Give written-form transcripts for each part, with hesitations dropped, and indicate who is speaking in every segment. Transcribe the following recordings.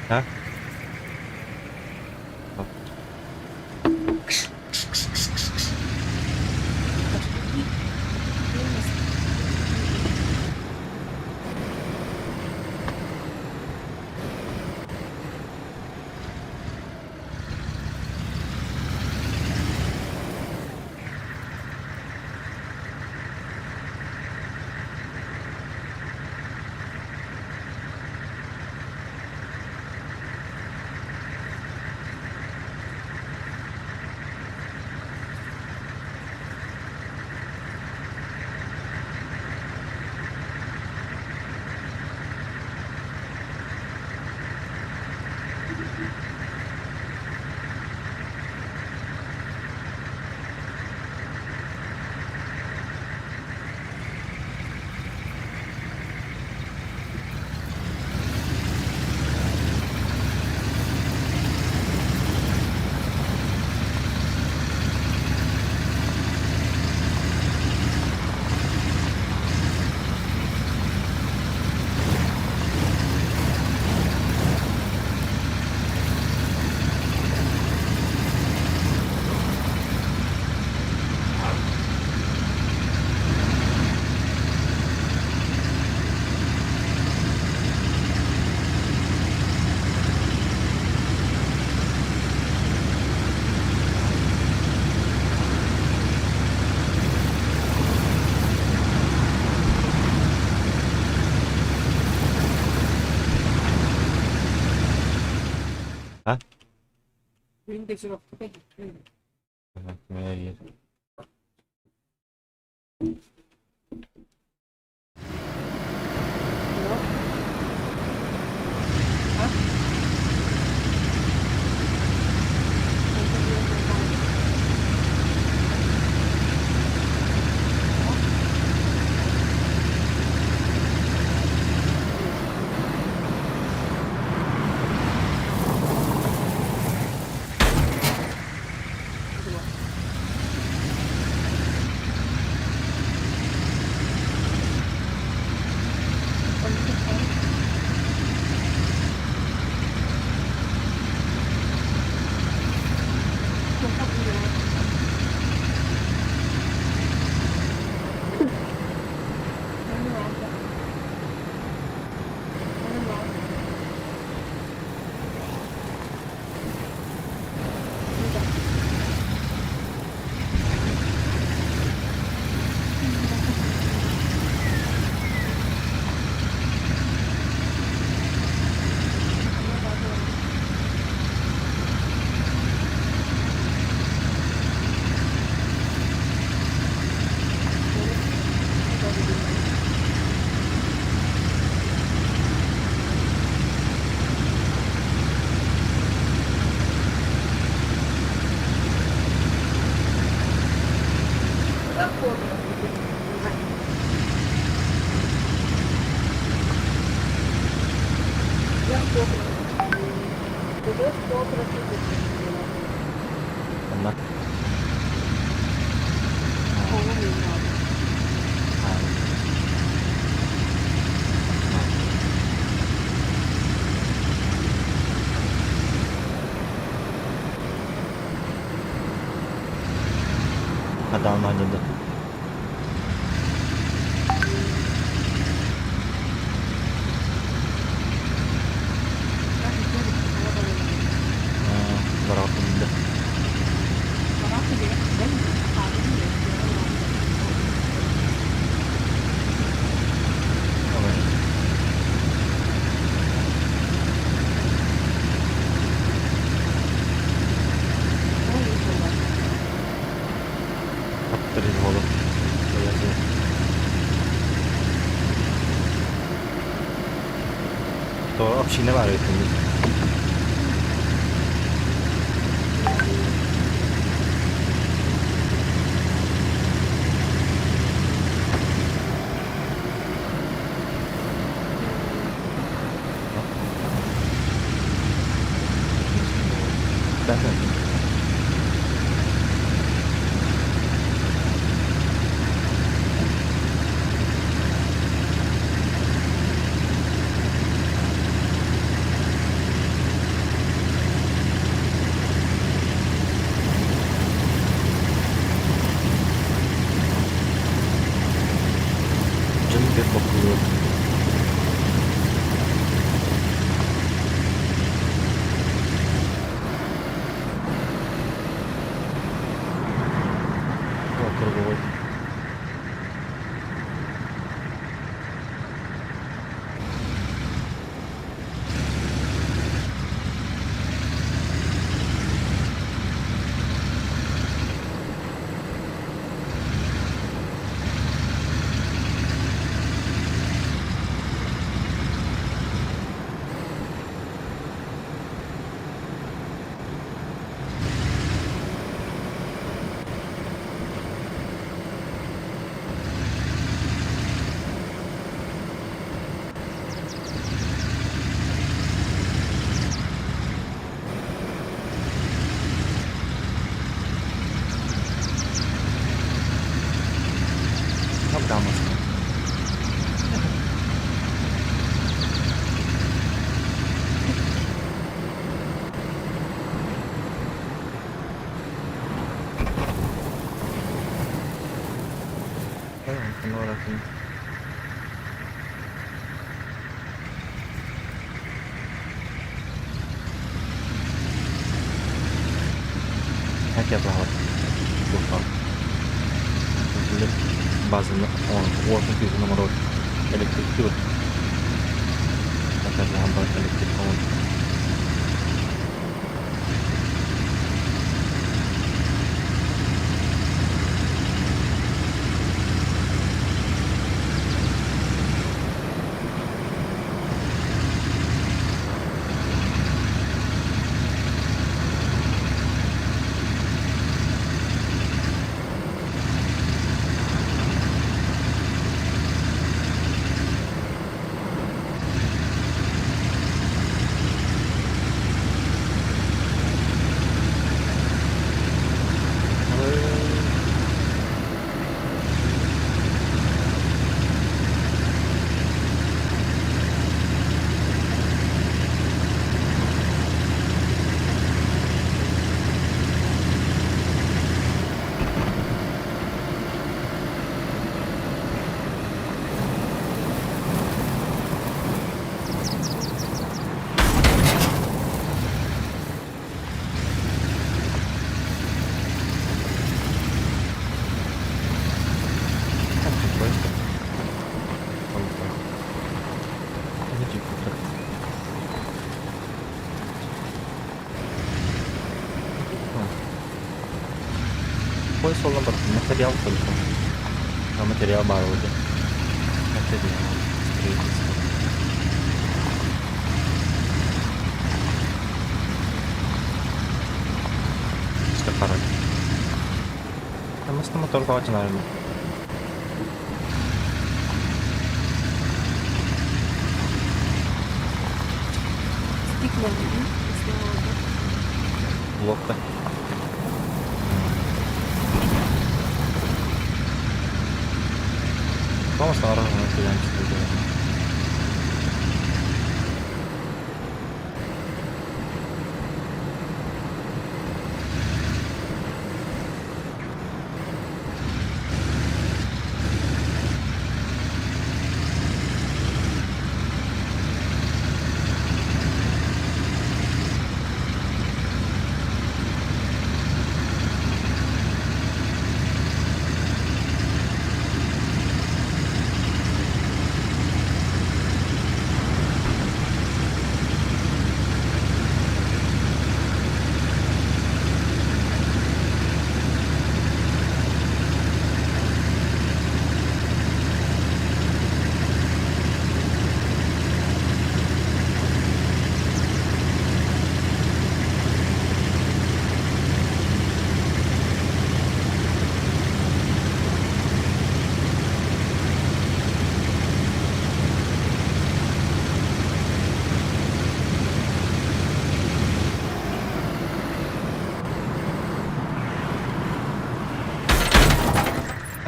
Speaker 1: А? А? Онно Хатаан дьонно. Бараҕа Община баар эбит. Боппуруос. Круговой. Абрамовка. Базаны уотун күүһүн оҥорор электрик электрик Материал только. А материал баар уже. Материал. Строительство. Что пароль? Там мотор наверное.
Speaker 2: Стеклянный.
Speaker 1: Блокта. Vamos a ahora.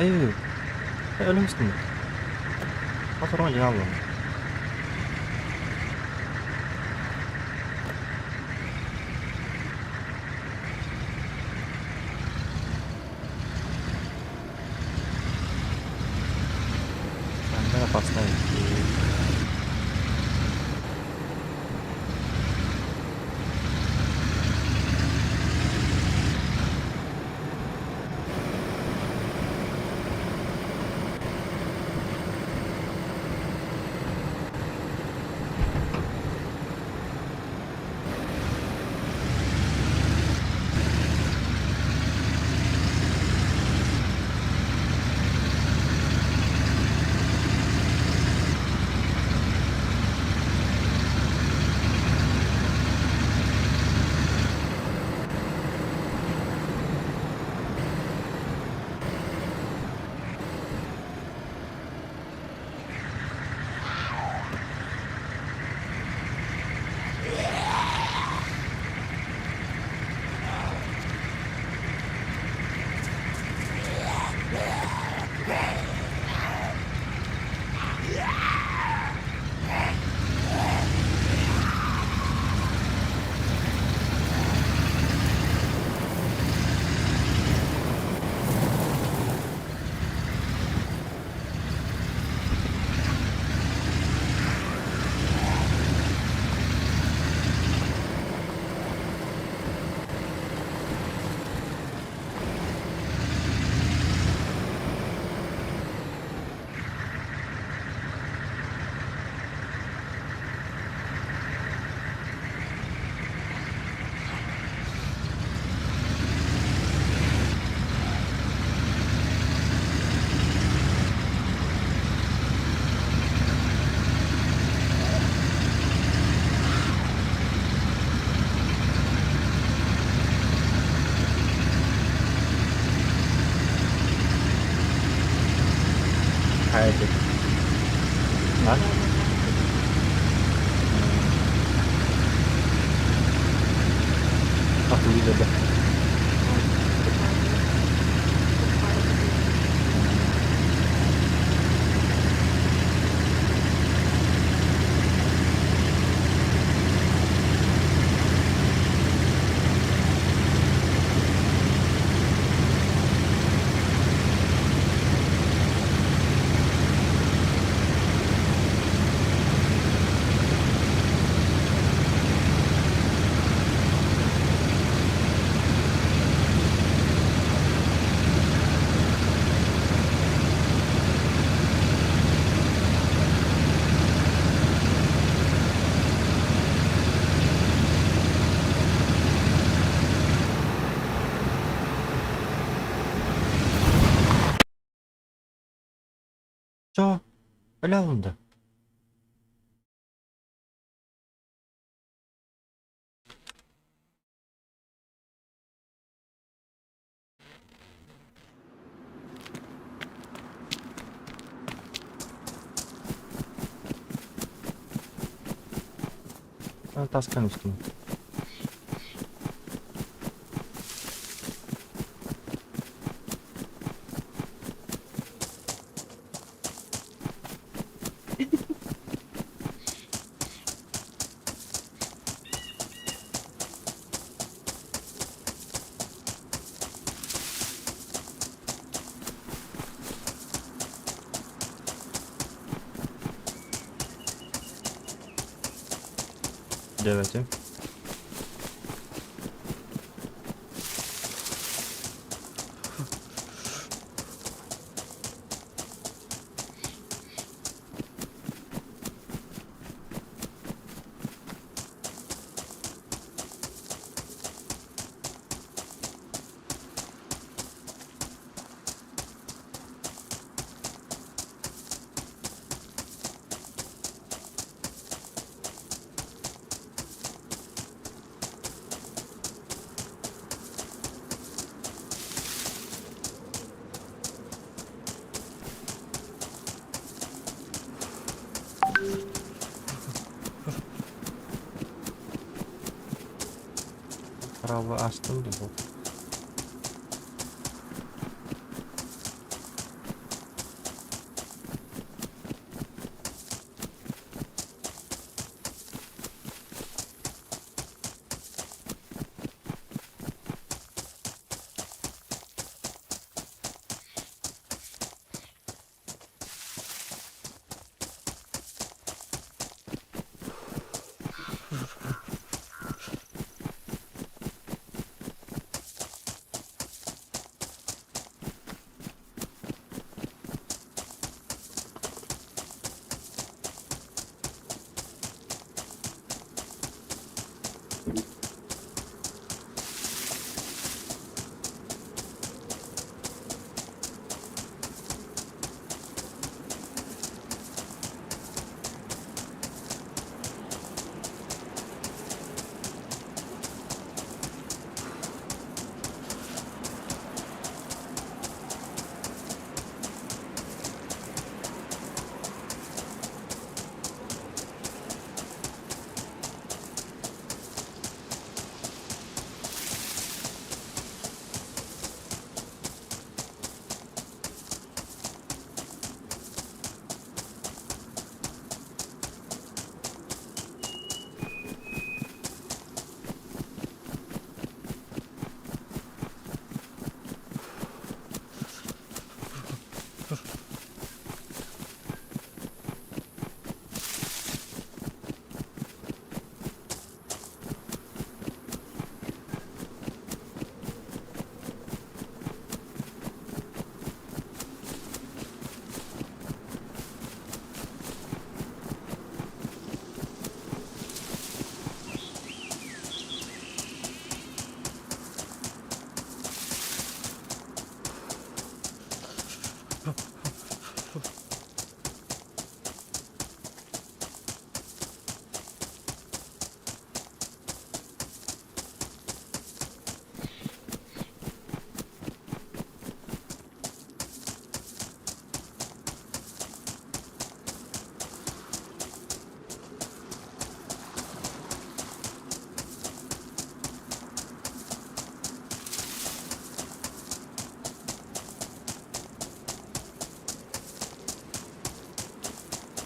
Speaker 1: Ай, өлөмүстүн. Моторун жиналды. Опасно 가야지. 아? 아, 돌리려다. Чо? Өлө алынды. Таскан үстүн. Диэбэтим. Право астым дуу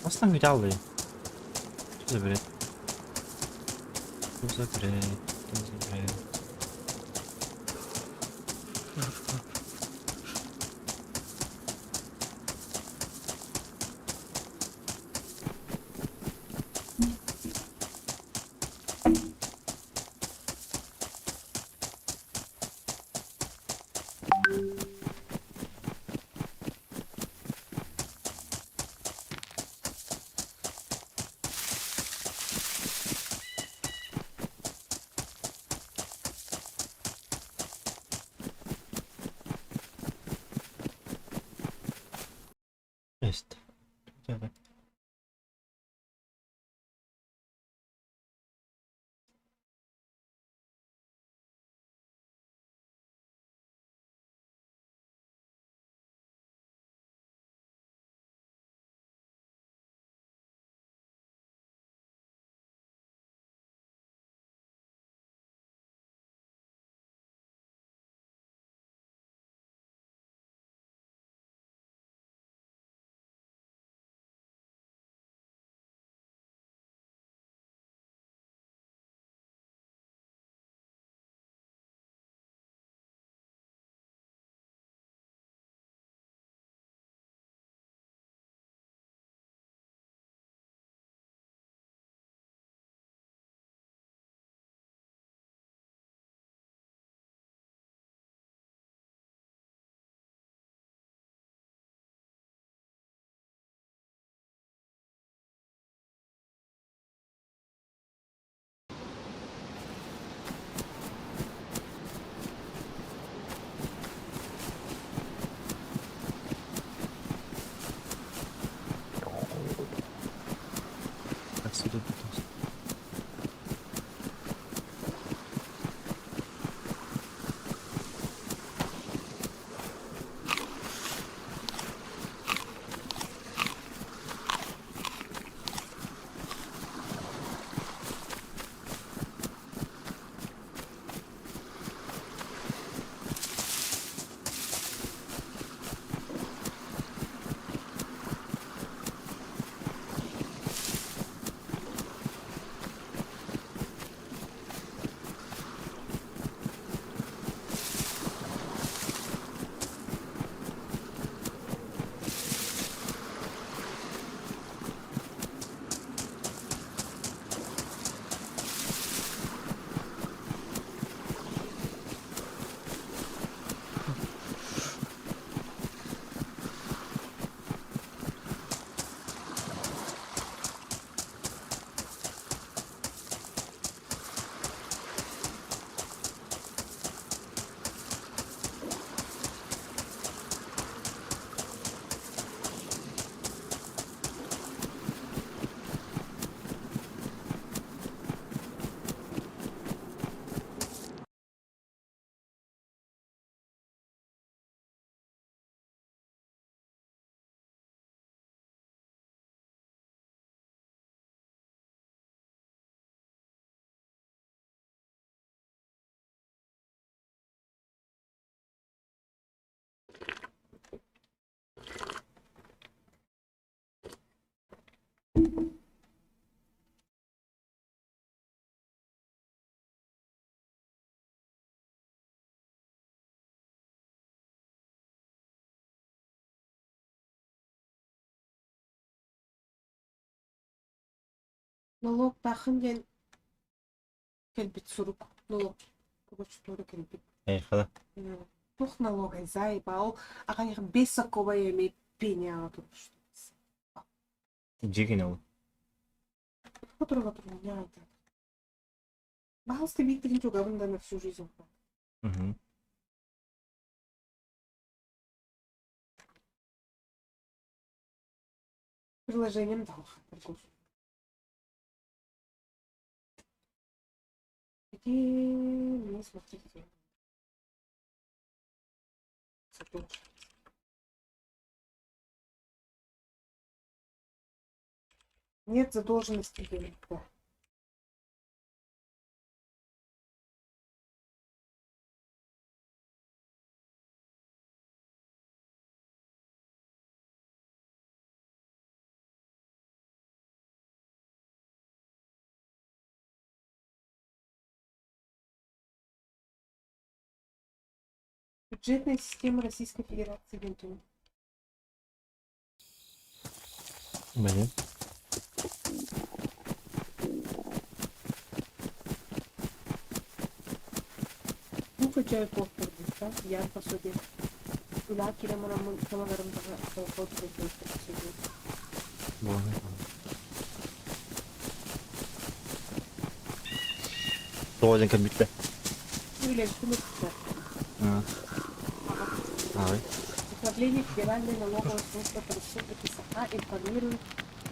Speaker 1: Астан видал. Что за бред? Что за бред? Что за бред? Есть. Давай. Отсюда тут.
Speaker 2: Налог тахын диэн кэлбит сурук. Налог тугучтуора кэлбит.
Speaker 1: Эй, хала.
Speaker 2: Туох налогай заебал. Ол аҕайах бесоковая эми пеняға турбушту.
Speaker 1: Дьиҥин ол.
Speaker 2: Которого меня это. Пожалуйста, Виктор Чугавын да на всю жизнь.
Speaker 1: Угу.
Speaker 2: Приложением дал. Где мне смотрите? Задолженность. Нет задолженности денег, да. Бюджетная система Российской Федерации диэн тугуй?
Speaker 1: Бэйэ.
Speaker 2: Бу көчөй туохтурбуттан ян пособие Үлэҕэ киирэн бараммын салаларым даҕа колхоз үлэтин
Speaker 1: Тоҕо диэн кэлбиттэ?
Speaker 2: Үлэбитин ыппыттар.
Speaker 1: Аҕай.
Speaker 2: Управление Федеральной налоговой службы по Республике Саха информирует,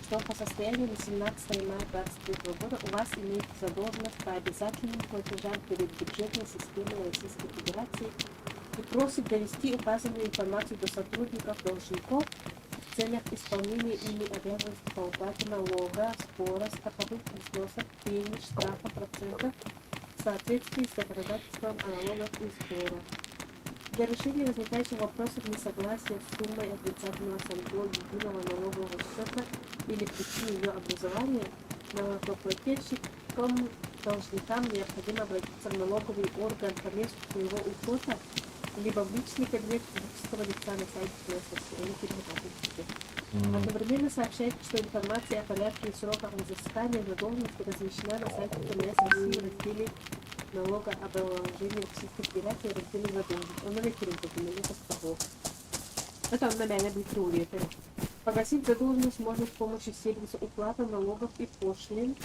Speaker 2: что по состоянию на 17 мая 2023 года у вас имеется задолженность по обязательным платежам перед бюджетной системой Российской Федерации и просит довести указанную информацию до сотрудников должников в целях исполнения ими обязанностей по уплате налога, сбора, страховых взносов, пени, штрафа, процентов в соответствии с законодательством о налогах и сборах. Для решения возникающих вопросов несогласия с суммой отрицательного сальдо единого налогового счета или причине ее образования налогоплательщикам должникам необходимо обратиться в налоговый орган по месту своего учета либо в личный кабинет физического лица на сайте ФНС России. Одновременно сообщает, что информация о порядке и сроках взыскания задолженности размещена на сайте ФНС России в разделе налогообложения Российской Федерации в разделе задолженность. Он Это он на меня будет Погасить задолженность можно с помощью сервиса уплата налогов и пошлин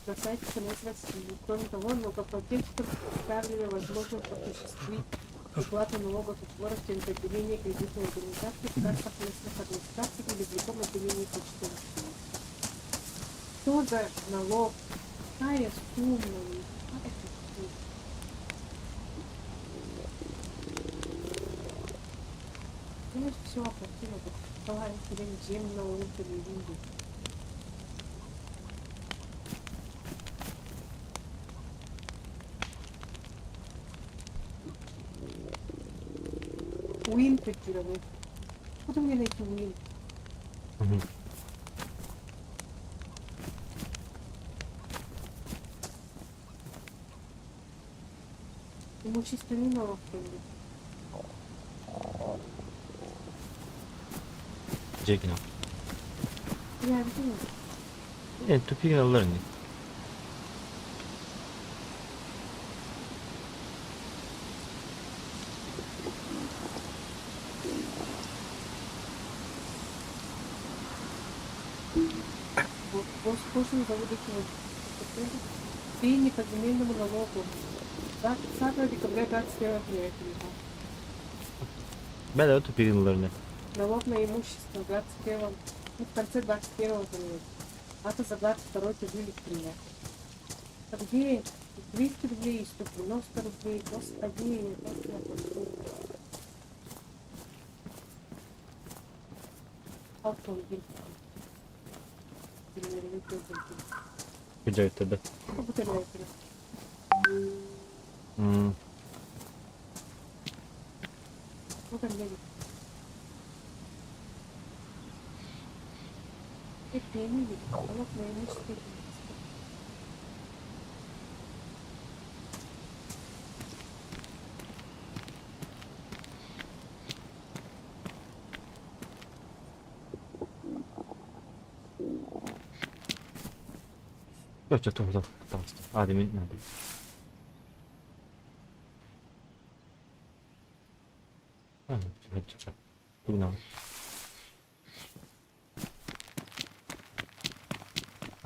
Speaker 2: на сайте ФНС России. Кроме того, налогоплательщикам представлена возможность осуществить уплату налогов и сборов через отделение кредитной организации в кассах местных администраций или в любом отделении Почты России. Что за налог? Какая сумма? Какая сумма? Я же все оплатила, вот тебе на Уин третировать. Откуда мне найти Уин? Имущественный налог были.
Speaker 1: Дьиэ
Speaker 2: Я видела.
Speaker 1: Э, тупик ыллар ини.
Speaker 2: Госпошлину за выдачу пени по земельному налогу. 20 декабря 21 апреля.
Speaker 1: Бля, тупик ыллар ини.
Speaker 2: Налог на имущество 21, ну, в конце 21 года. А то за 22 ты вылетели. А где 200 рублей, 190 рублей, господи, как я пошел. Автомобиль.
Speaker 1: Кудя да.
Speaker 2: Вот он едет. Налог на имущество.
Speaker 1: Yok yok yok tamam. Adem'in nerede?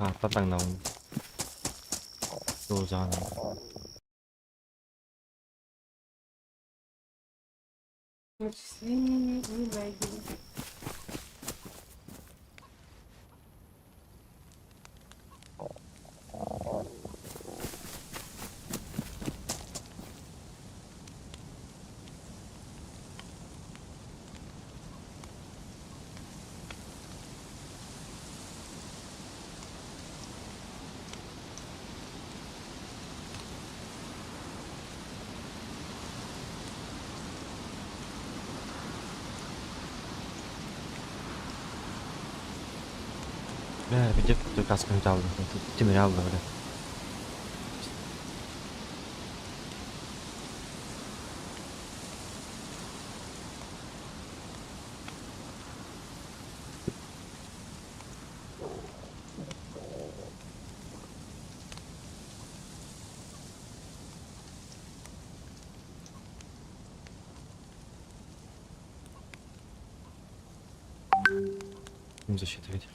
Speaker 1: А, татаң наун.
Speaker 2: Начисление не найдено.
Speaker 1: Бля, видя касканы алды. Тимир алды, бля. Засчитывать.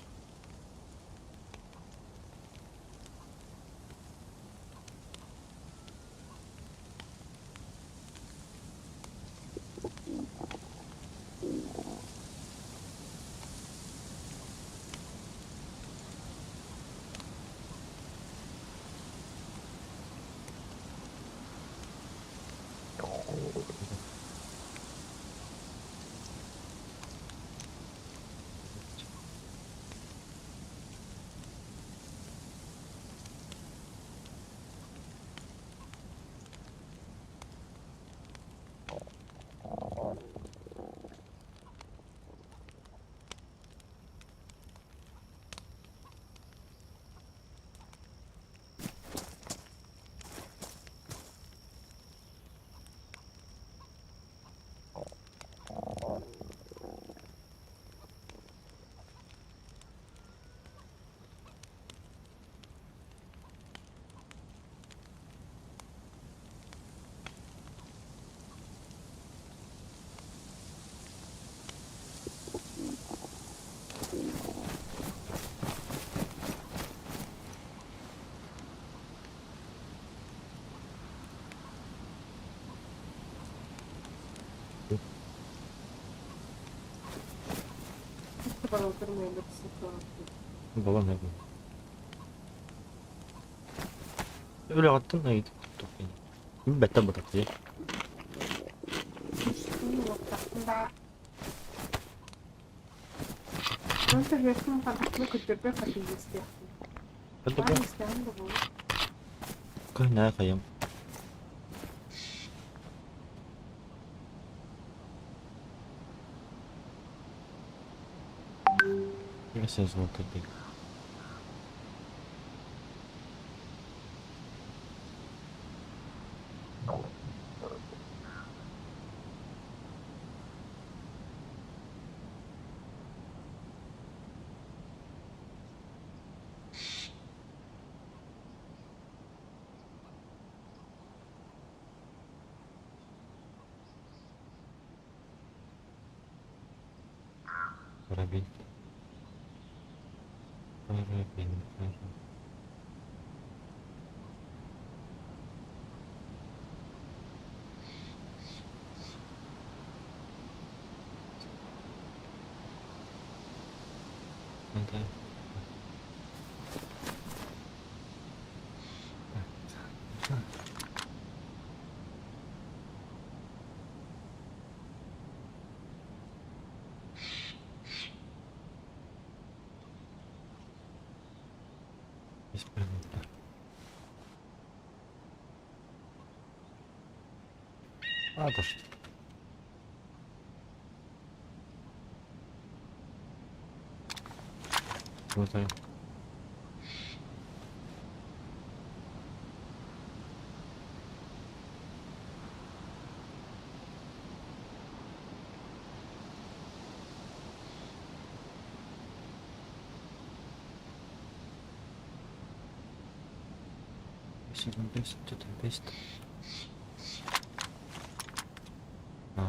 Speaker 1: Балан эбит. Үлэҕиттэн Бэттэ бытахтыы. Кыһынаа хайым. Все золото биг. Карабин. Карабин, карабин. Да. А, да что. Вот так. Бесит, что-то бесит. А.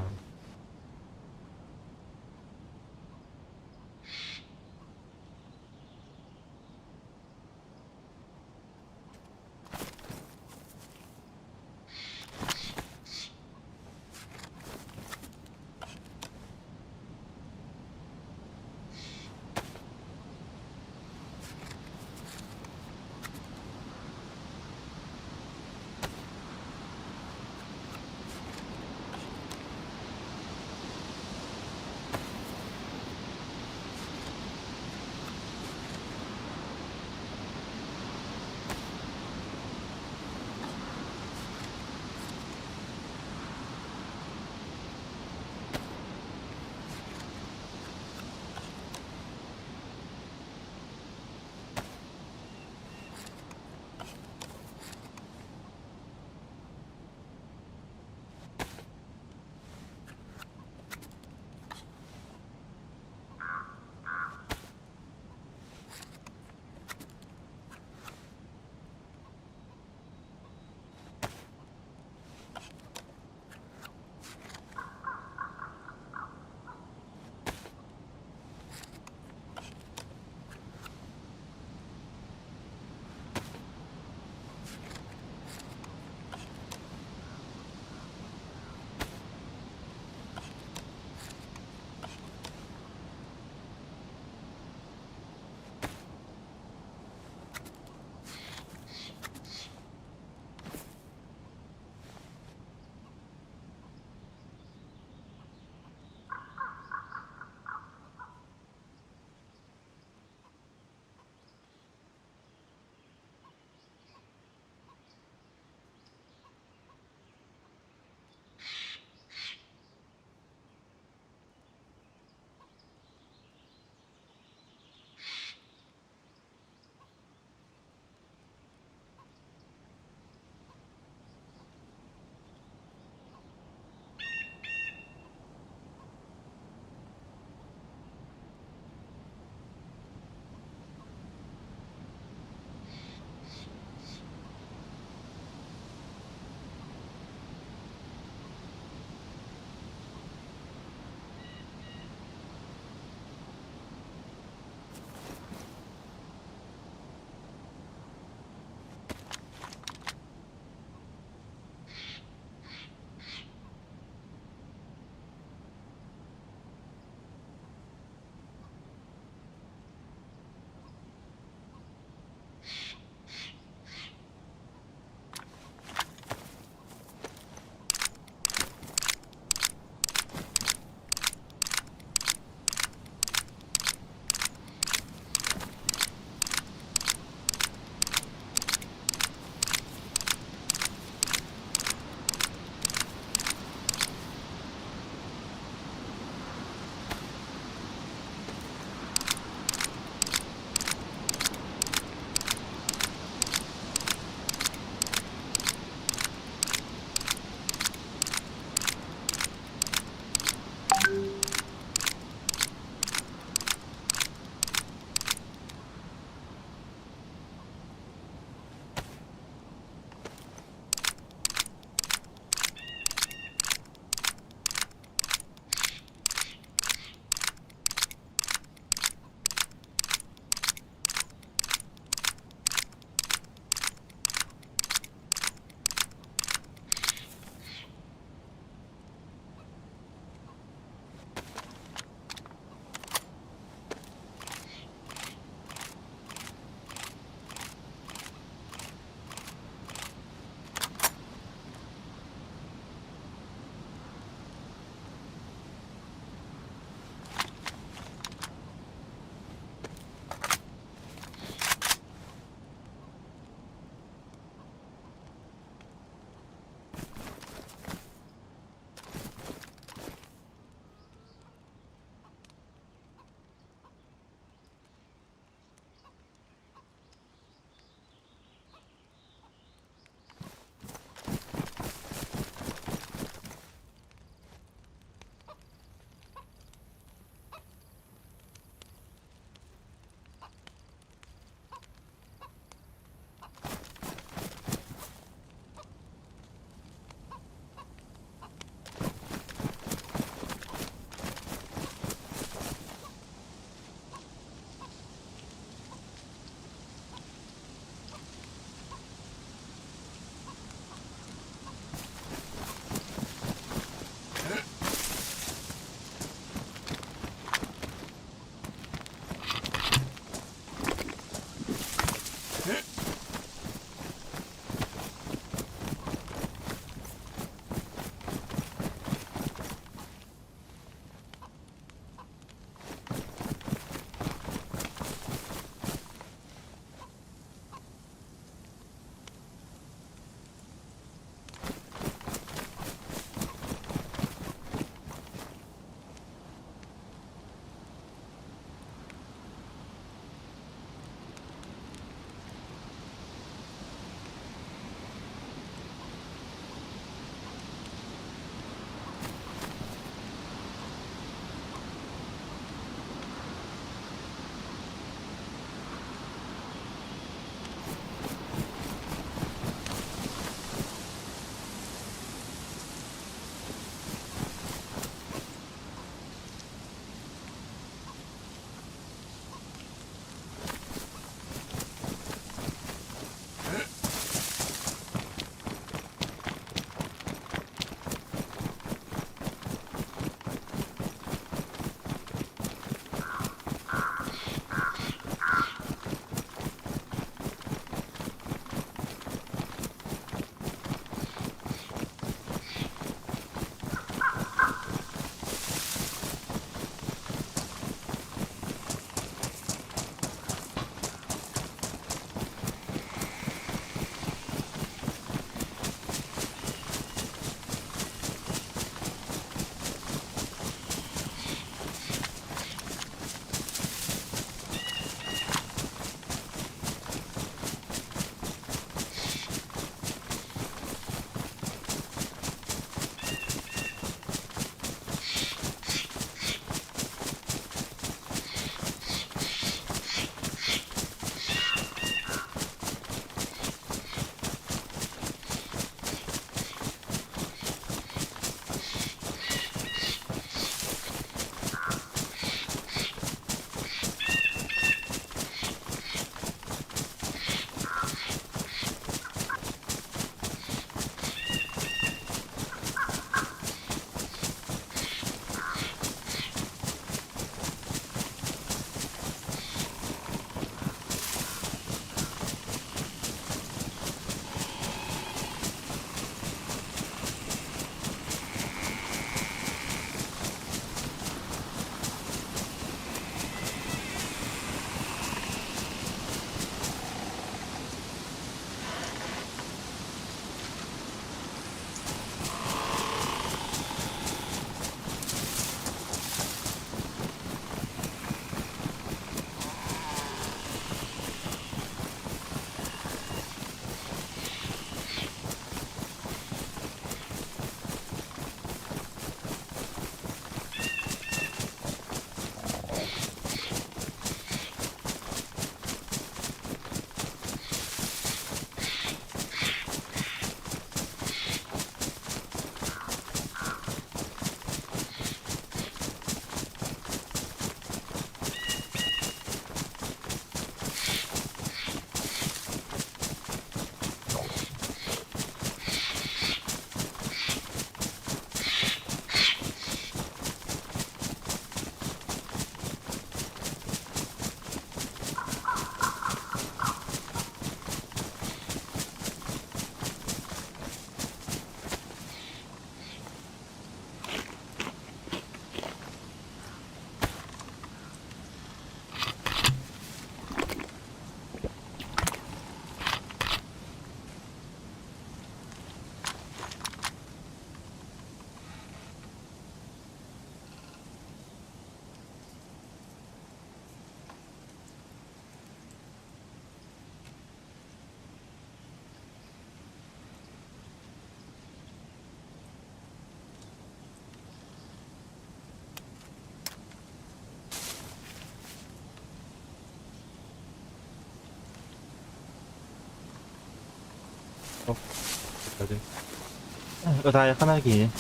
Speaker 1: Ытаайаххына киһини.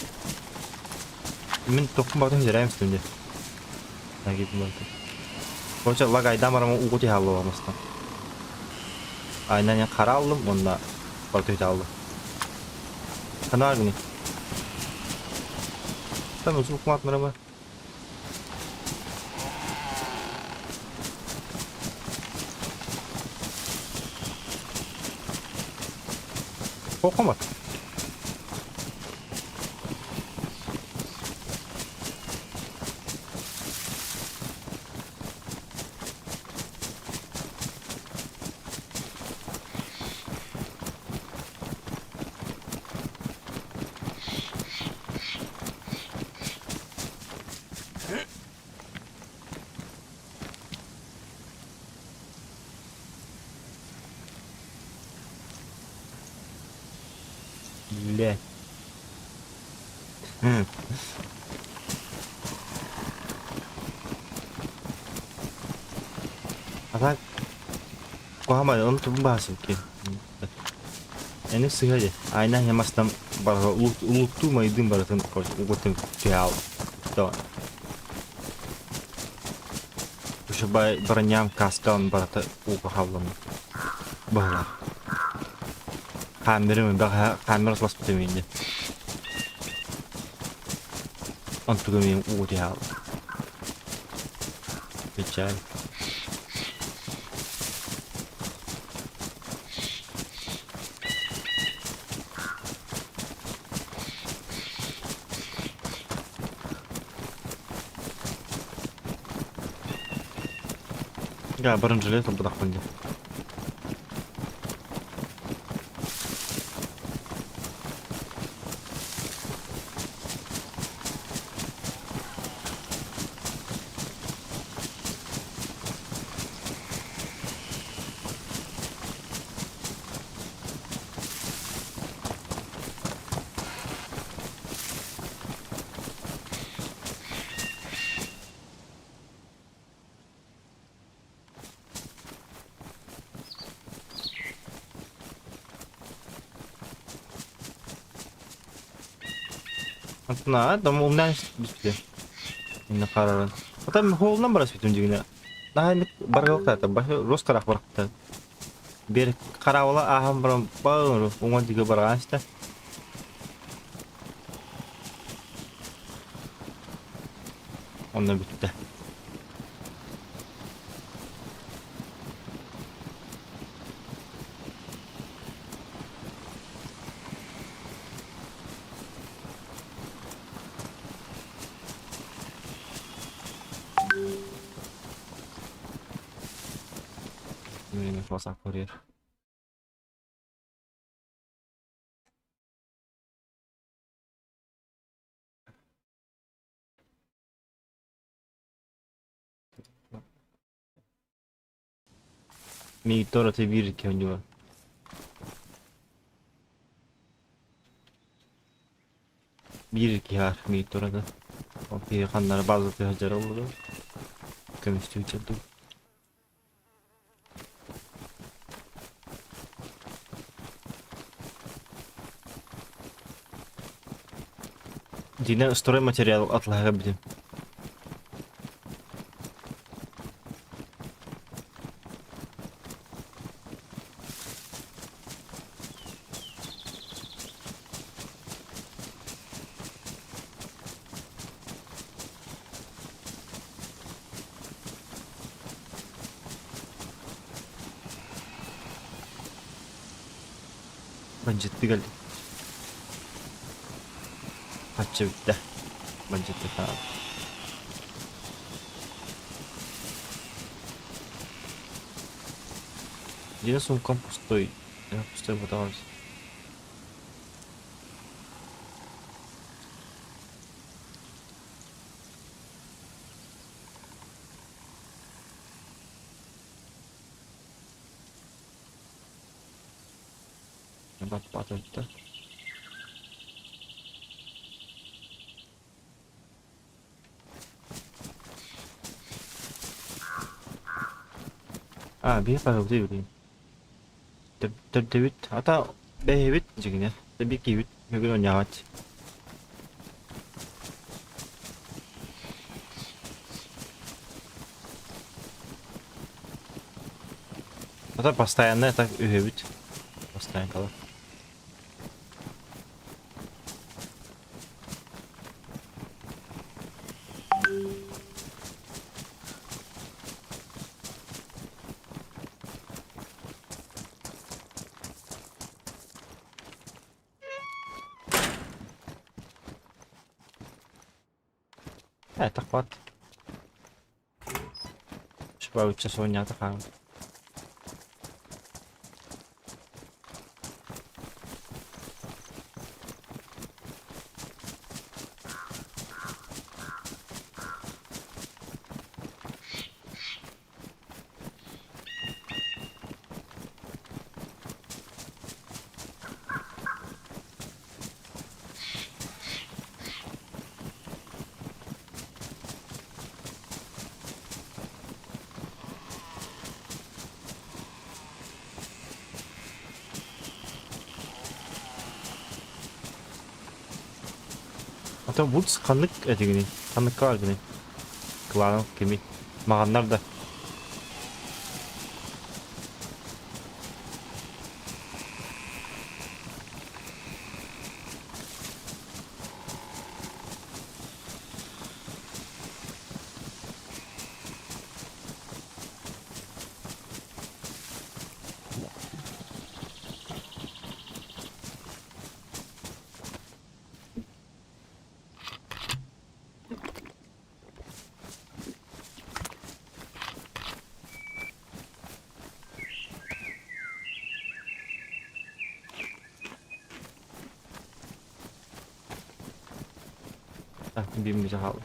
Speaker 1: Мин тохпун баҕатын иһэрээм истим дии. Нагибин барыта. Короче, лагайдаан бараммын ууга түһэ аллым мастан. Айнан хара аллым уонна барыта түһэ аллым. Ханаа гыный? Там звук матмырама. Хохомот. Блядь. А так куһаҕан ону тугун баҕасым киэн. Эни сыһа дии. Айна ньамастан барыта улуттуу майдыын барытын угутун түһэ Ушубай броням каскаан барыта ууга хаалланна. Быһалаах. Камерым бэҕэһээ камера сласпытым инньэ. Онтугум иһин уу түһэ хаалла. Печаль. Я бронежилет ылбатахпын дии. Антына, там умнаан бүттэ. Инна харарын. Потом холунан барас бүтүм дигинэ. Наһаа баргылыктаата, рос карах барахта. Бер караула ааһан баран баҕар уҥа диги бараан истэ. Онно бүттэ. Время курьер. Миигиттэн ураты биир икки оонньууга. Биир киһи баар миигиттэн ураты. Ол киһи ханна эрэ база сылдьара буолуо. Көмүстүү сылдьар дуу. Дина стройматериал атылаһыга бүтүн. Бандьыттыы кэллим. Хачча бүттэ. Бандьыттыы хаалла. Дина сумкам пустой. Я пустой пыталась. Баппатыттар. А, биир харылдыы билигин. Төрдөбүт. Ата Бэйэбит дьиҥинэ, биир киһибит бүгүн оонньообот. Это постоянно так үһүбүт. Постоянно кала. Тахпат. Шпаучча соонньоото хаалбыт. Ата Вудс ханнык этигиний? Ханныкка бааргыный? Кылааным кимий? Маҕаннар да. Биир мүнүүтэ хаалла.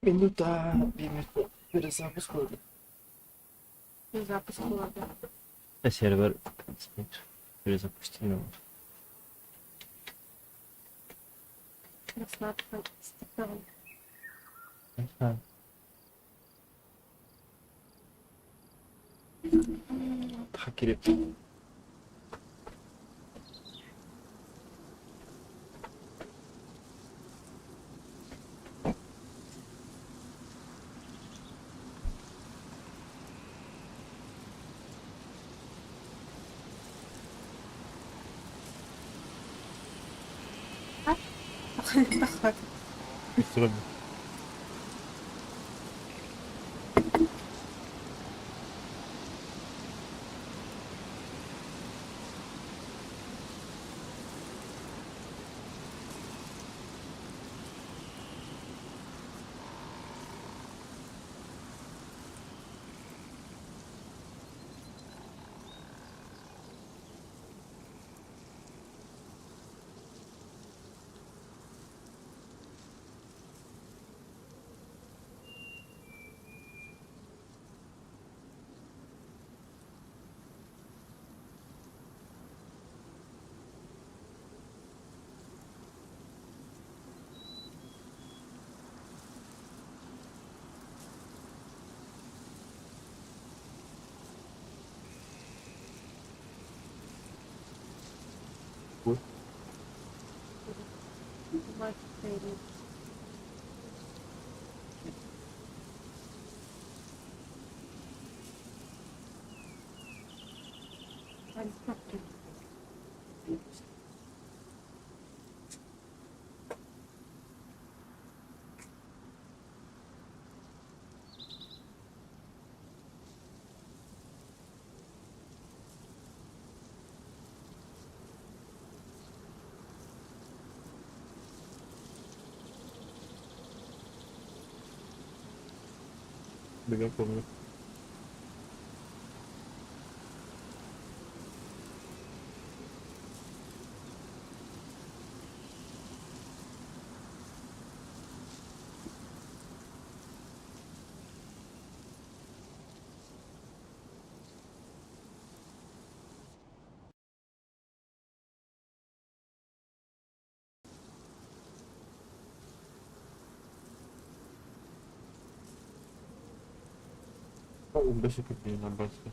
Speaker 1: Минута, 1 минута перезапуск болды.
Speaker 2: Запуск болады.
Speaker 1: Сервер перезапустили.
Speaker 2: Краснодар.
Speaker 1: Ага. Хакери.
Speaker 2: Тахат.
Speaker 1: Строго.
Speaker 2: Мать твою.
Speaker 1: Бегом помню. 15 күн барыста.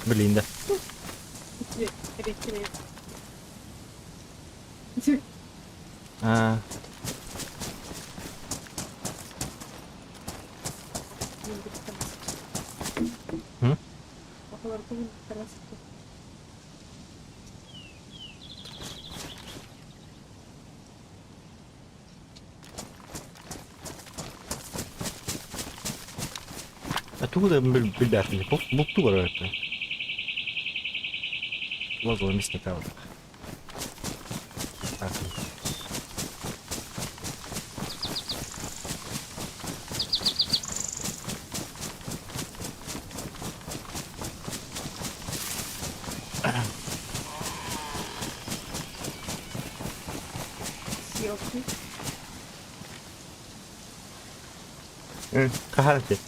Speaker 1: Блин да. Аа. Тугу да билбэппин. Бултуу барар этэ. Лозо мясника вот. Так.
Speaker 2: Съелки.
Speaker 1: Хаһан эти?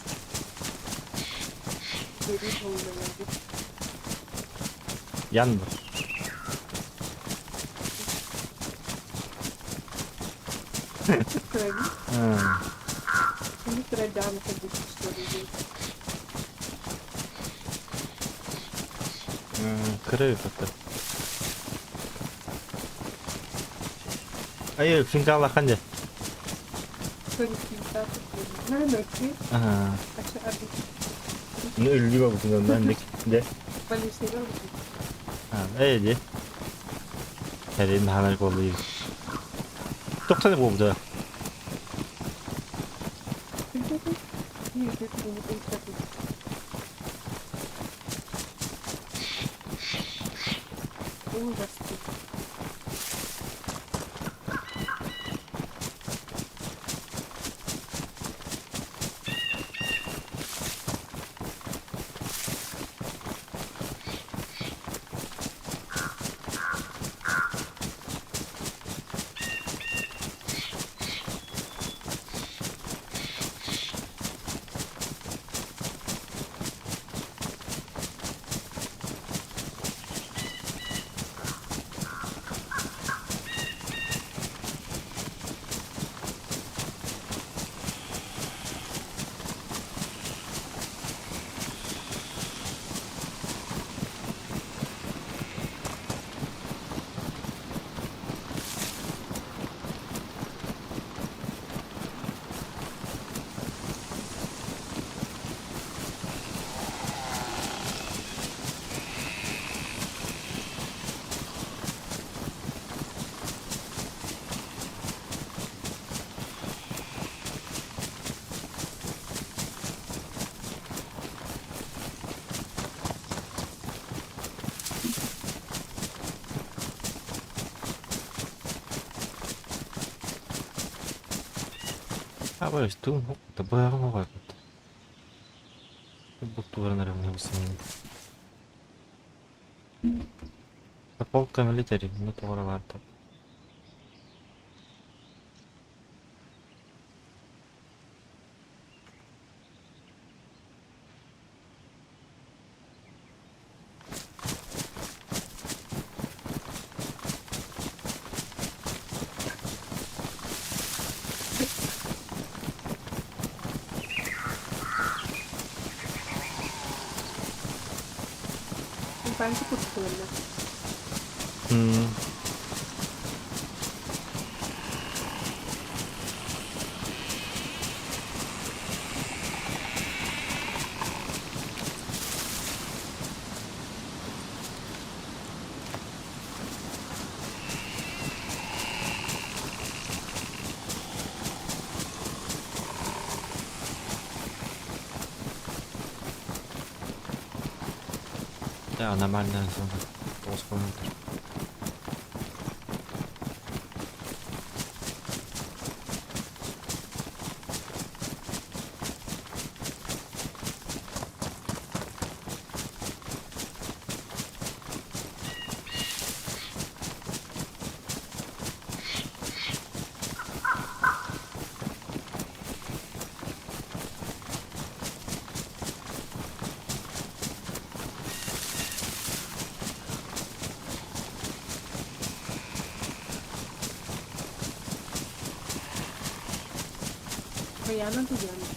Speaker 1: Ян бу.
Speaker 2: В крови. Они кровям как будто что ли.
Speaker 1: Крови как-то. Ай, финкалахан дьэ. Ну өллүү бабытын онно де.
Speaker 2: Больничный барбытым.
Speaker 1: Ээ де. Эрин хаанар буоллуй. Тоқтан буолбута.
Speaker 2: Ужас.
Speaker 1: Абарыстуун табааҕын оҕойбут. Бултууран эрэ Полка милитари, ну тоҕо баарта.
Speaker 2: Панчик кутулунна.
Speaker 1: Да, аномальная зона. Тоғыз.
Speaker 2: Баяна Дуяна.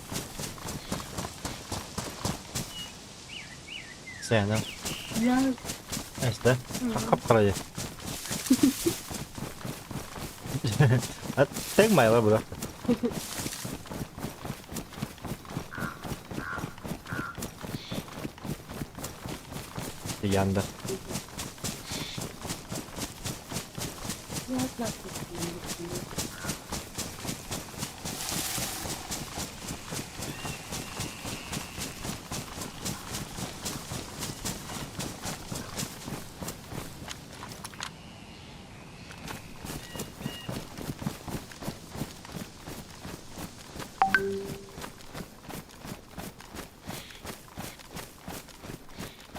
Speaker 1: Саяна.
Speaker 2: Я...
Speaker 1: Эсте. Хап-хара. Тэк майла була. Янда.
Speaker 2: Я знаю, что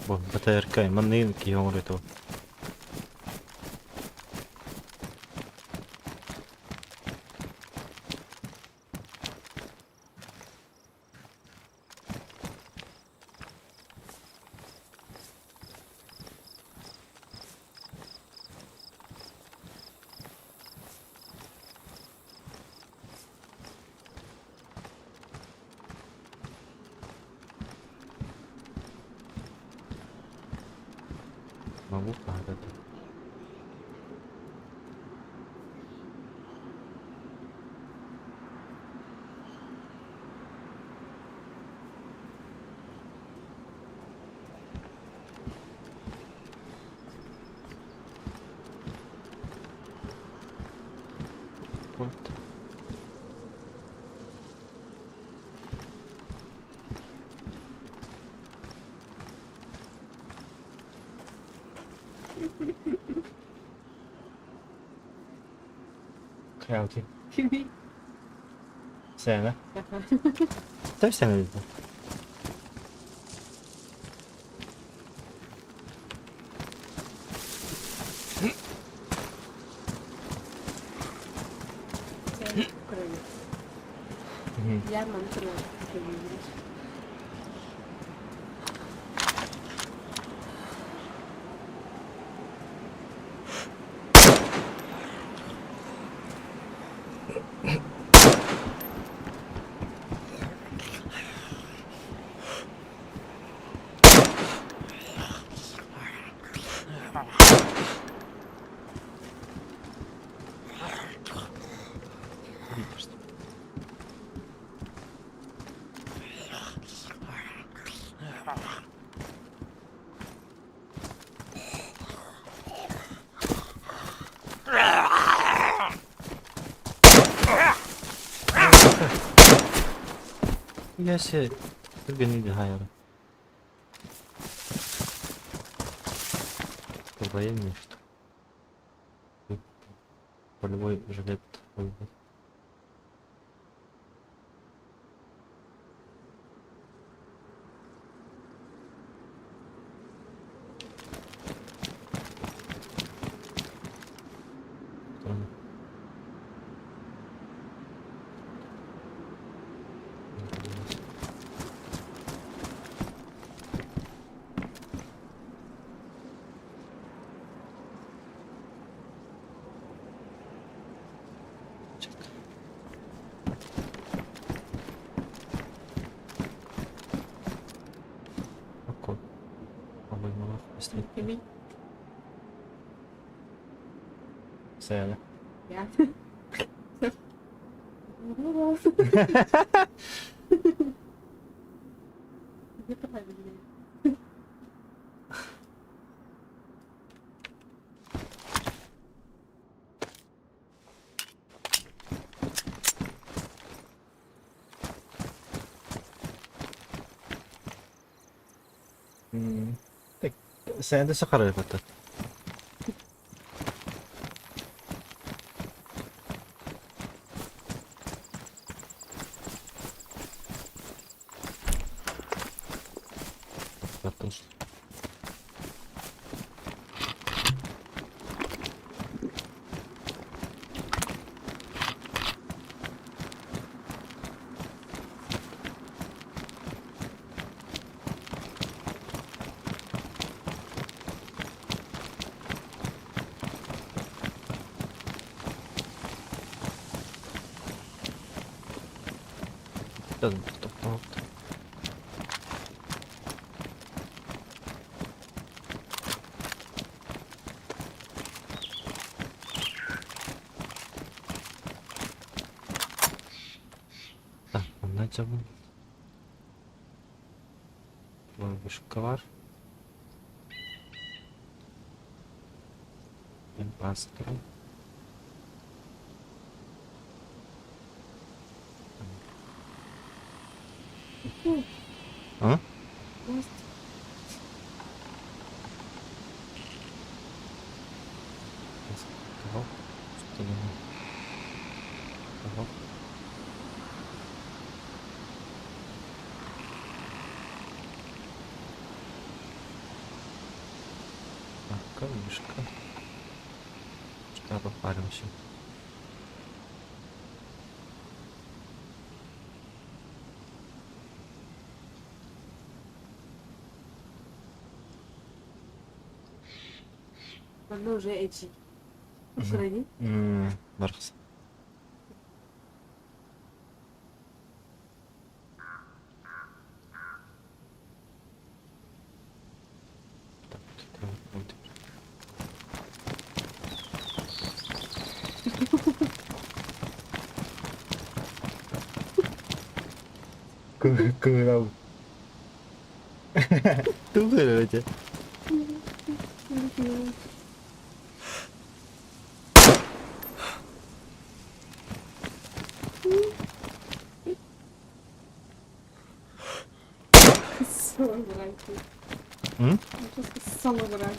Speaker 1: Бу БТРК манныйын киһи оҥорото. Могу это. Вот. Хайаҕытый?
Speaker 2: Кимий?
Speaker 1: Сэмэ. Тэп сэмэ дии.
Speaker 2: Сэмэ Украина. Я мантра Украина.
Speaker 1: Яся түргэнник дьаһайара. Военный что? Полевой жилет.
Speaker 2: Кимий?
Speaker 1: Сэмэ.
Speaker 2: Я. Неправильно.
Speaker 1: Сэмэ сахара это. Так, манна дьабын. Вышка бар. Импастер. А?
Speaker 2: Гость.
Speaker 1: Так, вышка. Что попаримся.
Speaker 2: Манна уже эчи. Украина.
Speaker 1: Бархас. Так, тут вот. Cười cười đâu Tú cười rồi chứ М?
Speaker 2: Салыбыраан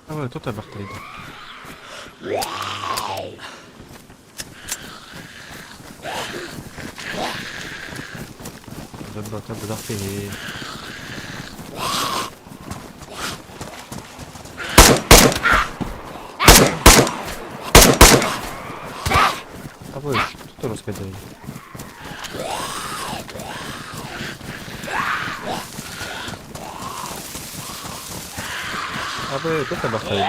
Speaker 1: Ой, тут абахтайды. Ребята, бдахты. А вы что раскидали? А вы тут абахтайды?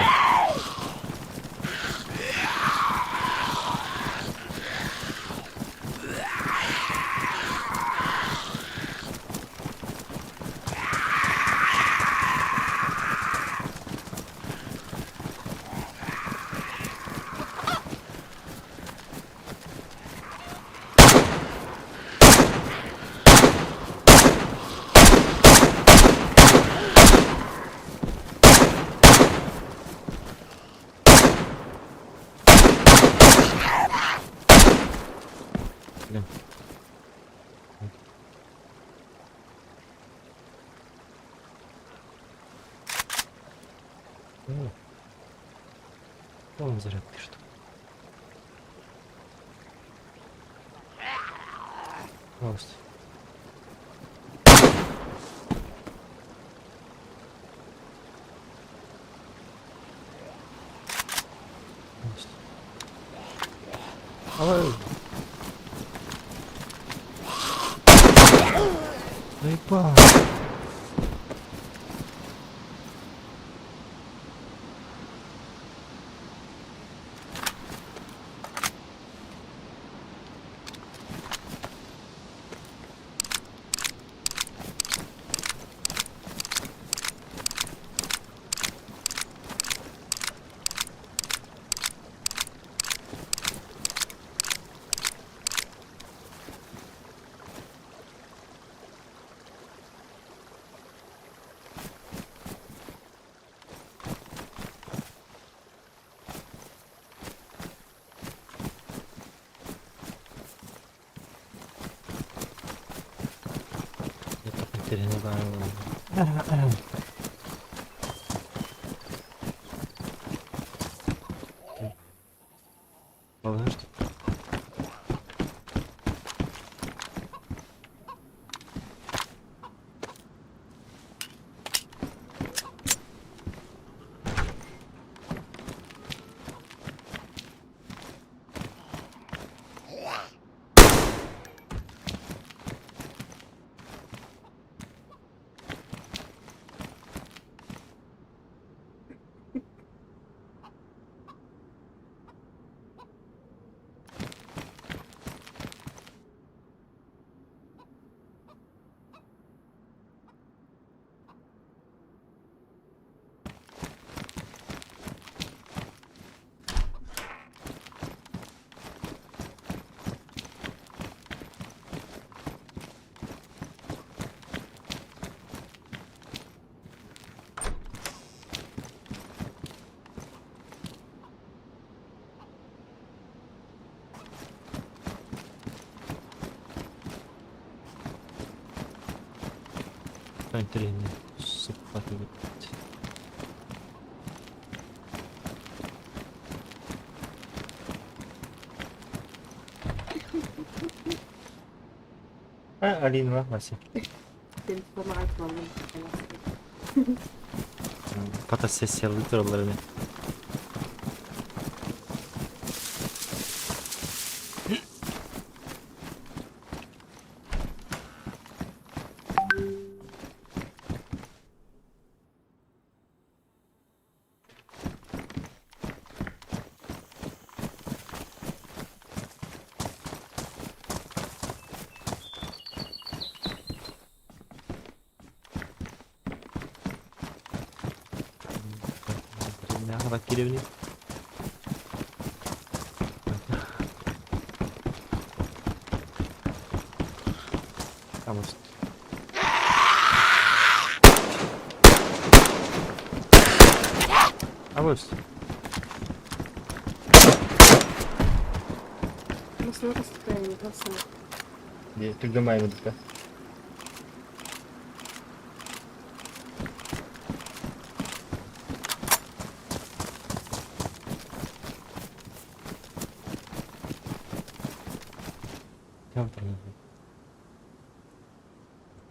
Speaker 1: Блин. О. Он заряд пишет. Пожалуйста. Пожалуйста. Давай. Заебал. Интэриэһинэй баҕайы буолла. Балыыр. Интэриэһинэй сыппатыбыт. А, Алина, Вася. Фотосессиялыы тураллар ини. Киирэбиний? А может. А может. Түргэн баайбытка.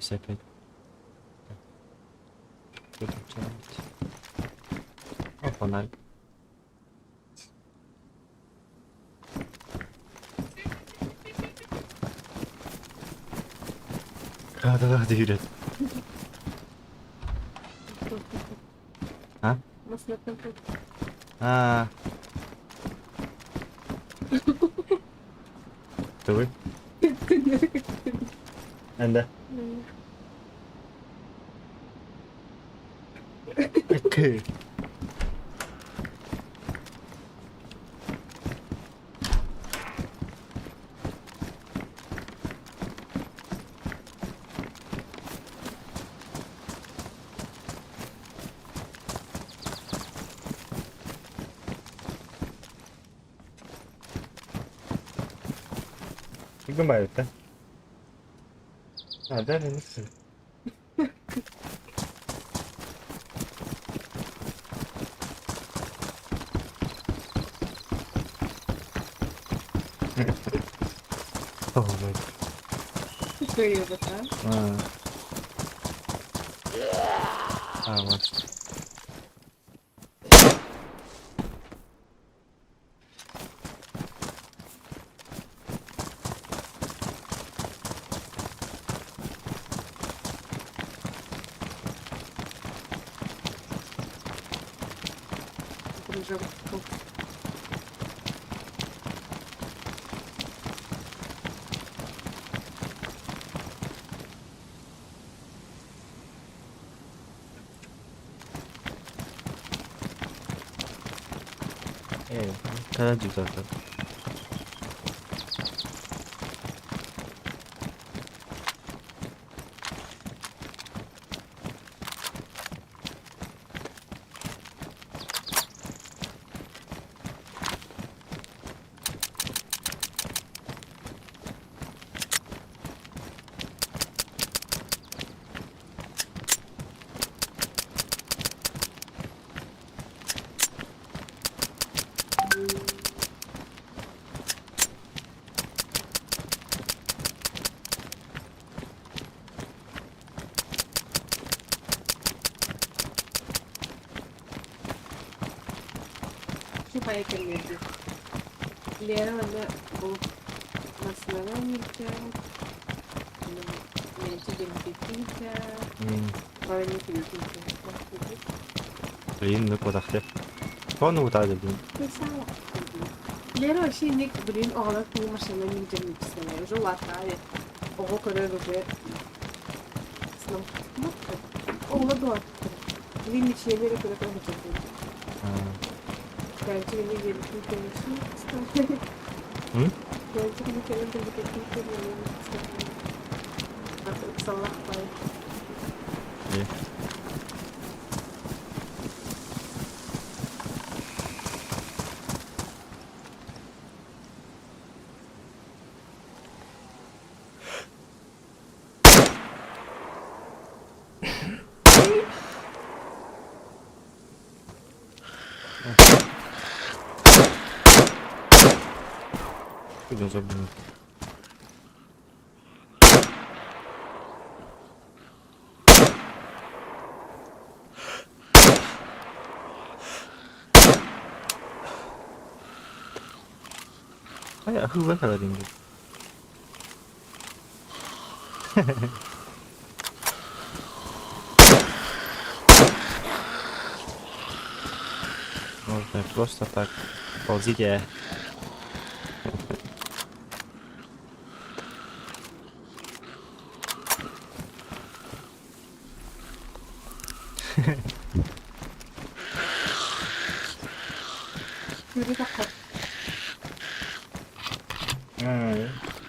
Speaker 1: 55. Выключать. О, фонарик. Да-да-да, дүйрет. А? А. Тугуй? Анда. Окей. Бүгүн баайбыт да? А, да, да, А. А, вот. Ээ, кара дьиктата.
Speaker 2: хайа кэмҥэ дии. Лера уонна бу массыынанан илдьэн, мэлдьи бензиҥҥэ илдьэн, бары илдьэн.
Speaker 1: Блин, ну куотахтар. Тону утаа дедим.
Speaker 2: Лера вообще инник блин оҕолор туу машинанан илдьэн илдьисэлэр. Уже улааттаҕа оҕо көрөр уже Оҕолор дуо? Блин, мечелери көрө көрө сылдьар.
Speaker 1: Күдэн сордунар. Хайа, аһыылан кэлэр инги. Можно просто так ползите.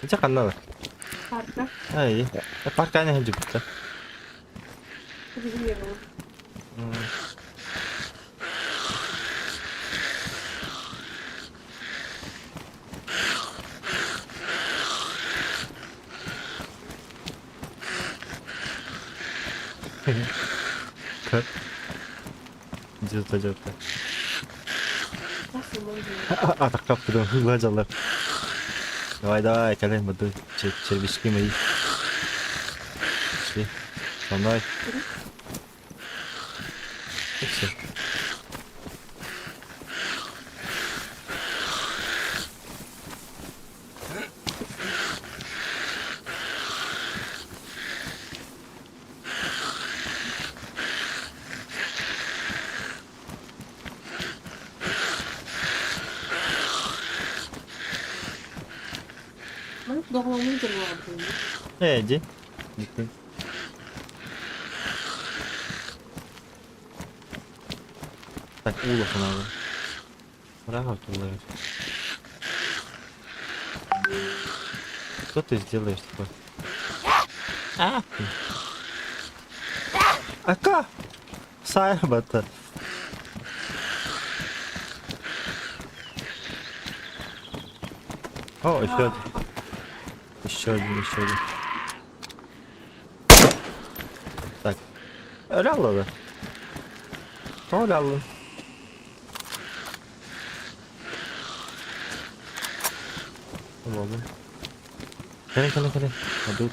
Speaker 1: Ити ханна?
Speaker 2: Парка.
Speaker 1: Ай, парканы сылдьыбыттар. Көр. Дьылта дьылта. Атахха аппытым ыла дьаллар. Давай давай кэлэн буду червячки мои. Пошли. Со мной. И все.
Speaker 2: Доҕолоҥнуу дьарыгырабын.
Speaker 1: Ээ, дьи. Так, уулахан аҕа. Ыраах туллайар. Что ты сделаешь такое? А! Ака! Саайбата. О, еще один. Еще один, еще один. Так. Öyle aldı. Öyle aldı. Буоллун. Кэлин, кэлин, кэлин. Одуу.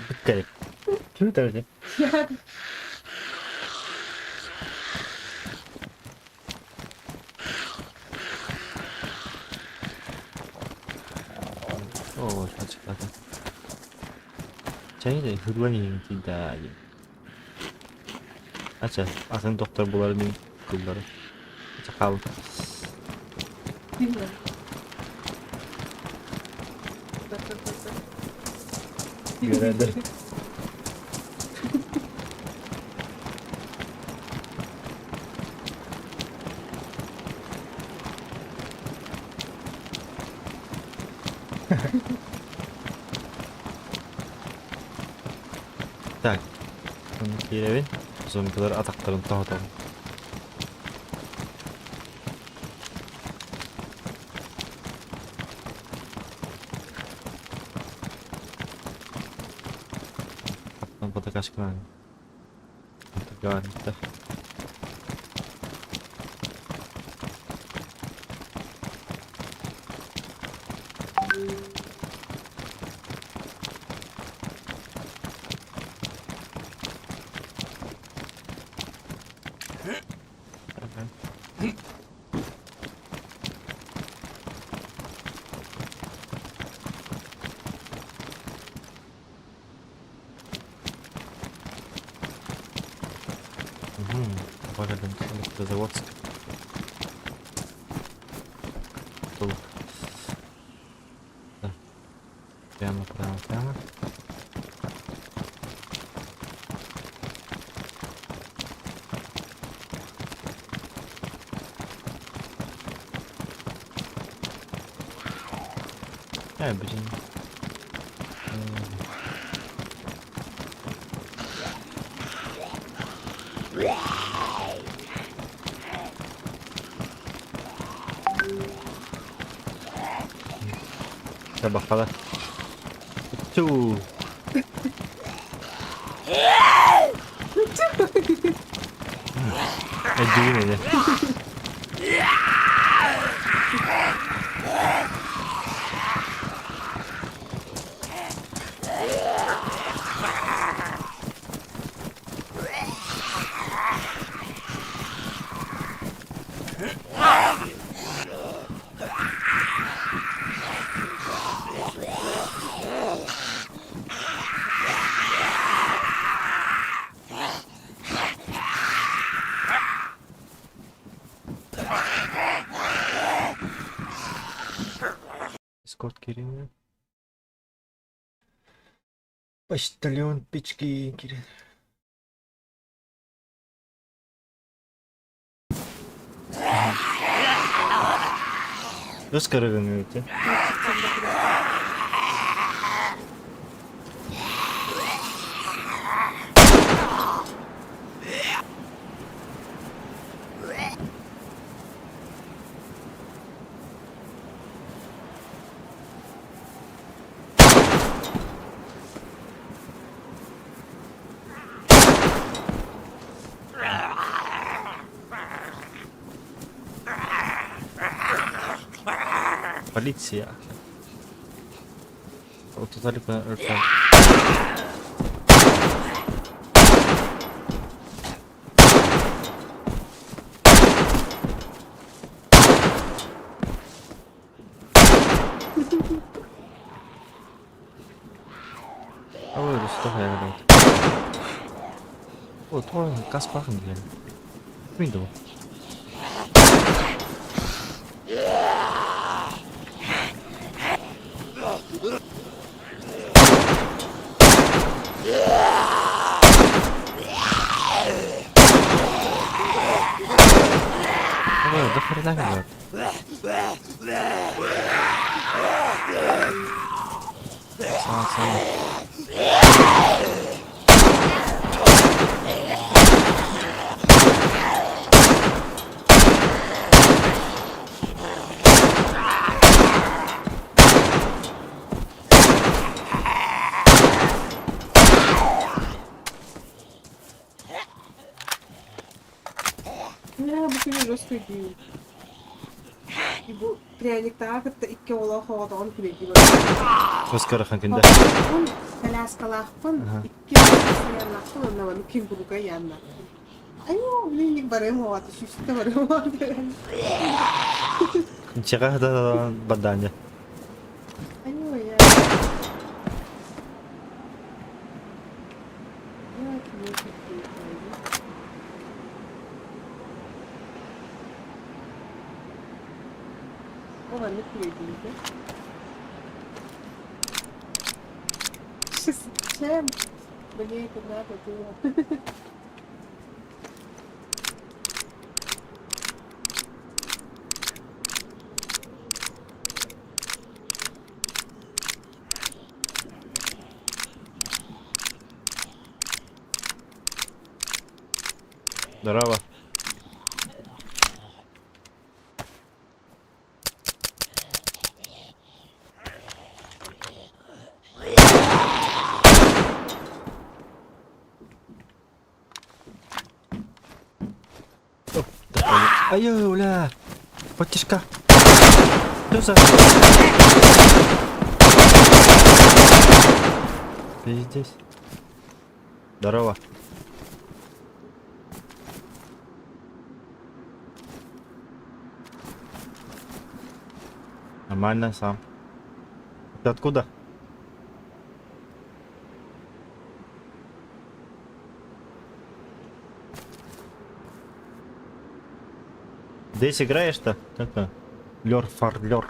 Speaker 1: Бүттэрик. Ким
Speaker 2: Я
Speaker 1: Оо, ачыката. Чай хыдлан иһин да. Ача, атын доктор булар мин кыллары. Ача хаалын.
Speaker 2: Bilmiyorum.
Speaker 1: Görevler. Так, оны киирэбин. Зомбилар атахтарын тоһотобун. Потакашкалаан. кэллим Электрозаводск. Толук. Да. Прямо, прямо, прямо. Ээ, блин. Табахала. Ту. Эдьиийим ини. Эскорт киирин. Почтальон печки киирин. Өс көрөгөҥ эбит. Полиция. Отуталипа О, тоҕо газ баахын диэн. Мин да Ой, до хрена говорят. Саа, саа.
Speaker 2: Бля, бу күнү жестко дии. Бу пряниктааҕы кытта икки оҕолоох оҕотоҕун күлэйдии барбыт.
Speaker 1: Оскар ханкында.
Speaker 2: Хоҕотохпун, коляскалаахпын, икки постояннаахпын, онно маны кенгуруга яаннаахпын. Айуу, блин, барыам оҕото, сүүстэ барыам оҕото.
Speaker 1: Дьиэҕэ да бадаанньа.
Speaker 2: Айуу, я. Я Ол маннык күлэйдиибит Зачем? Мне это надо было.
Speaker 1: Здорово. Айыы, бля! Подтяжка! Что за... Пиздец. Здорово. Нормально сам. Ты откуда? Здесь играешь-то? Как-то? Лер фарлер.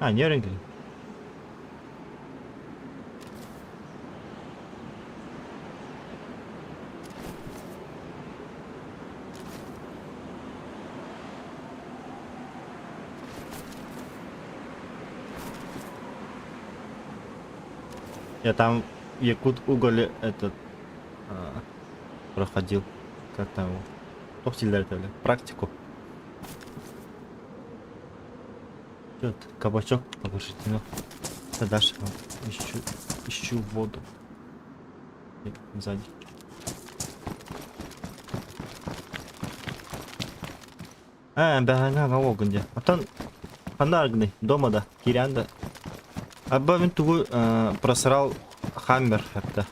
Speaker 1: А, Неринг. Я там Якут уголь этот проходил. Как там его? Туох дииллэр этэ Практику. Чё кабачок покушать, ну. Дальше ищу, ищу воду. Сзади. Ээ, бэҕэһээ налогын диэн. Оттон ханна аргыный? Дома да, киирэн да. Арба мин тугу просрал Хаммер это.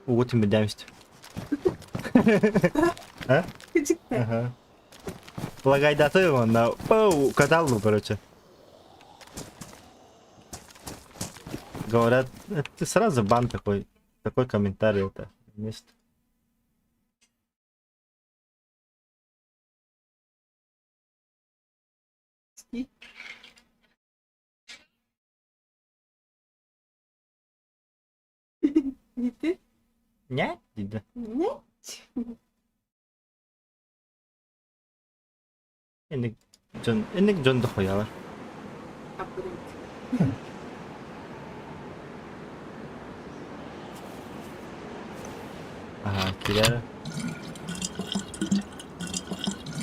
Speaker 1: Угу тимирдээбит. А? Ага. Лагайдаты онно пау катал короче. Говорят, это сразу бан такой, такой комментарий это. Место.
Speaker 2: Не ты?
Speaker 1: Не? Диде.
Speaker 2: Не?
Speaker 1: Инник дьон, инник дьон дохуялар.
Speaker 2: Апгрейд.
Speaker 1: Аһаа, киирэр.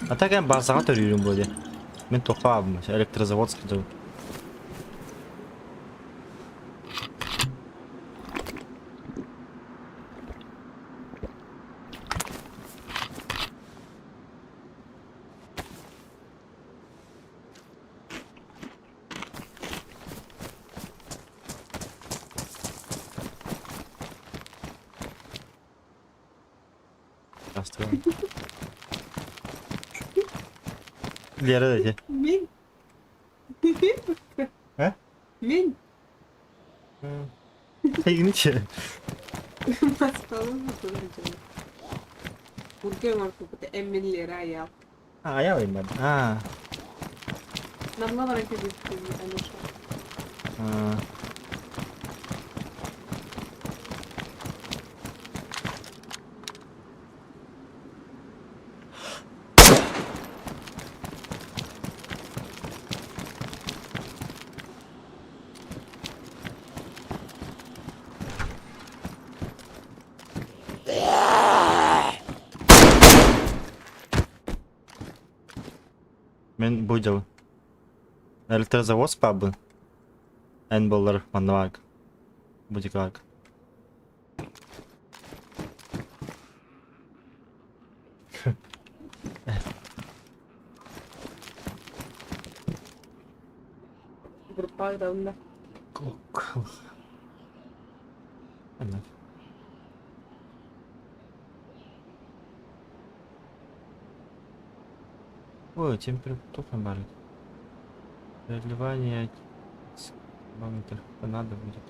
Speaker 1: А так эн базаҕа төрүүрүм буолуо дии. Мин туохха баабын электрозаводский дьон. Здравствуй. Лера дайте.
Speaker 2: Мин.
Speaker 1: А?
Speaker 2: Мин.
Speaker 1: Эйгиничи.
Speaker 2: Маскалын Бургер оҥорбуппут эн мин Лера Айаал.
Speaker 1: А, Айаал иммэн. А.
Speaker 2: Намҥа баран кэлбиппин Алеша.
Speaker 1: А. Мин бу дьыл электрозавод пабын. Эн буоллар манна бутикаларга.
Speaker 2: Группа ыталынна.
Speaker 1: Ой, температура баар. Переливание термометр надо будет.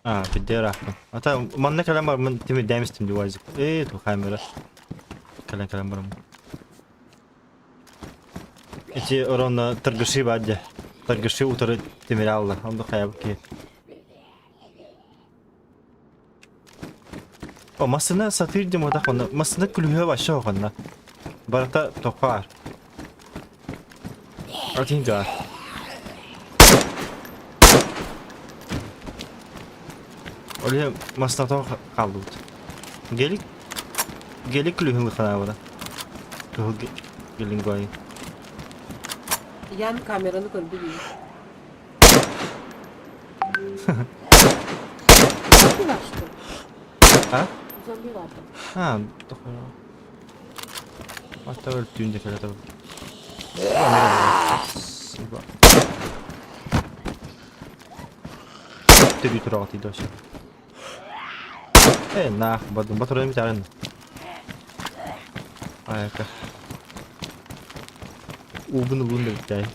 Speaker 1: А, бидде ыраахпын. Ата манна кэлэн бараммын тимирдээн истим дии уазик. Ээ, ту камера. Кэлэн кэлэн бараммын. Ити оронно торгаши баар дьэ. Торгаши утары тимири аалла. Онно хайабыт киһи. О, массыына сатыыр дьэ муотах онно. Массыына күлүһэ вообще оҕонно. Барыта тохаар. Один да. Ол иһин массыынатон хааллыбыт. Гелик гелик күлүһүн лыханаабыта. Кыһыл гелингвайын.
Speaker 2: Ян камераны көрдү дии. Зомби бар что?
Speaker 1: А?
Speaker 2: Зомби бар да.
Speaker 1: А, тохойо. Hatta öldüğünde kere tabii. Төбүй тураҕа тиийдэ өссө. Э, наах, бардым. Батырым битарын. Айка. Уубун улуун да бүттэй.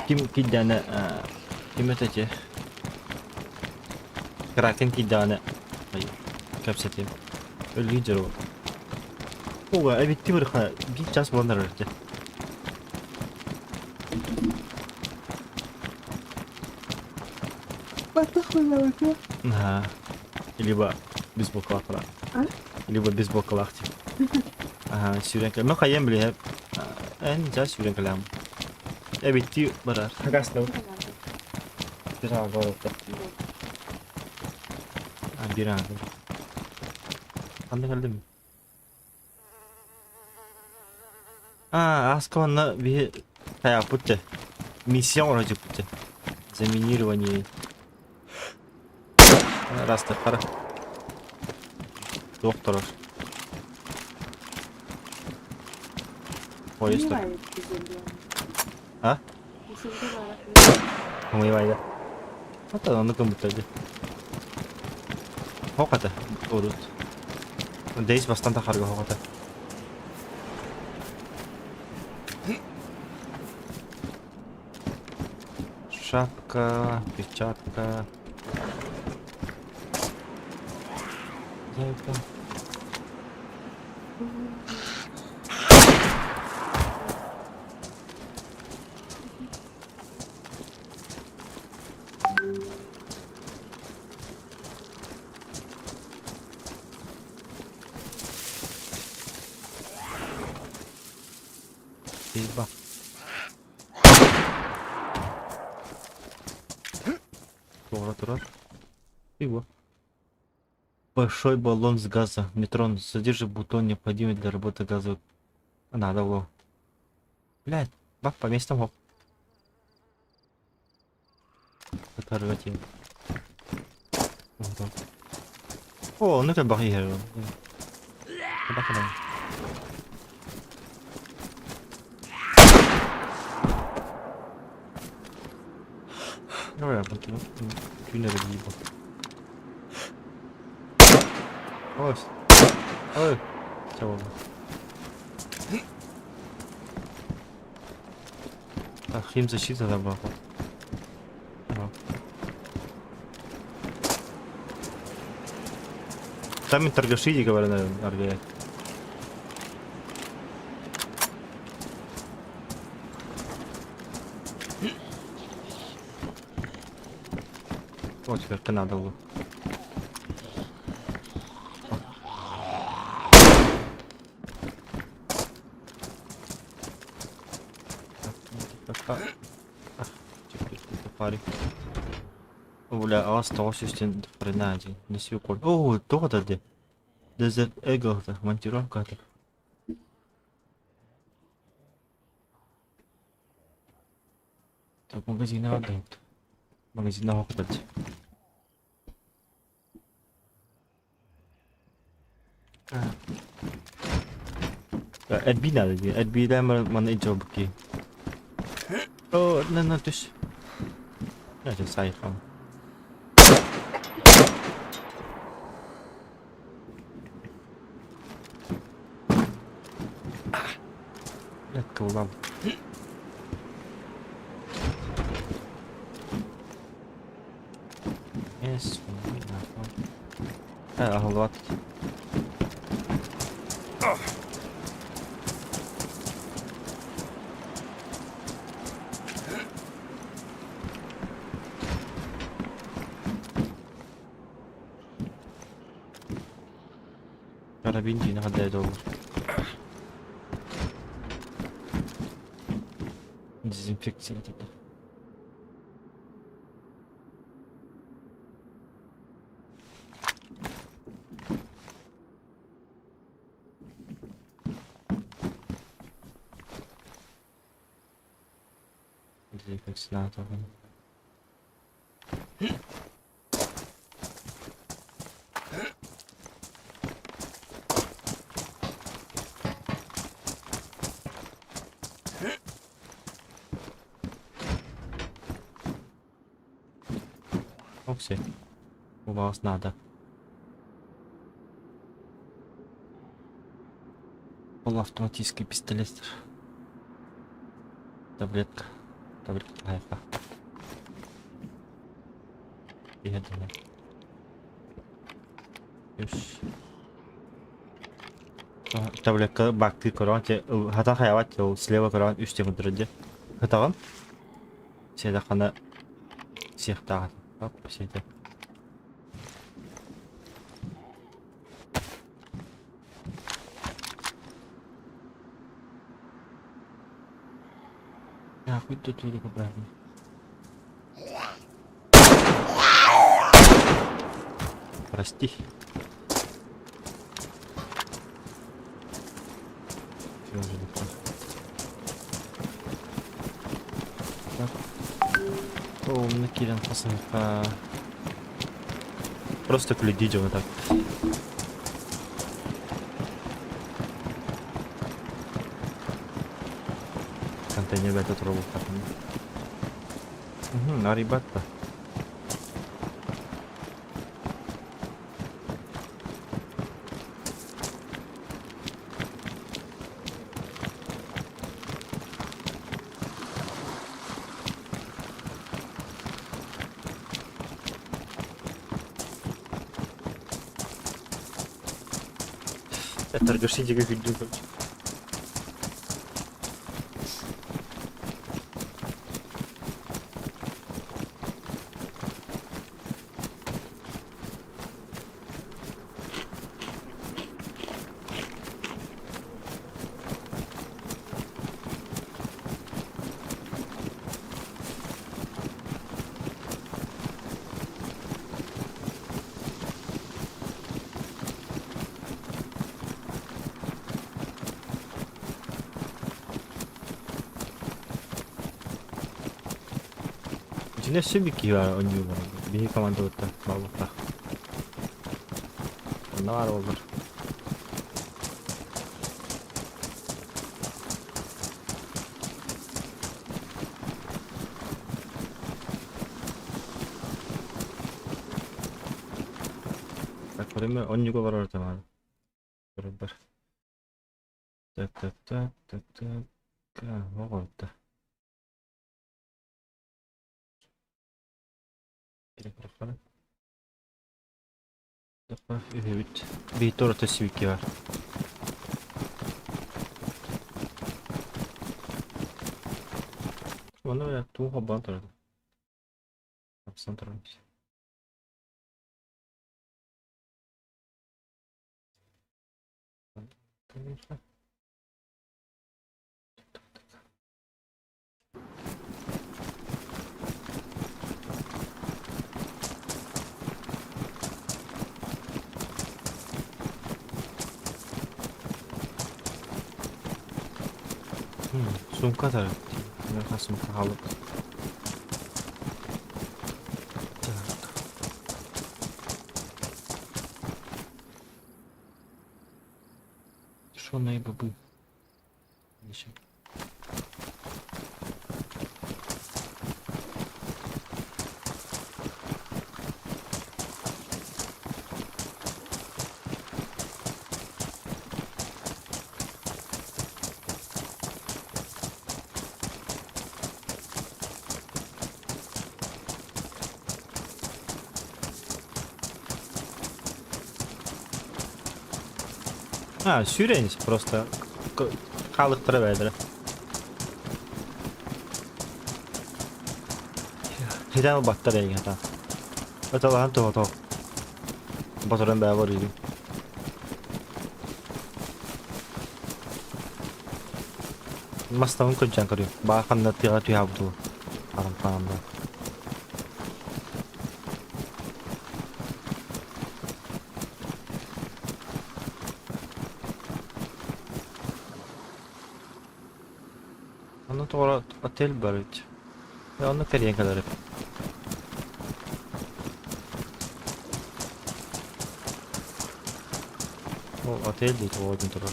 Speaker 1: Ким кийдээнэ ким этэ Кракен кийдэҕинэ кэпсэтиэм. Өлүү дьоро. Ууга эбитти бырха биир час буолан эрэр дьэ. Ага. Либо бейсболкалаах
Speaker 2: А?
Speaker 1: Либо бейсболкалаах тип. Ага, сүүрэн кэлэм. Хайыам билиһэ. Эн дьэ сүүрэн кэлэм. Эбитти барар. Хагасна. Bir ağır oldu. Ha, bir ağır. Ханна кэллим? А, ааска биһи хайааппыт дьэ. Миссия оҥоро дьиппит дьэ. Заминирование. Растахара. Туох турар. Поезд тур. А? Умывайда. Хата оннук гыммыттар дии. Хоох этэ урут. Дейс бастан тахарга хоох этэ. Шапка, перчатка. Зайка. Стрельба. Туора турар. Его. Большой баллон с газа. Метрон содержит бутон, необходимый для работы газовой. Надо было. Блядь, бах, по местам хоп. Оторвать его. Вот он. О, ну как барьер. Ой, ой, чего? Так, химзащита забрал. Там и торгаши, говорят, наверное, аргает. Вот теперь надо было. Бля, аас тоҕус сүүстэн хрена дии. О, тоҕо да дии. Desert Eagle монтировка. Так, магазин отдают. Магазин охотать. Эрбии надо дии. Эрбиилээн баран манна илдьэ барбыт киһи. Оо, на на түс. Это сайхан. Блядь, кыллам. Yes, Аһыллыбат. Карабин дьиэни хадайда olur. Дезинфекция это. Дезинфекция Окси. У вас надо. Полуавтоматический пистолет. Таблетка. Таблетка лайфа. Үс. Таблетка бактыы көрөҕүн те хата хайабат ол слева көрөҕүн үс диэн көрдөрөр дии. Хатаҕын сиэтэххинэ сиэхтээҕин. Оп, сиэтэ. Нахуй тут правильно. Прости. Так. О, киирэн хасыһыкка. Просто глядите вот так. Контейнер бэйэтэ турар. Арыйбат да. Торгаши диэки күндү короче. Дьиҥэ өссө биир киһи баар оонньуур биһиги командабыттан буолбатах. Онно баар буоллар. Так, көрүмэ онньуга олорор тамара. Көрөр. Так, так, так, так, так. Оҕордо. Үһүбүт. Биһи орто сүүкки бар. Оны туу холбоон турар. Тахсан турар. Сумка тарап. Сумка халып. Так. Тушеные бобы. Еще. А, сүүрэн просто хаалыктара бэйэлэрэ. Хитэн ылбаттар эйигин хатаан. Ыталаһан тоһотоо. Батыран бэйэ барыыбын. Мастабын кырдьан көрүө. Баа ханна тыаҕа түһээбит дуу. Хаҕын хаҕын да. Онно тоҕо отель бар эбит. Онно кэрийэн кэлэр эбит. Ол отель дии тоҕо диэн турар.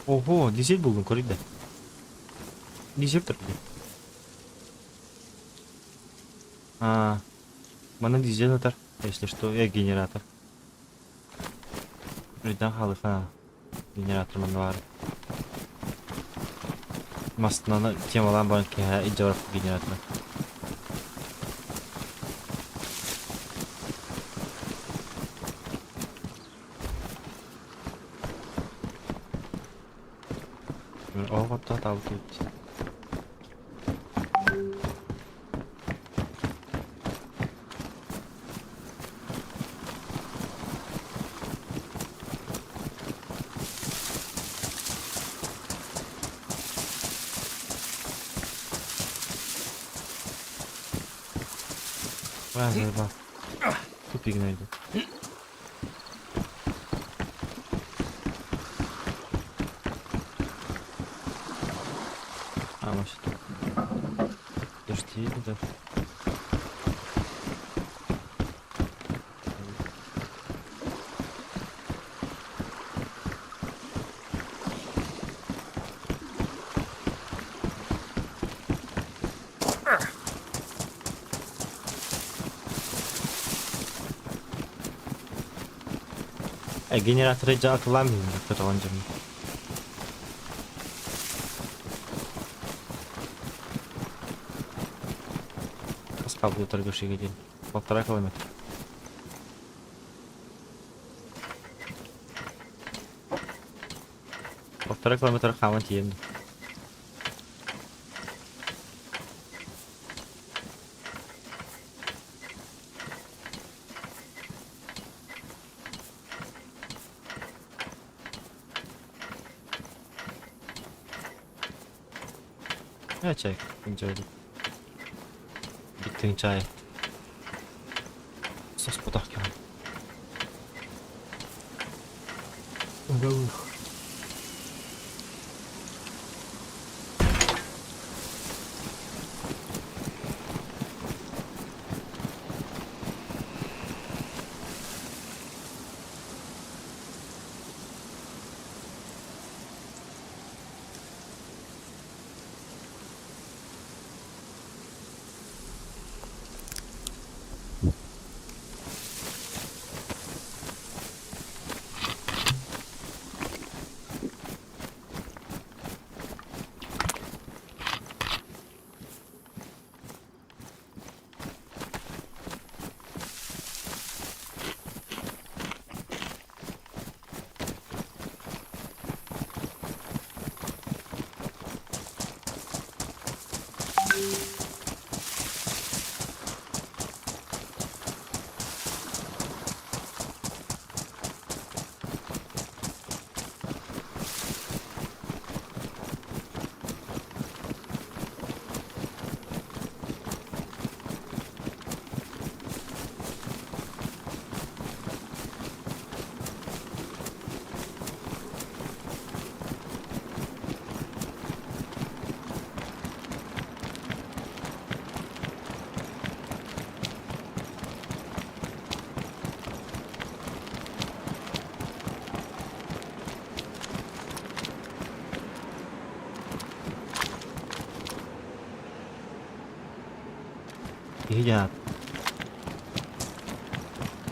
Speaker 1: Ого, дизель булдум, көрүй да. Дизель тұр. А, мана дизель атар, если что, я генератор. Үрдэн хаалыха генератор манна баар. Массыынаны темалаан баран киэһэ илдьэ барар генераторы. Оһох отто сатаабыт эбит. Раз, два. Тупик найду. А, может тут. Подожди, да. Э, генераторы дьэ атылаан иһин көтөҕөн дьону. Хас хаалбыт торгашига диэн. Полтора километр. Полтора километр хааман тиийэн. Ээ чай, күн Биттиҥ чай. Соспотох киһи. Киһи диэн аат.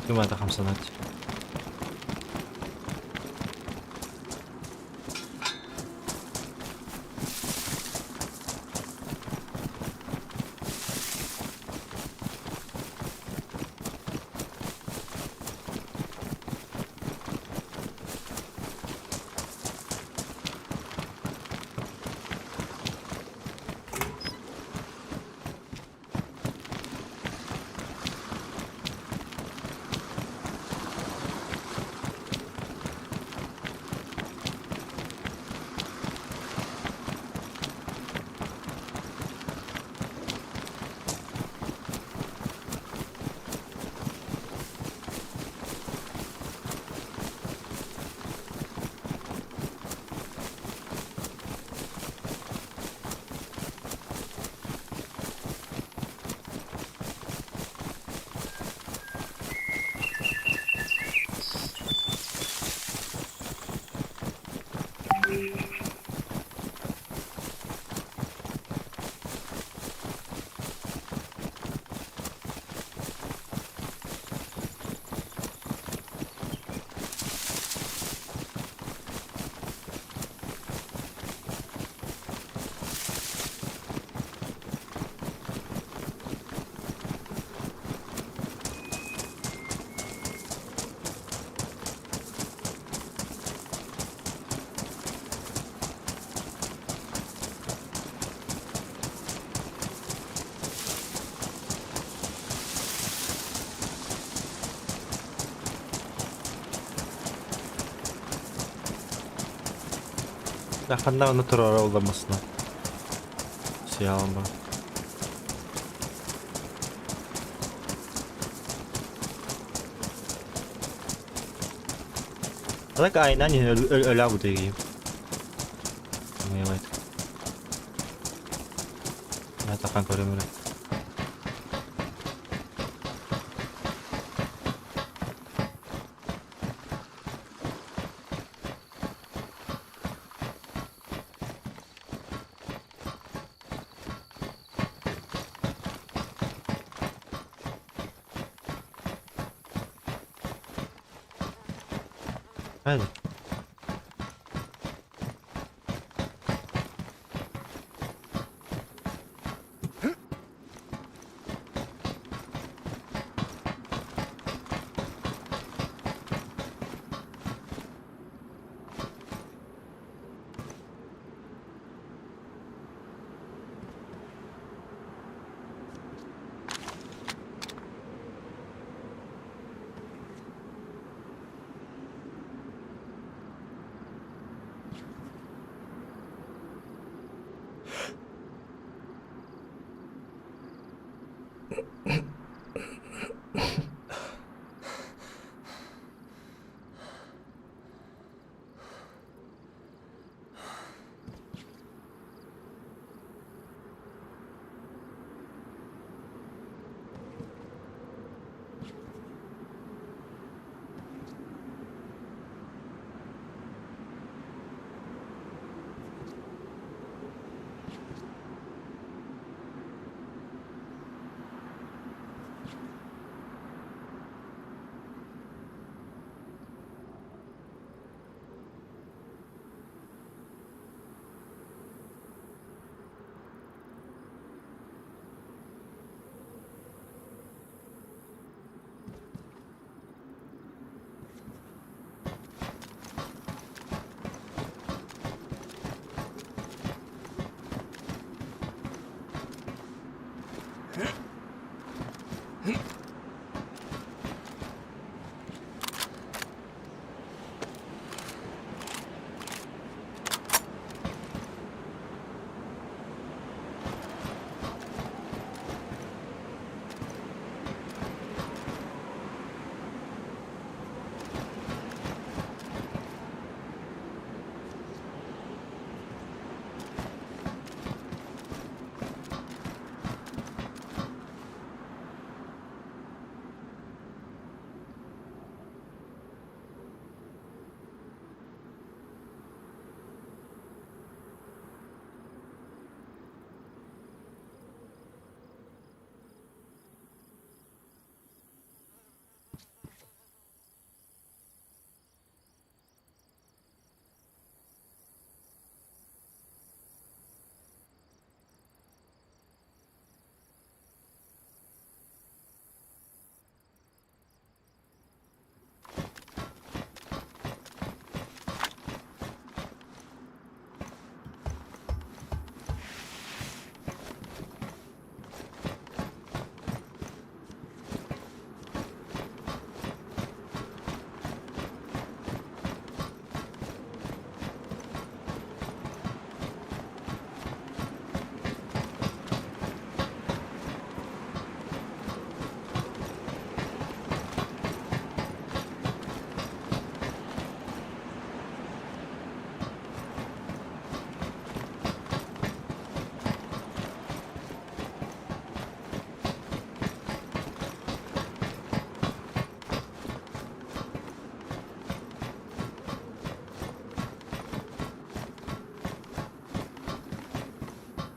Speaker 1: Ким аата хамсанар. Ханна ону туруора улламмысына. Сыйаалым бар. Так айынан өлө бутыгим. Милайт. Атахан көрөмүрэ. Hadi.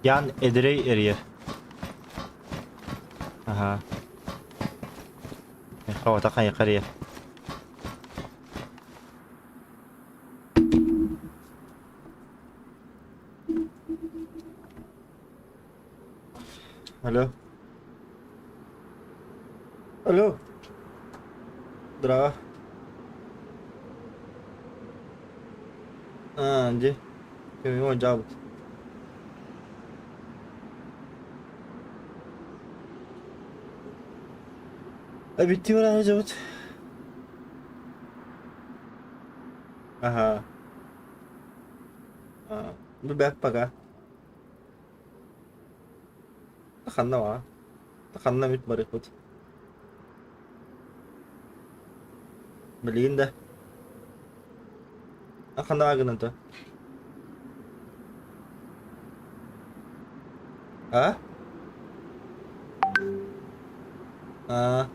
Speaker 1: Ян Эдирей эрийэр. Аһаа. Хавата хайа эрийэр. Алло. Алло. Здраво. А, где? Көмө жабыт. Эбитти баран жабыт. Ага. Ну бэк пока. Ханна баа? Ханна эмит барыахпыт. Билигин да. Ханна баа гынан то? А? А?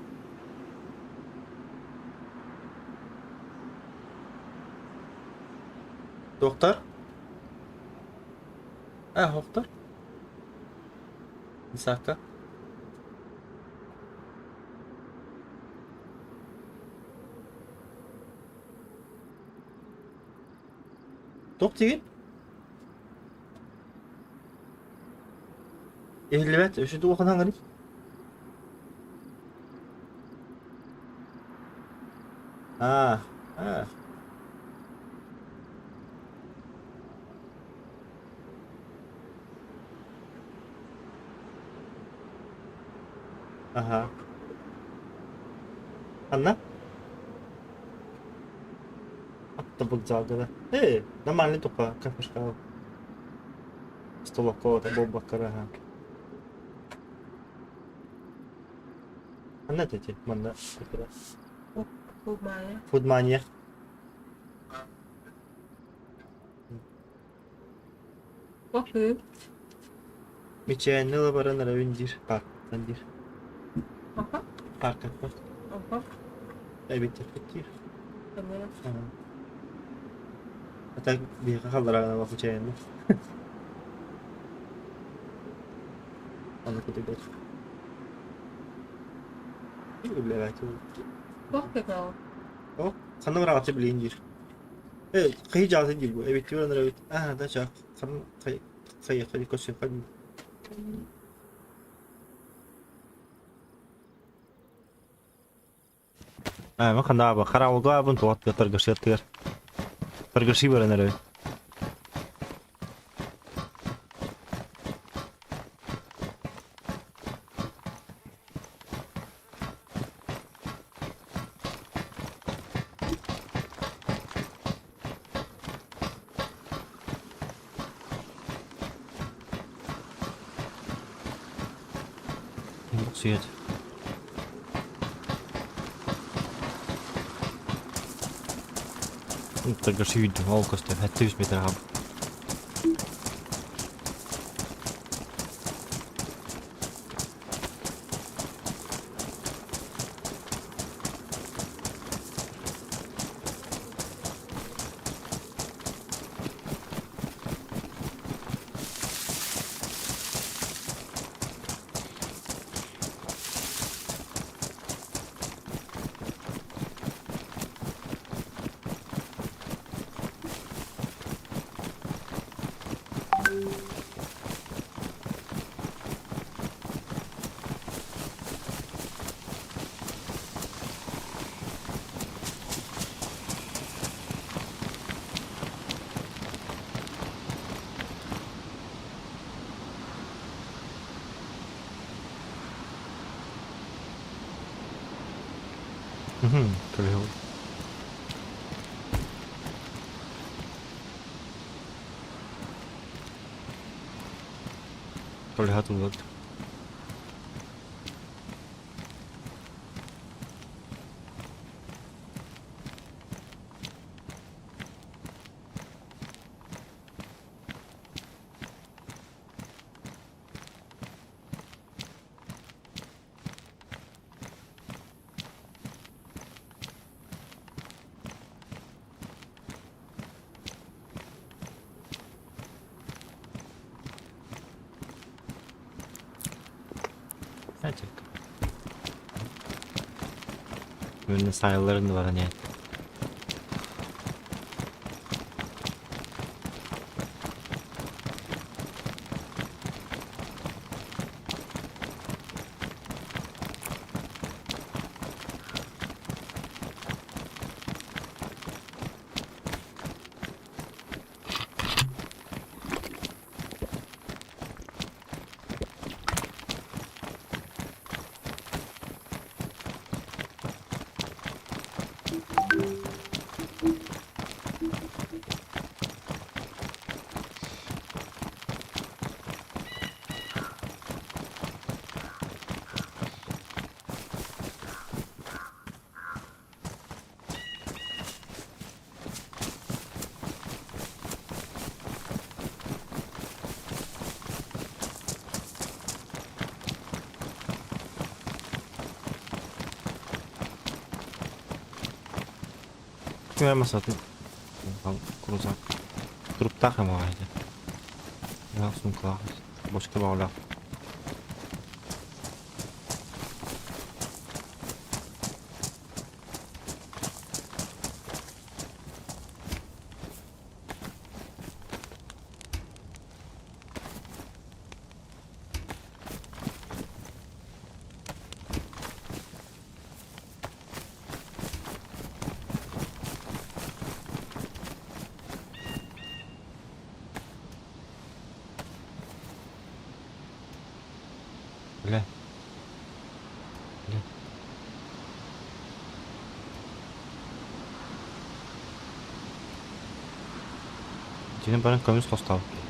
Speaker 1: Доктор? А, доктор? Исаакка? Туох диигин? Иһиллибэт, өссө туох хаҥырый? Аа, аа. Аһа. Ханна? Атта былдьаалгыда. Ээ, нормальный тупа кафешка. Столовка буолбакка аһа. Ханна эти манна
Speaker 2: Фудмания.
Speaker 1: Фудмания.
Speaker 2: Кофе.
Speaker 1: Мичээнни ыла баран эрэбин диир, паркаттан диир.
Speaker 2: Аха.
Speaker 1: Паркаттан.
Speaker 2: Аха.
Speaker 1: Эбиттэрбит диир.
Speaker 2: Tamam.
Speaker 1: А так биһиэхэ халлараҕына мичээнни. Аны кутуйбат.
Speaker 2: Кофе кал.
Speaker 1: О, ханна бараҕаччы билигин диир. Э, хайы дьаатын диир бу. Эбиттии баран эрэбит. Аа, да чаа. Ханна хай хайы хайы көрсүөххэ дии. Аа, мен ханна аба хараабылга аабын туох торгашыаттыгар. Торгашыы баран эрэбит. Свет. Торгаши ол көстөр. 700 метр аҕа. Прыгал. Толь тут. Мин сайылларын баран иһэн. Ким масатын крузак. Туруктаах ема баайда. Сумкалаах. Бочка баҕалаах. Бля. Бля. Итини баран көмүс хостообут.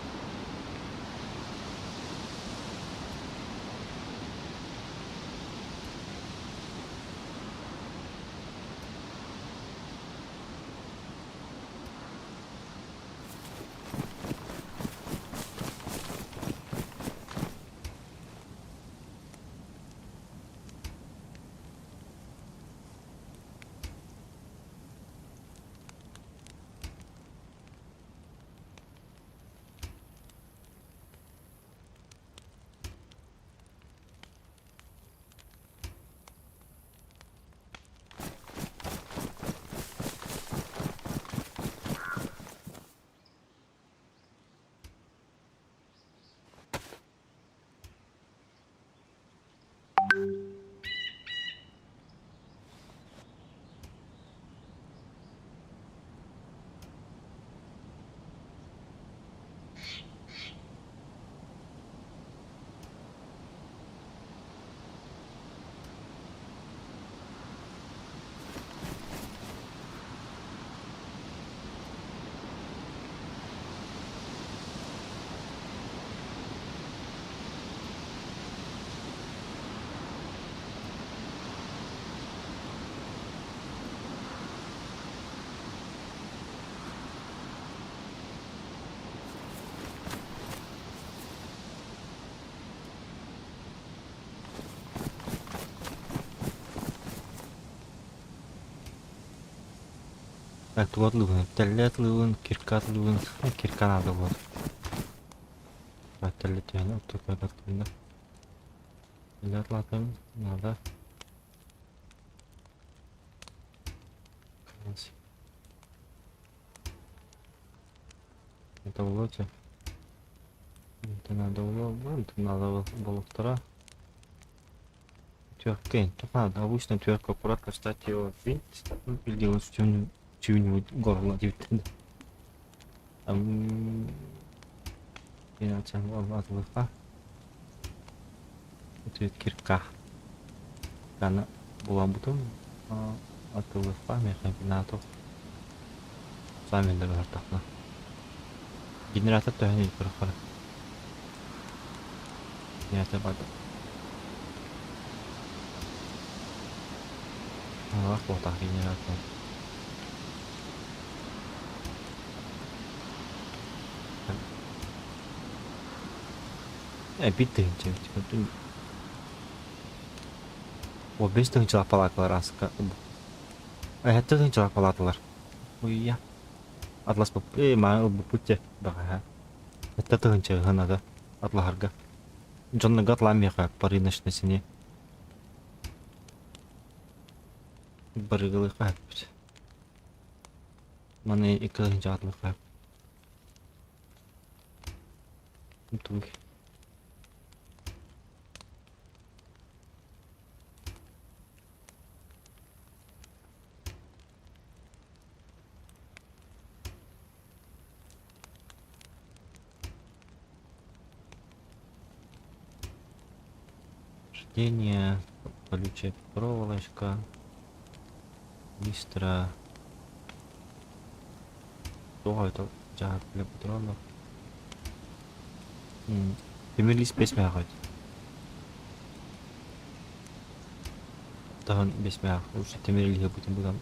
Speaker 1: Тугу атылыыбын? Тэллэй атылыыбын, кирка атылыыбын, кирка наада буолар. Тэллэй түһэн оттокуйдаттым да. Тэллэй атылаатым, наада. Это болото. Это надо было, это надо было Отвертка, тут надо обычно отвертку аккуратно встать его в винт или делать чью-нибудь горло диэбиттэн. Атылыха. Это кирка. Аны булабытым атылыха механизатор. Сами да Генератор төһөн илпир Генератор бар. Алах буолтах генератор. Э, биир тыһыынча эбит. О, бес тыһыынчалаах палаакалар ааска. Эһэттэ тыһыынчалаах палааталар. Уйя. Атлас э, маа ылбыппыт дьэ, баҕаһа. Эттэ тыһыынча ыһынада атлаһарга. Дьоннорго атлаан миэхэ по рыночной цене. Барыгылыахха сөп. Маны икки тыһыынчаҕа сөп. Тугуй? Рождение, колючая проволочка, быстро. Туох это дьаһап для патронов. Тимир лист бэс мээхөт. Таһын бэс мээх. Лучше тимир лиһи бутун бутан.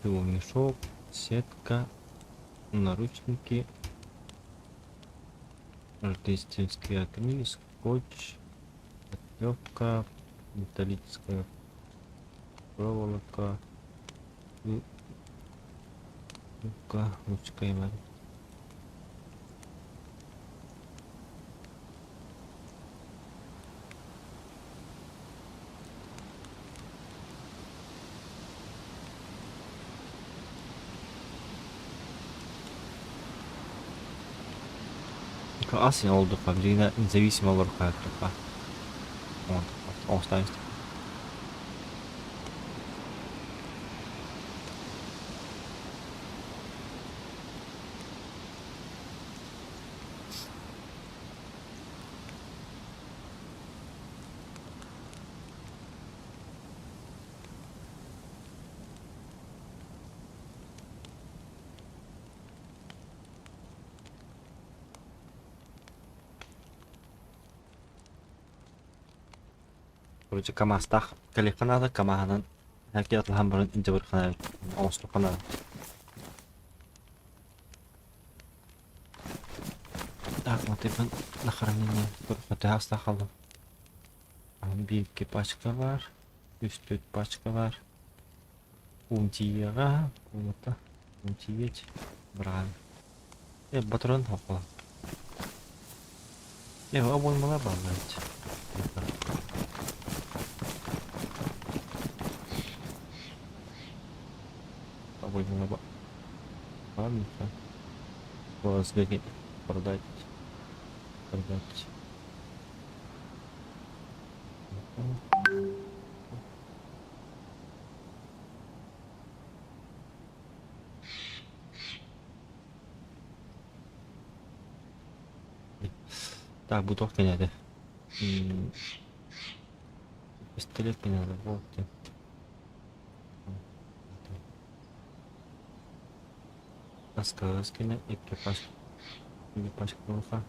Speaker 1: Мешок, сетка, наручники, рождественские огни, скотч, отвертка, металлическая проволока, и ручка и Ас олдукка билигин независимо олорукка оҥостон Короче, КамАЗтаах кэлиэххэ наада, КамАЗынан эргэ атылаһан баран илдьэ барыахха оҥостуохха наада. Так, матыйбын на хранение төһө астаах хааллым? Биир пачка баар, үс төрт пачка баар. Уунтийиэҕэ, куолата, уунтийиэч, быраҕан. Э, батаран хоппо. Э, обоймалар бааллар эбит. Обоймалар ба. Ладно, сбегать, продать, продать. Так, бу туох кэнээтэ? Пистолет кэнээтэ буолт. Аскаас кэнэ икки пачка икки пачка буолха.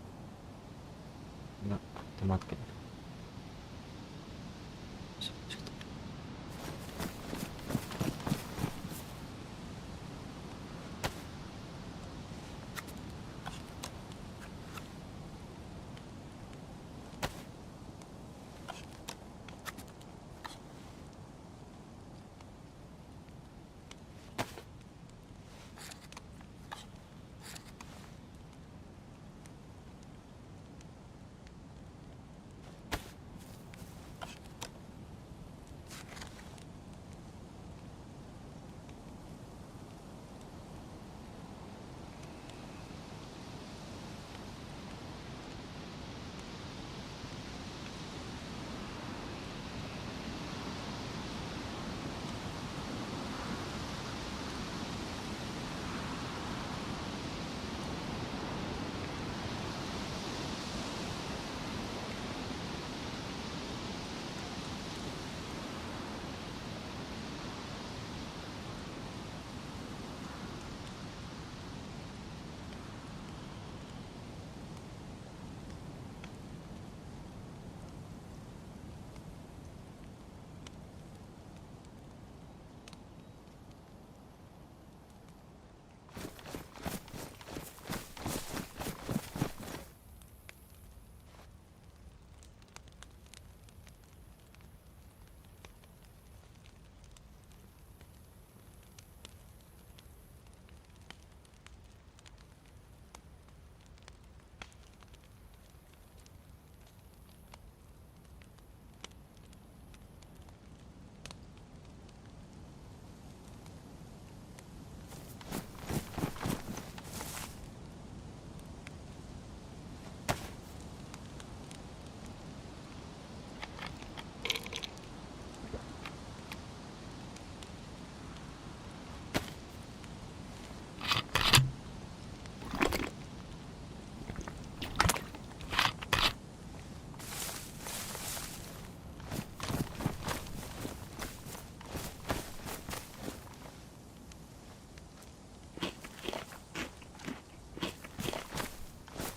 Speaker 1: На автомат кэнэ.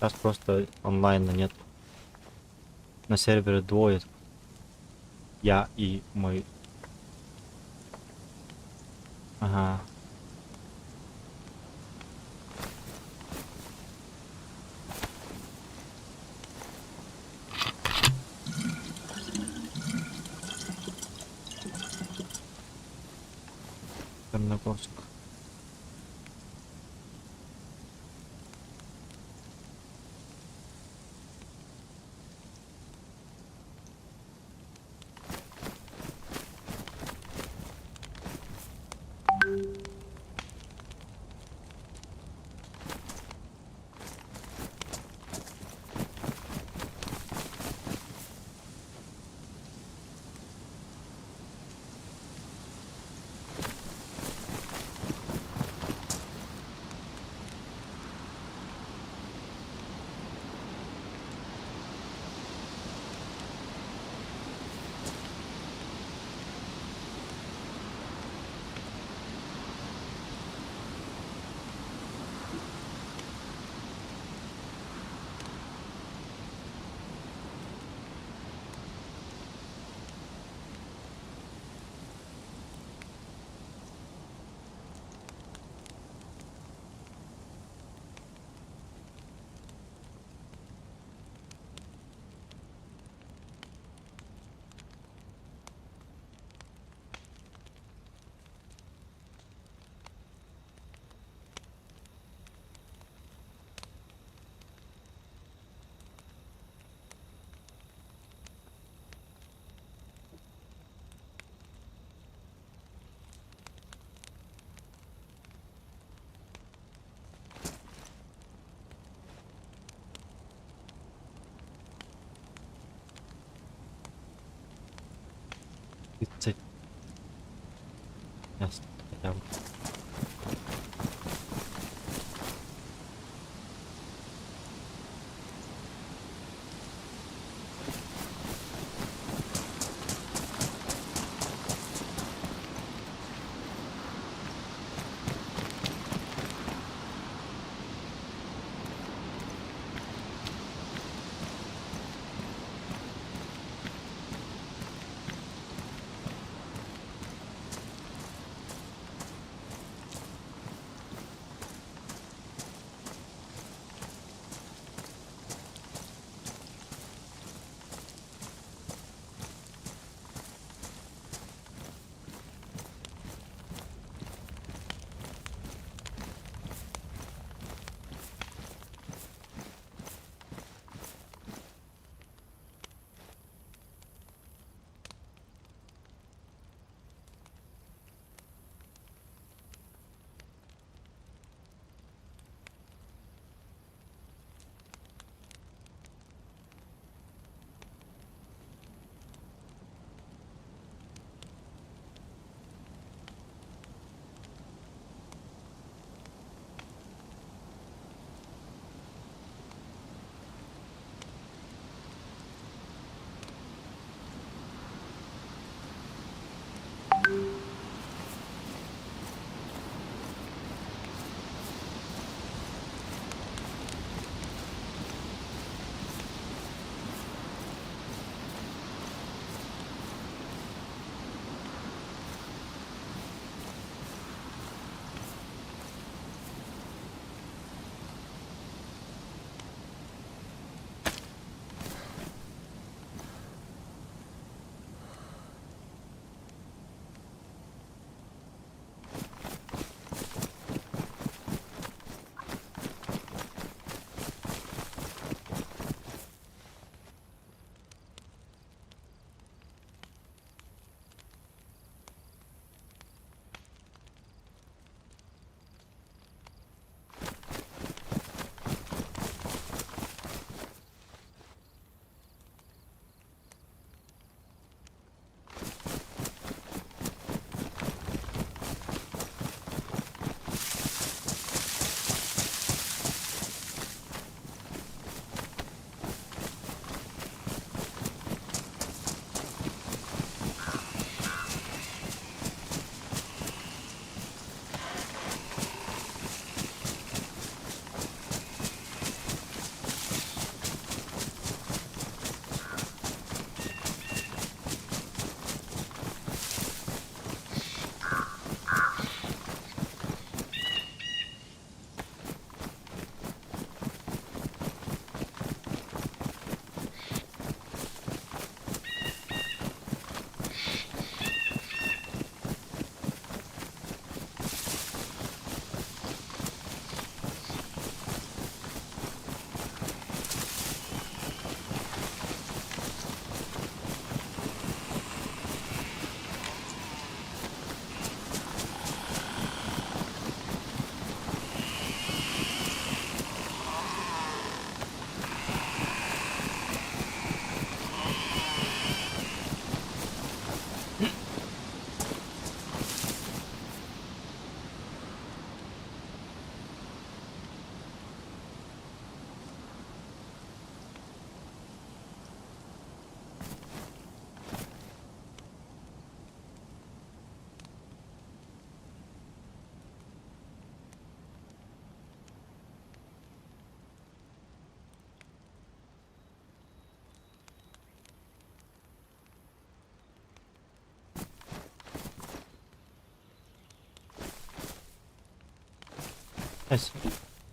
Speaker 1: Сейчас просто онлайна нет. На сервере двое. Я и мой... Ага. Черногорск. 30. Ясно, хотя бы.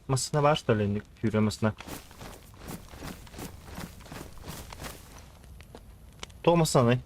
Speaker 1: Массыына баар что ли? Сүүрэ массыына. Тоҕо массыынаный?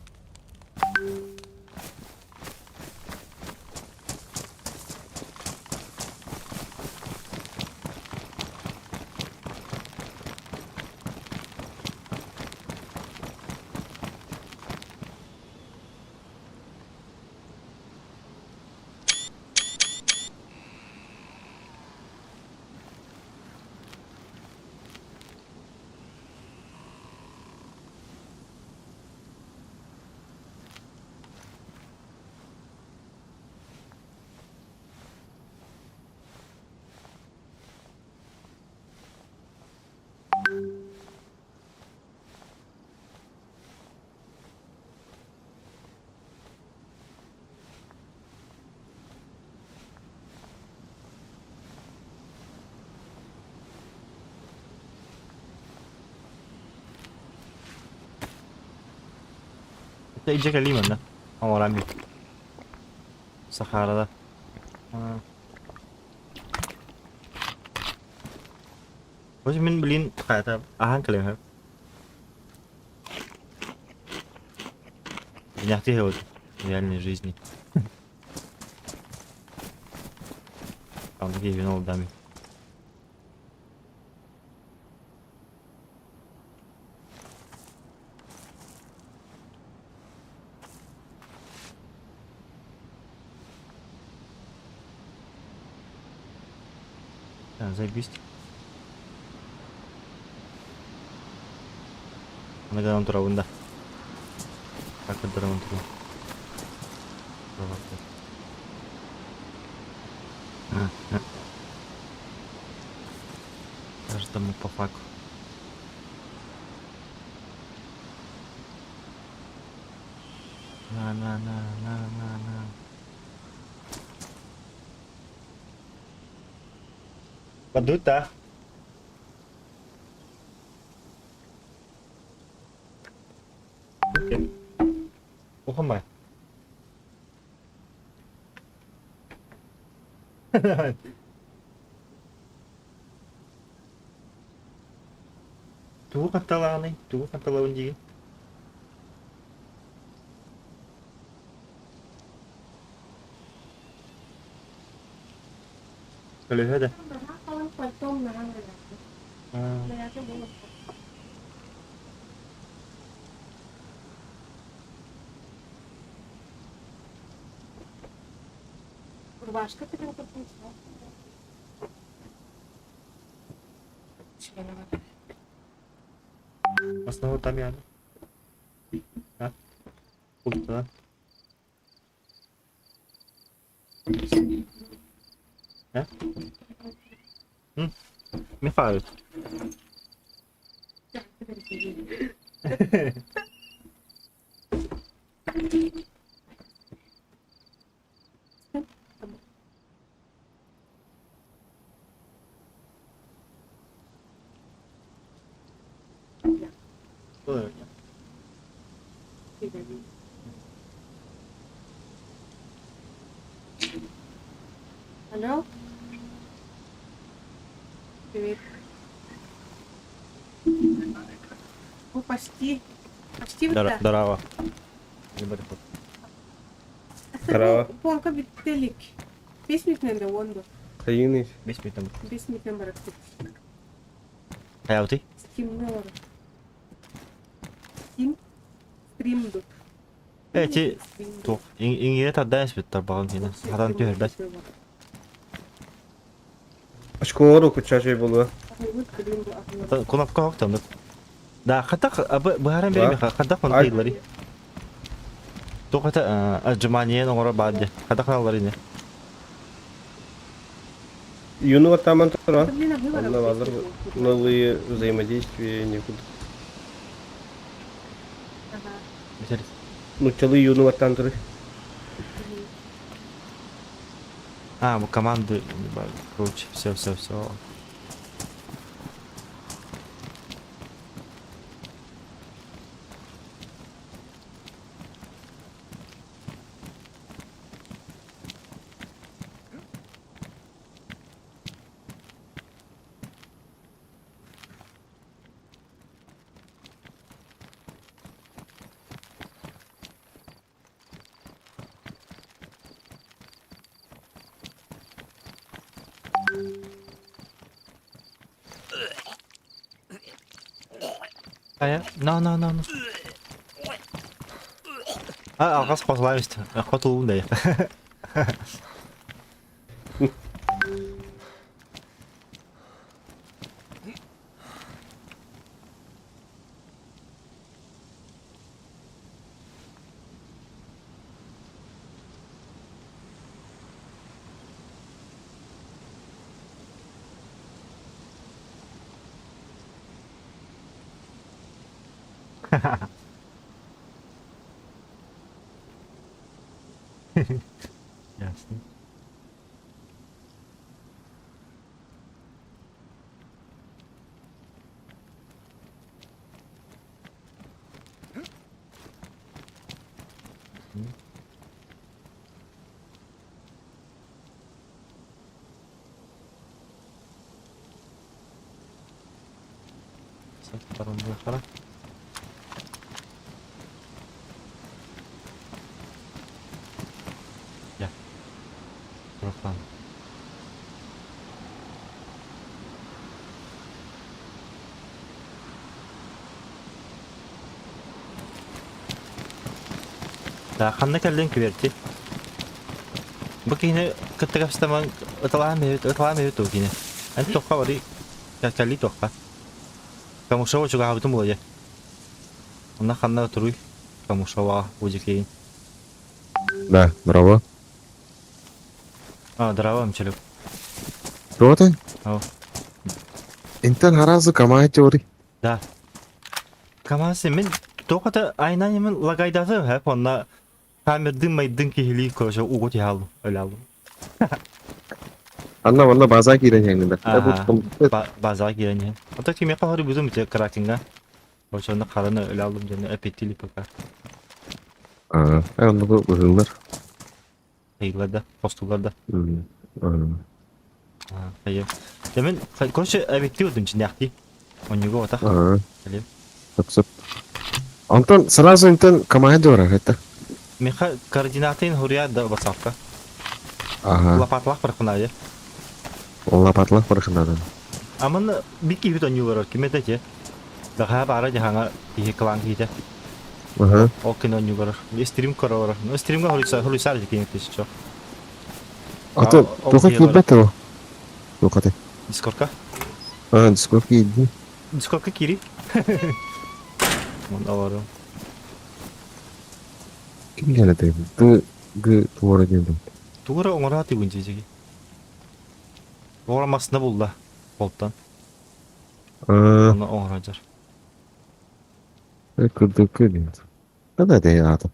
Speaker 1: Илдьэ кэлиим манна. Оҥорон бит. Сахарада. Бу мин блин хайата аһаан кэлиэм. Дьиҥнээхтии вот в реальной жизни. Там такие вино дами. Да, заебись. Аныгынан турабын да. Так көрдөрөмүн турабын. Каждому по факту. На на на на на на. Падута. Окей. Ухамай. Тугу ханталааный? Тугу ханталабын диигин? Көлөһө да.
Speaker 2: Рубашка кэтэн курдук
Speaker 1: Основа там я. А? Култа. А? Mi fai?
Speaker 2: Алло. Привет. Ну, почти. Почти вот так.
Speaker 1: Здорово.
Speaker 3: Здорово.
Speaker 2: Понка бителик. Бес минутнен онду.
Speaker 3: Хайыный.
Speaker 1: 5 минут.
Speaker 2: 5 минутнен барат.
Speaker 1: Хайалты?
Speaker 2: Стримнер. Стрим. Стримду.
Speaker 1: Эти туох иҥиирэ тардан испит тарбаҕын кини хатан түһэрбэт.
Speaker 3: Очколору кучачай буолуо.
Speaker 1: Кнопка хоктонук. Да, хатах быһааран биэримэ хатах он тыйлары. Туох это отжимание оҥоро баар дии. Хатах наллар ини.
Speaker 3: Юну там тура. Онно баалар новые взаимодействия некуда. Нуччалыы юну баттаан турар.
Speaker 1: А, бу команды короче, все, все, все. Хайа, no no no no. А, алҕас хотулаан истэ. Хотулуун да. Ясно. Дьэ, туруктаан. Да, ханна кэллиҥ күөрти? Бу киһини кытта кэпсэтэмэн ыталаан бэйэбит, ыталаан бэйэбит дуо кини? Эн туохха барый? Кэллии туохха? Камышова чугаһаабытым буолуо дьэ. Онно ханна туруй? Камышова удикейин.
Speaker 4: Да, браво.
Speaker 1: А, здраво, Мчелюк.
Speaker 4: Что ты?
Speaker 1: Ау.
Speaker 4: Интен харазы камай теорий.
Speaker 1: Да. Камаз мин тоқата айнан мен лагайдатым хэп онна камердын майдын киһилии короче угу тиһалым өлалым.
Speaker 4: Анна манна база киирэн иһэҥҥин
Speaker 1: Аха. Базаҕа киирэн иһэн. Ото кимиэхэ хоруйбутум ити Кракенҥа. Короче, онно хараны өлө аллым диэн эпиттили пока.
Speaker 4: Аа, онно быһыылар.
Speaker 1: Ыйылар да, хостулар да. Хайы. Дэмин, короче, эбиттии удун чинээхтии. Онньуга отах. Кэлим.
Speaker 4: Сөп-сөп. Онтон сразу интен камая дора это.
Speaker 1: Миха координатын хуруя да ватсапка.
Speaker 4: Ага.
Speaker 1: Лопатлах бархынаайы.
Speaker 4: Лопатлах бархынадан.
Speaker 1: Аман бик киһи онньуулар ким это те. Дахаа баара дьаһаҥа киһи кылаан киһитэ.
Speaker 4: Ага.
Speaker 1: Ол кини онньуулар. Стрим көрөр. Стримга хоруйсар хоруйсар дикин тысяча.
Speaker 4: А то тоха киирбэт ол. Тоха
Speaker 1: Дискордка?
Speaker 4: А, Дискорд киирди.
Speaker 1: Дискордка киири. Мон аларым.
Speaker 4: Ким кэлэтэй? Т Г туора диэн.
Speaker 1: Тугура оҥоро тыгын дьиги. Оҕор масына булла. Болтан. Оны оҥоро дьар.
Speaker 4: Кырдык диэн. Да да аата.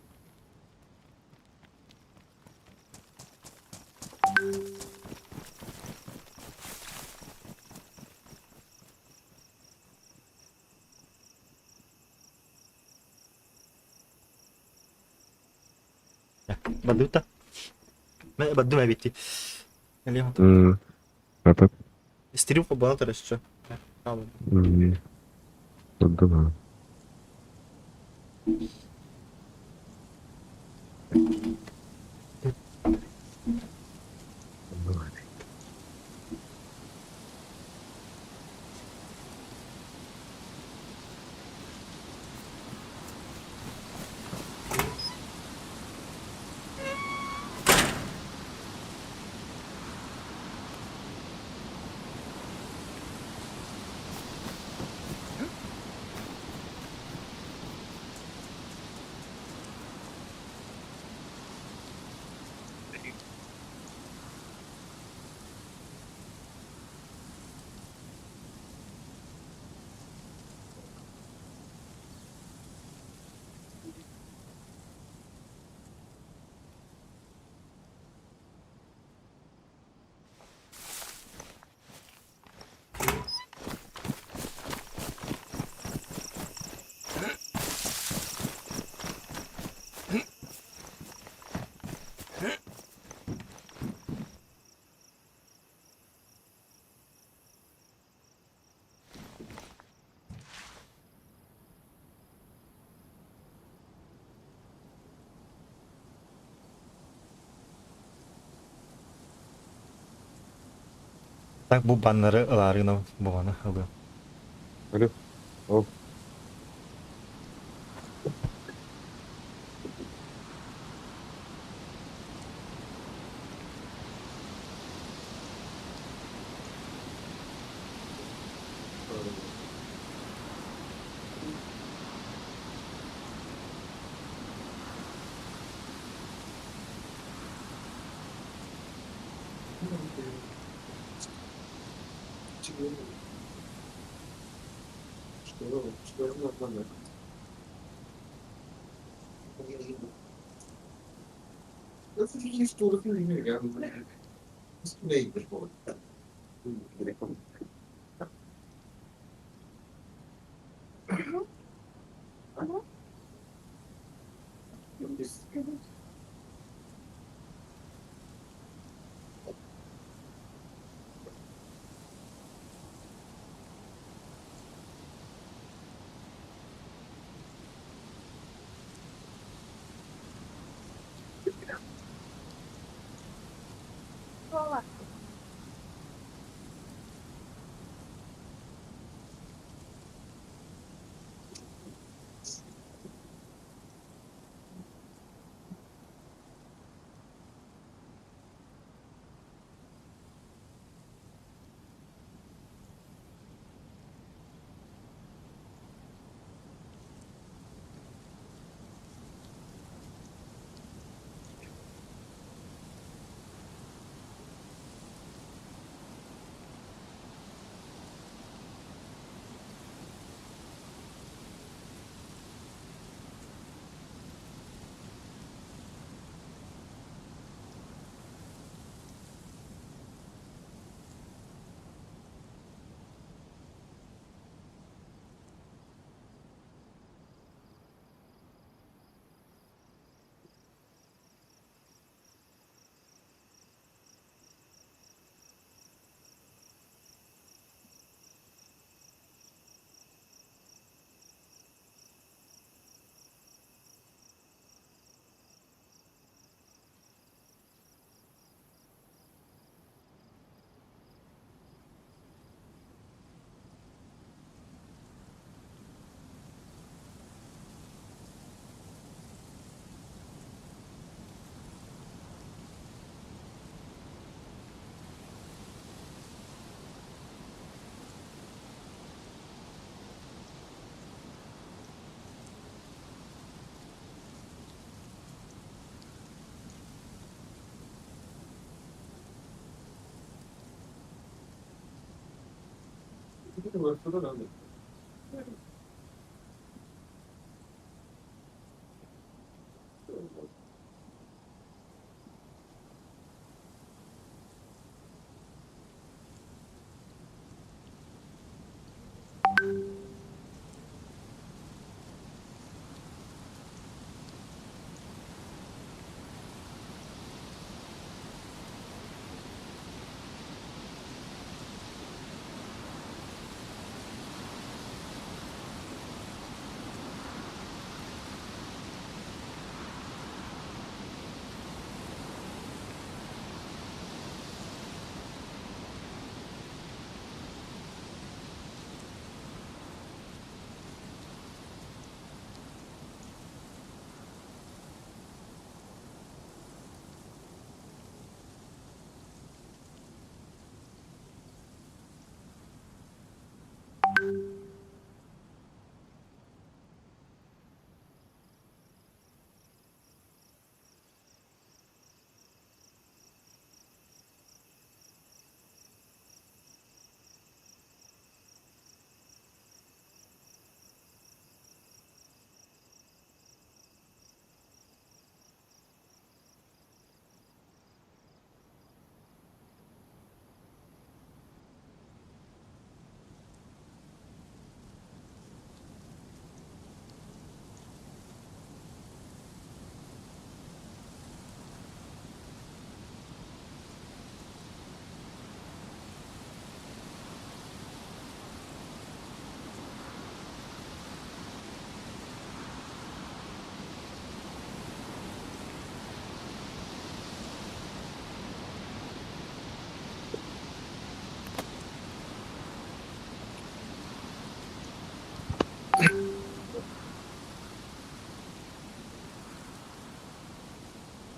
Speaker 1: Бадыта. Баддым эбити.
Speaker 4: Рапап.
Speaker 1: Стрим холбоно еще.
Speaker 4: Баддым.
Speaker 1: Так бу баннеры ылаарына буганы ылыам.
Speaker 4: Алло. О.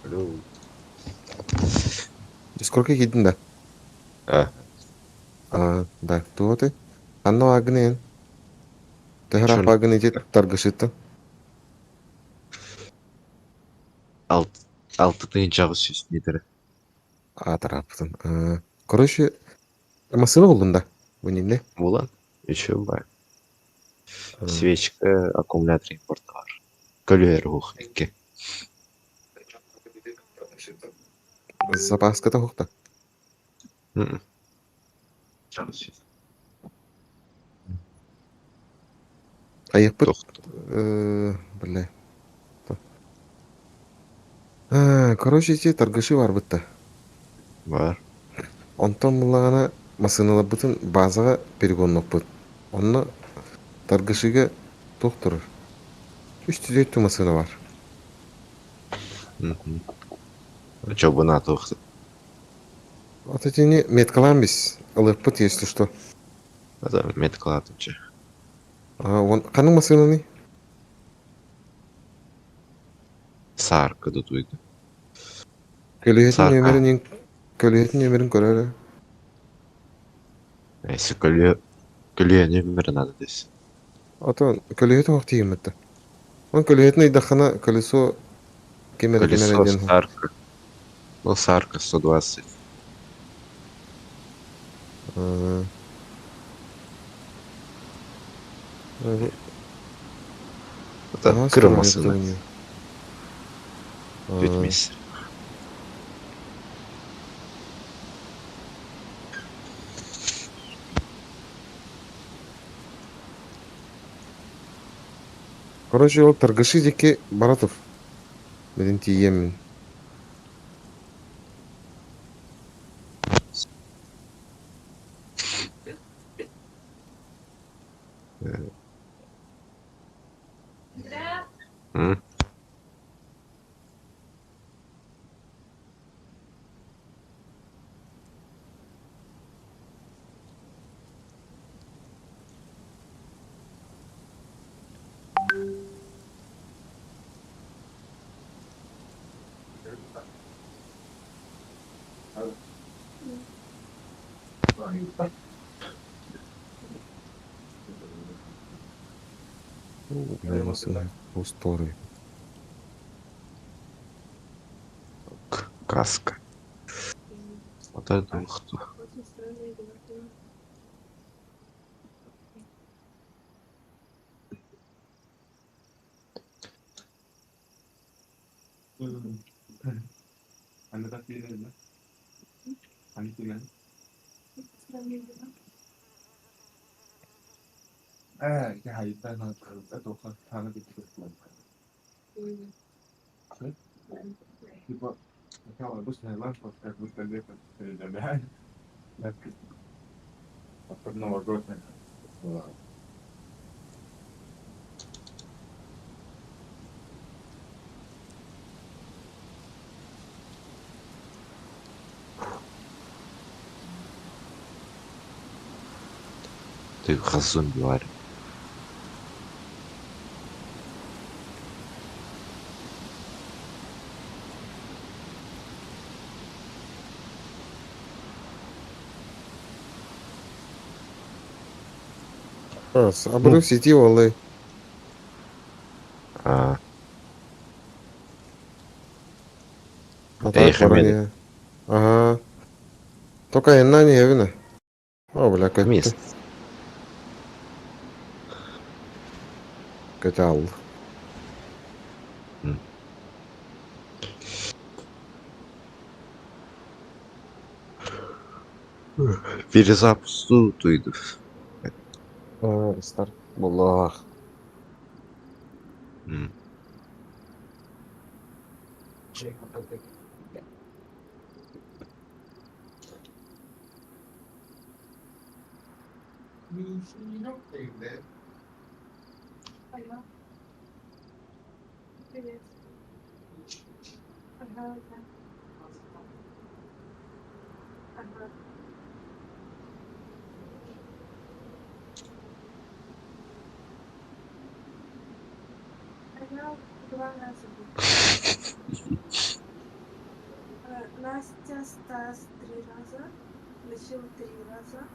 Speaker 4: Алло. Сколько киирдиҥ да?
Speaker 5: А,
Speaker 4: А, да, туох этэй? Ханна бааргын эн? Төһө
Speaker 5: Шо
Speaker 4: ыраах ити таргышыттан?
Speaker 5: Алты тыһыынчаҕа сүүс миэтэрэ.
Speaker 4: Аатарааппытын. Короче, массыына буллун да? Бу иннинэ?
Speaker 5: Булан, үчүгэй баар. Свечка, аккумулятор импорталар. Көлүөһэр уһук икки.
Speaker 4: Запаската уһукта. Айыппыт бля. Короче, ити торгаши барбытта.
Speaker 5: Бар.
Speaker 4: Онтон буллаҕына массыыналарбытын базаҕа перегонноппут. Онно торгашига туох турар? Үс түөрт массыына бар.
Speaker 5: Чобуна туох.
Speaker 4: Вот итини меткалаан бис. Ылыппыт, если что.
Speaker 5: Это меткалаатымчы.
Speaker 4: А, ханнык массыынаны?
Speaker 5: Саарка тутуйду.
Speaker 4: Көлүөһэтин
Speaker 5: Саарка.
Speaker 4: нөмерин көлүөһэтин нөмерин көрөр.
Speaker 5: Эси көлүө көлүө нөмерин надо дес.
Speaker 4: Ото көлүөһэтин ох тиийиммитте. Он көлүөһэтин ыйдаххына колесо ким эрэ ким эрэ
Speaker 5: Колесо
Speaker 4: диэн.
Speaker 5: Саарка. Ну, Саарка 120. Это кыра массыына. Бүтмес.
Speaker 4: Короче, ол торгаши диэки бара тур. Билин тиийиэммин. Бля, массыына пустой.
Speaker 5: Каска. Вот это ухту.
Speaker 2: Очень странные дела. Странные дела.
Speaker 5: Ты хазун говорю.
Speaker 4: Обрыв сети олай.
Speaker 5: А,
Speaker 4: А так
Speaker 5: Эх,
Speaker 4: баран
Speaker 5: Амеда.
Speaker 4: иһэ. Ага. Только айаннаан иһэбин ээ. О, бля, көттө.
Speaker 5: Мест.
Speaker 4: Көтө аалла.
Speaker 5: Перезапуск туйду.
Speaker 4: Аа, старт буоллаах.
Speaker 2: Алло. Привет. Ага, да. Ага. Она два раза был. Настя, Стас три раза. Михаил три раза.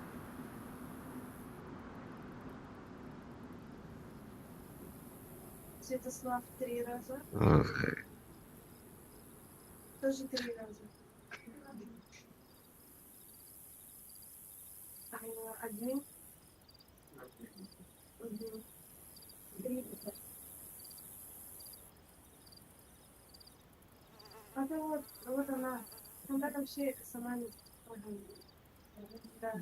Speaker 2: Святослав три раза. Тоже три раза. А Один. Мгм. Три. А то вот, вот она. Она вообще сама не... Ага. Да.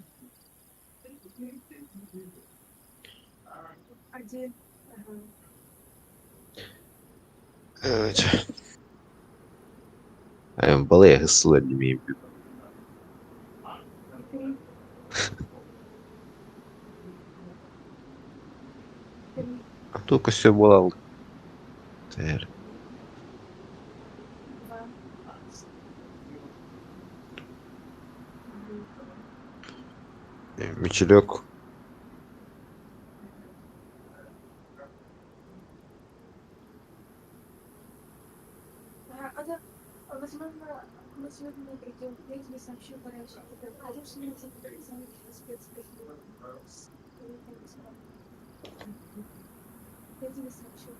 Speaker 2: Один. Ага.
Speaker 5: Балай сылар димейм.
Speaker 2: Три. Три.
Speaker 5: А только все было. Тэр.
Speaker 2: Два. Мгм.
Speaker 5: Мичелек.
Speaker 2: А, да, возможно, мы сегодня не придем. Я тебе сообщу пораньше. Потому что мне спецприход. Я тебе сообщу.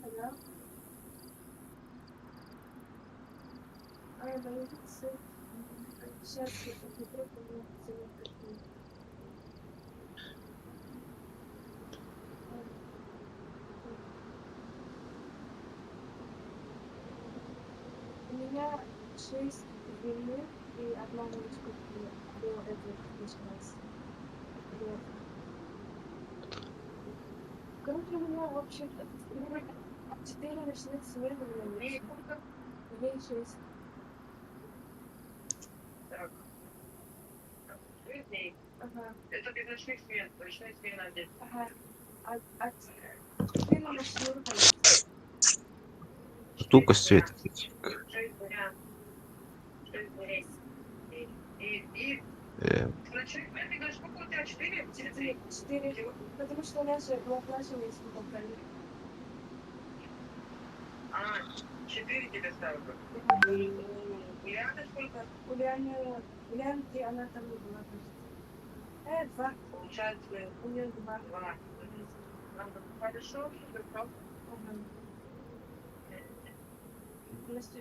Speaker 2: Алло. А, да, сейчас я посмотрю, у меня цены какие. У меня 6 длинных и одна ручка до этого началась. Вот. Короче, у меня, в общем-то, 4 ночных смены у меня есть. Дней 6.
Speaker 6: Так. 6 дней.
Speaker 2: Ага.
Speaker 6: Это без ночных смен, ночная смена отдельно.
Speaker 2: Ага. А 4 ночных.
Speaker 5: Штука света.
Speaker 6: 6 дня. 6 дней. И ночных смен, ты говоришь, сколько у тебя? 4?
Speaker 2: 4. 4. Потому что у нас же было оплачивание, сколько брали.
Speaker 6: А, 4 тебе ставлю. У Лианы сколько?
Speaker 2: У Лианы, у Лианки она там не была, кажется. 2.
Speaker 6: Получается,
Speaker 2: У нее 2.
Speaker 6: 2. Хорошо, супер,
Speaker 2: Ага. Настя.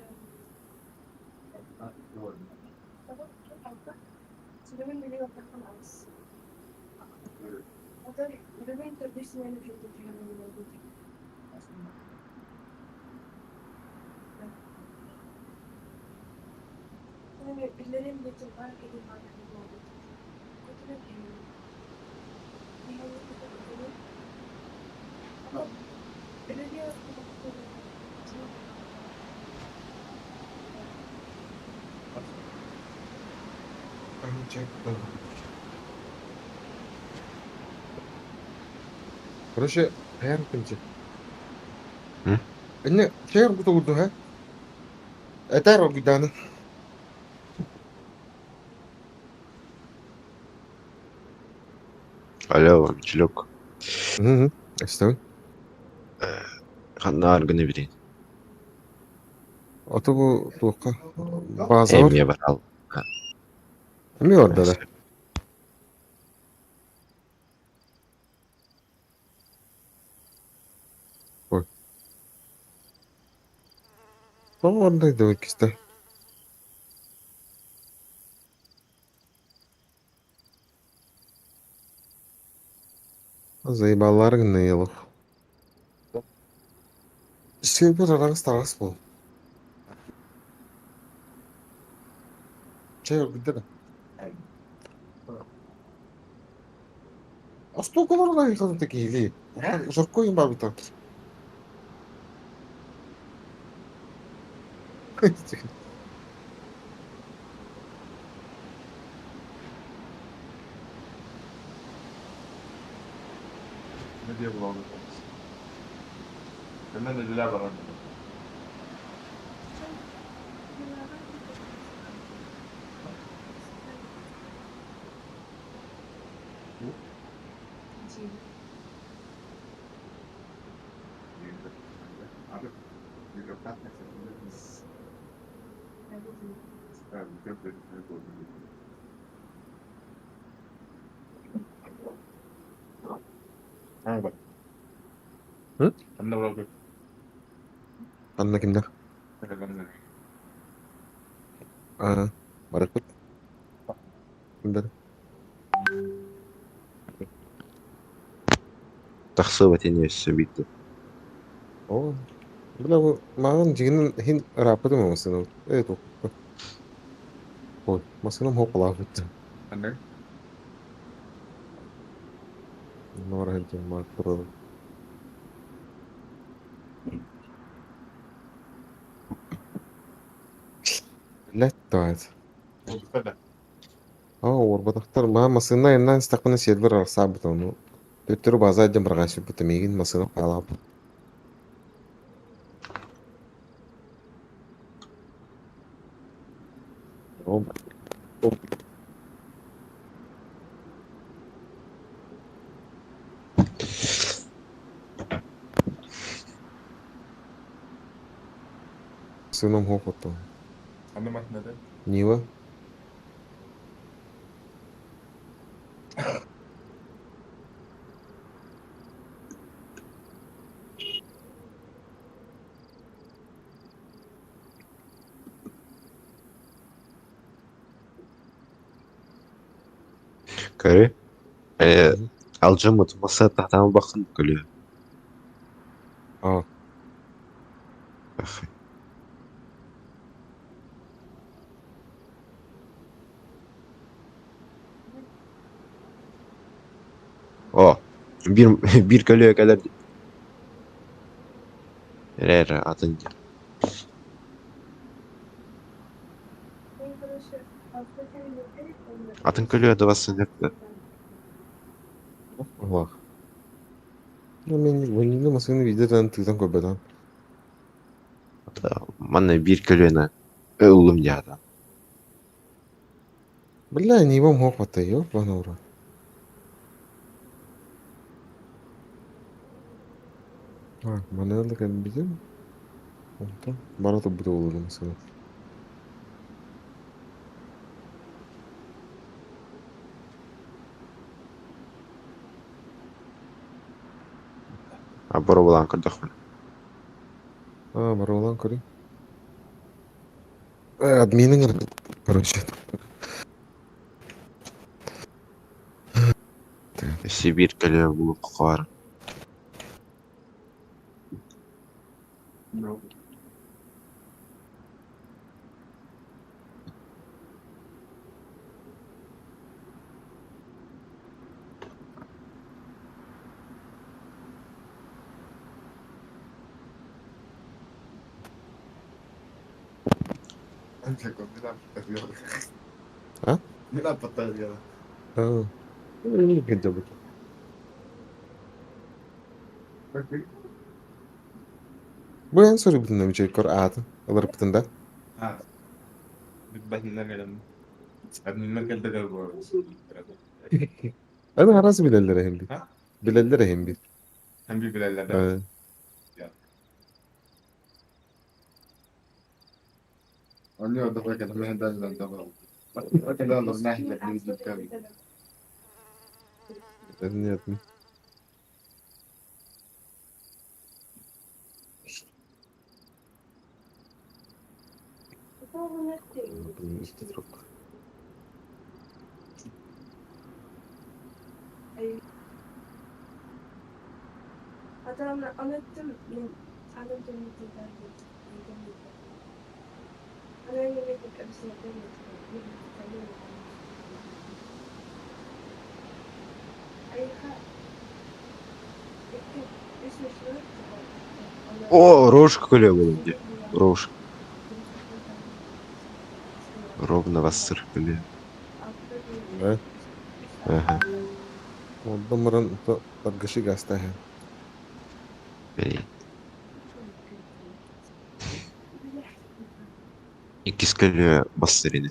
Speaker 4: Короче, хайар күнче.
Speaker 5: М?
Speaker 4: Инне чайар бутугурду ха? Этар оргудааны.
Speaker 5: Алло, Мичелек.
Speaker 4: Мгм. Эстебин.
Speaker 5: Ханна аргыны бирин.
Speaker 4: Ото бу туохха база бар.
Speaker 5: Эмне барал.
Speaker 4: Эми бар да. Ой. Тоҕо ондай да кисте. Заебалар гнилых. Север арагыс тарагыс бол. Чай оргуйда да. Остуоколор да такие. Жоркой им бабита.
Speaker 7: Ne diye bulandık? Hemen dediler bana.
Speaker 4: Hı? Анна кимнэр? Аа, барыппыт. Кимдэр?
Speaker 5: Тахсыбат ини өссө биирдэ.
Speaker 4: Оо, бля бу мааҕын дьиҥинэн иһин ырааппытым массыынам. Ээ туохпута. Ой, массыынам хоп-халаабыт. Онно бара сылдьан баар турабын. Блядь, давайте. Аа, уорбатахтар. Маа массыына айаннаан истэхпинэ сервер арахсаабыта ону. Төттөрү база илдьэн быраҕан сүүрбүтэ миигин массыына хаалаабыт. Ол Массыынам суох оттон. Нива.
Speaker 5: Көрү. Ээ, алдьаммыт маса тахтаан бахын көлүө.
Speaker 4: Аа.
Speaker 5: О, биир биир көлүө кэлэр эрэ эрэ атын диэн. Атын көлүө да бассыҥҥа
Speaker 4: Быһылаах. Мин Ванильны массыына биирдэ даҕаны тыытан көрбөтөҕүм.
Speaker 5: Манна биир көлүөнэ ыллым диэхтэ.
Speaker 4: Бля, Нивам суох батта, ёбаный в рот. А, манна да кэлбитим. Онтон бара турбут буолуо массыына.
Speaker 5: А боруобалаан көрдөхпүнэ.
Speaker 4: А, боруобалаан көрүҥ. Админыҥ короче.
Speaker 5: Өссө биир көлүө булуохха баар.
Speaker 4: А? Аа. Кэлдьэбит. Бу эн суруйбутун эмичэй көр аатын ыларбытын да? Аны араас билэллэр эһин бит. Билэллэр эһин бит. Э, Нет.
Speaker 5: О, рожка көлүө буолуо дии. Рожка. Ровно бассыр көлүө.
Speaker 4: Э,
Speaker 5: Аха.
Speaker 4: онтон баран торгаши гаастаһа.
Speaker 5: Бэйи. Иккис көлүө бассыр ини.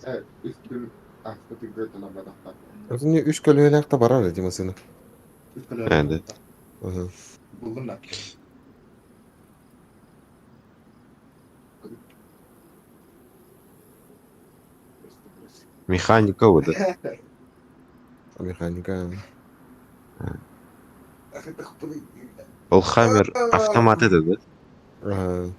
Speaker 4: Отон үс көлүөлээх да барар эти массыына.
Speaker 5: Ээ,
Speaker 4: Ага.
Speaker 5: Механика вот.
Speaker 4: Механика.
Speaker 5: Ол Хаммер автомат это, да?
Speaker 4: Ага.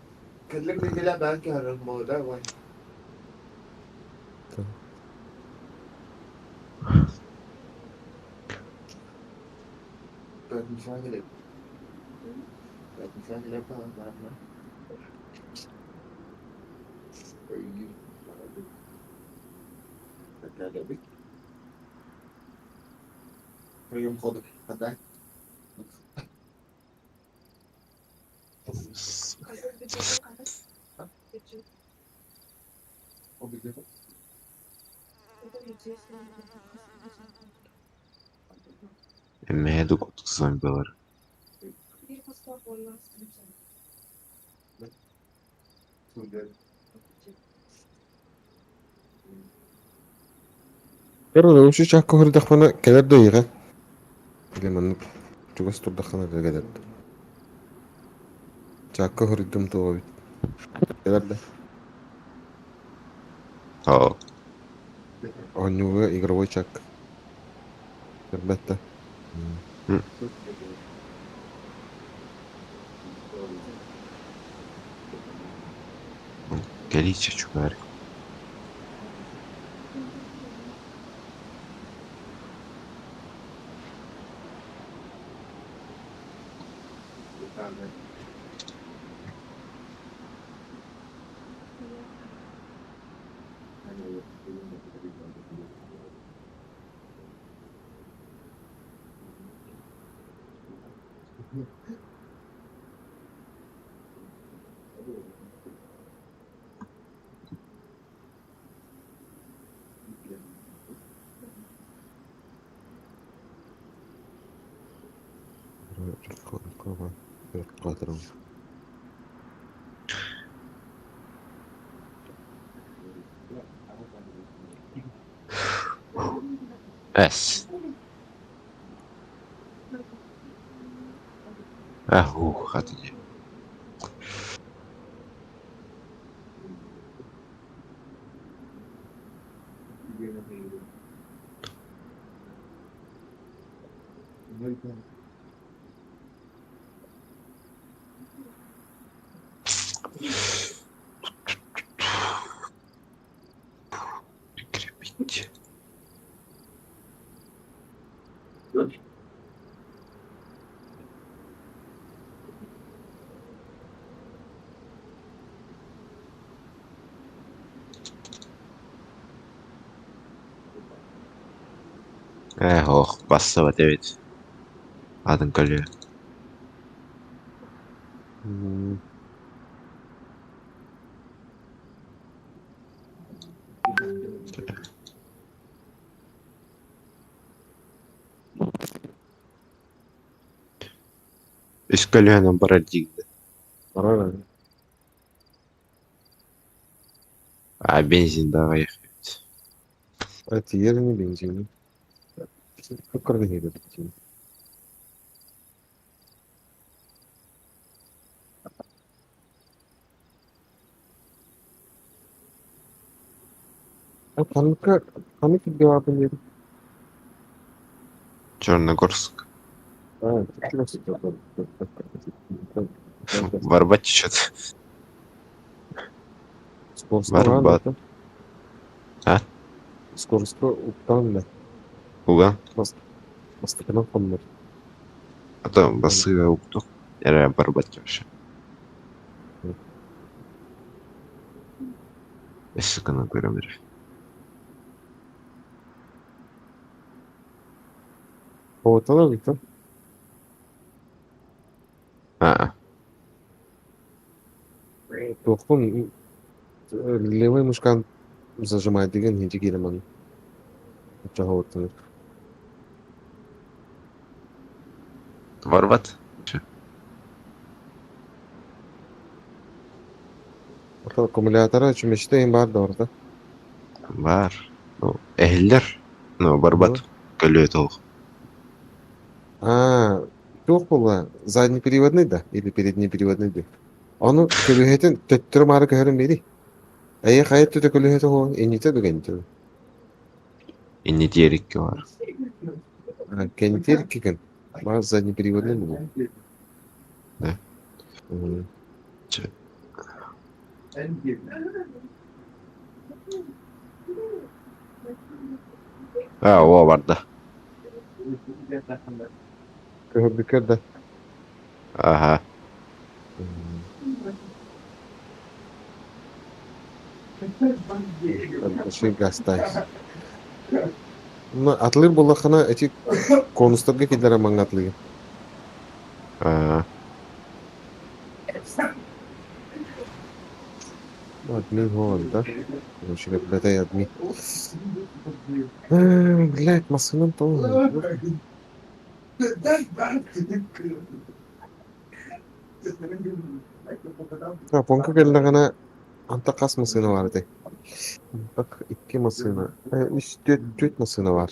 Speaker 5: Эмэһэ курдук зомбилар.
Speaker 4: Pero үчү чакка көрдөхпүнэ кэлэр да ыйга. Или маннык чугас турдаххына да кэлэр. Чакка көрдүм туох эбит. Кэлэр да.
Speaker 5: Оо,
Speaker 4: Оонньууга игровой чак. Көрбөт да.
Speaker 5: кэлии чучугаар. Эс. Ахух, хата дии. Прикрепить. Ээ, ох, бассыбат эбит. Атын көлүө. Үс көлүөнэн барар диигин.
Speaker 4: Барар.
Speaker 5: А бензин даҕайах эбит.
Speaker 4: Тиийэр ини бензини. Кыккырда иһэр эбит. Ханныка ханнык сиргэ баарын диэтиҥ?
Speaker 5: Черногорск. Барбат чуть.
Speaker 4: Скоростка
Speaker 5: Барбат. А?
Speaker 4: Скоростка уктаан да.
Speaker 5: Уган.
Speaker 4: Бастакынан хоннор.
Speaker 5: А то басыга уктук. Эрэ барбат вообще. Өссө гына көрөм эрэ.
Speaker 4: Оҕотолор ыйтан.
Speaker 5: Аа.
Speaker 4: Туохпун левый мышкан зажимает деген хинчи киирэмэн. Оччоҕо
Speaker 5: Барбат.
Speaker 4: Аккумулятора чүмэчитэ иһин баар да барыта.
Speaker 5: Бар. Ну, Эһиллэр, но барбат көлүөтэ суох.
Speaker 4: Аа, туох буолла? Заднеприводный да или переднеприводный дии? Ону көлүөһэтин төттөрү-маары көһөрөн биэрий. Эйэ хайа өттүтэ көлүөһэтэ уһуон иннитэ да кэннитэ да?
Speaker 5: Иннитиэр икки бар.
Speaker 4: А, кэннитиэр икки күн. Баар заднеприводный буолуо.
Speaker 5: Да.
Speaker 4: Мм.
Speaker 5: Чэ. Аа, оо барда.
Speaker 4: Көһөрбүккэр да.
Speaker 5: Аха.
Speaker 4: Мм. Большой гастай. Ну, атылыыр буоллаххына ити конустарга киллэрэн маҥҥа атылыыр.
Speaker 5: Аа.
Speaker 4: Админ хоол, да? Короче, бэтэй админ. Блядь, массыынам тоҕо Японка кэллэҕинэ антах хас массыына баар этэй? Антах икки массыына, үс, түөрт, түөрт массыына баар.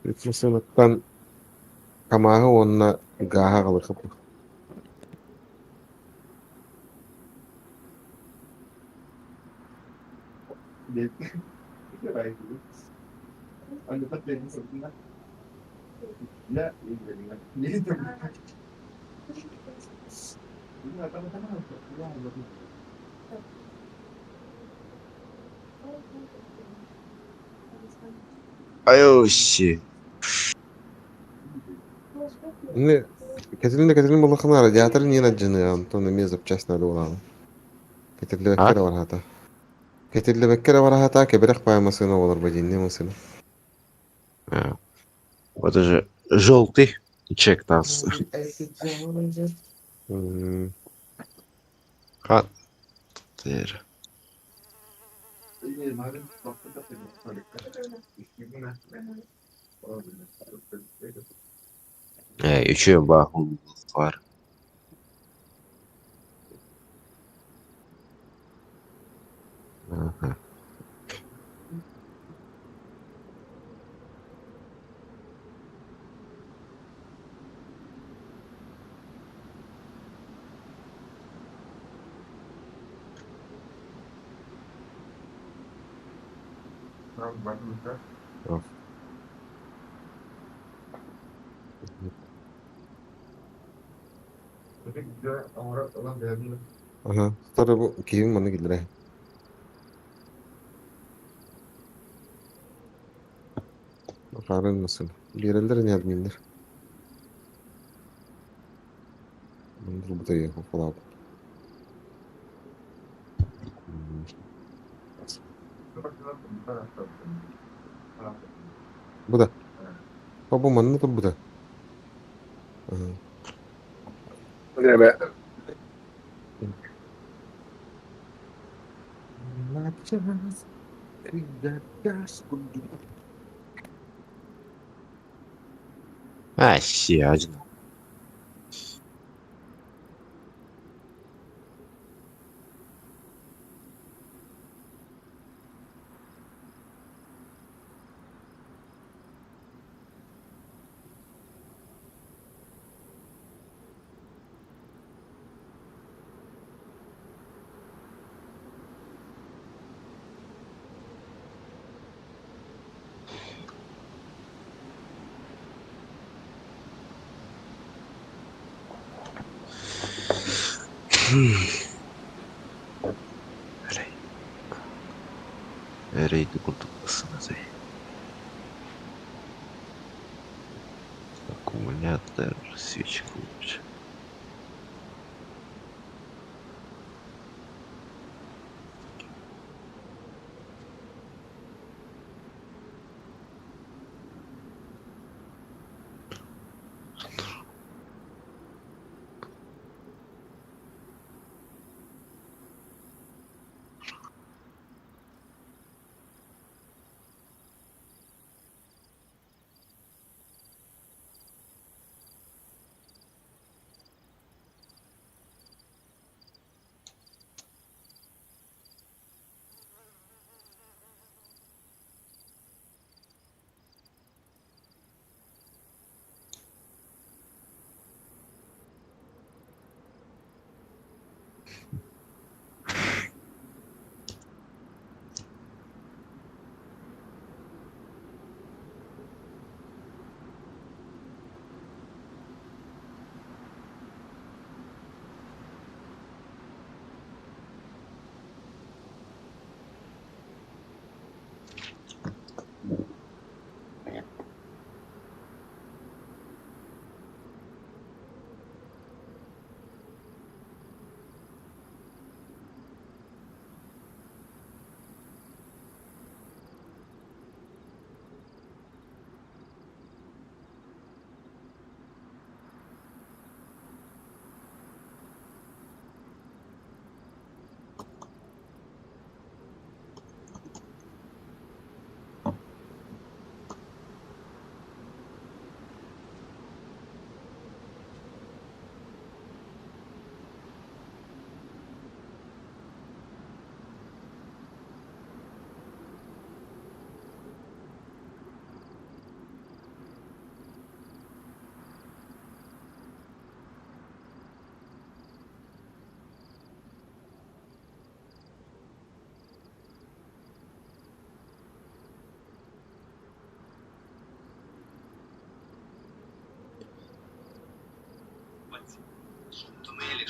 Speaker 4: Түөрт массыынаттан КамАЗы уонна ГАЗы аҕалыахпыт.
Speaker 5: Айоо shit.
Speaker 4: Не, Кэтэли кэтэли буоллаххына радиатор иҥин алдьаныа, онтон эмиэ запчасть надо буолаҕын. Кэтиллибэккэ
Speaker 5: А?
Speaker 4: эрэ бараата. Кэтиллибэккэ эрэ бараата, кэбирэх баай массыына буолар бодиннай массыына.
Speaker 5: А. Вот уже желтый чек нас.
Speaker 4: М,
Speaker 5: Хаттыр. Э, үчүгэй баар. Аха.
Speaker 4: Аха, сотору бу киһим манна киллэрэ. Хаарын массыына. Биэрэллэр ини админнар. Турбута холообут. Бу да. Бу манна турбута.
Speaker 5: А, сиажно. Эрэй курдук сынасай. Аккумулятор, свечка лучше.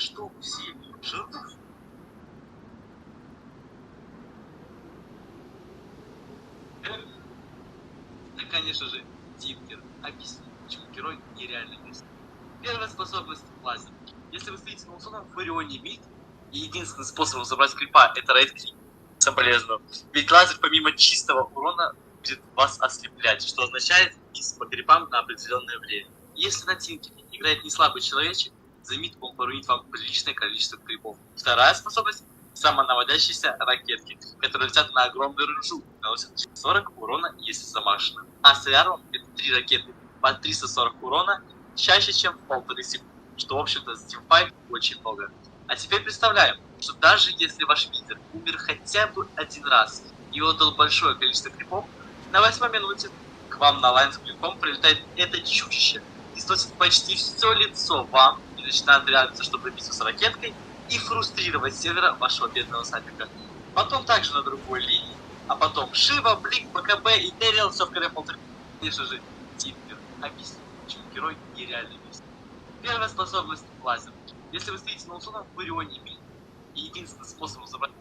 Speaker 8: Что, все жертвы? Да, конечно же, Тинкер. Объясню, почему герой нереально бесит. Первая способность — лазер. Если вы стоите на условном Фурионе мид, и единственным способом забрать крипа — это right-click, соболезную. Ведь лазер помимо чистого урона будет вас ослеплять, что означает мисс по крипам на определенное время. Если на Тинкере играет не слабый человечек, за мид он поруинит вам приличное количество крипов. Вторая способность — самонаводящиеся ракетки, которые летят на огромную рынжу, наносят 40 урона, если замашено. А с AR это три ракеты по 340 урона, чаще, чем в 1,5 секунды, что, в общем-то, за teamfight очень много. А теперь представляем, что даже если ваш мидер умер хотя бы один раз и отдал большое количество крипов, на 8-й минуте к вам на лайн с клинком прилетает это чудище и сносит почти все лицо вам и начинает рядиться, чтобы добиться с ракеткой и фрустрировать севера вашего бедного сапика. Потом также на другой линии, а потом Шива, Блик, БКБ и Терриал, все в КД 1,5. Конечно же, Тинкер. Объясню, почему герой нереально бесит. Первая способность — лазер. Если вы стоите на условном Фурионе мид, и единственным способом забрать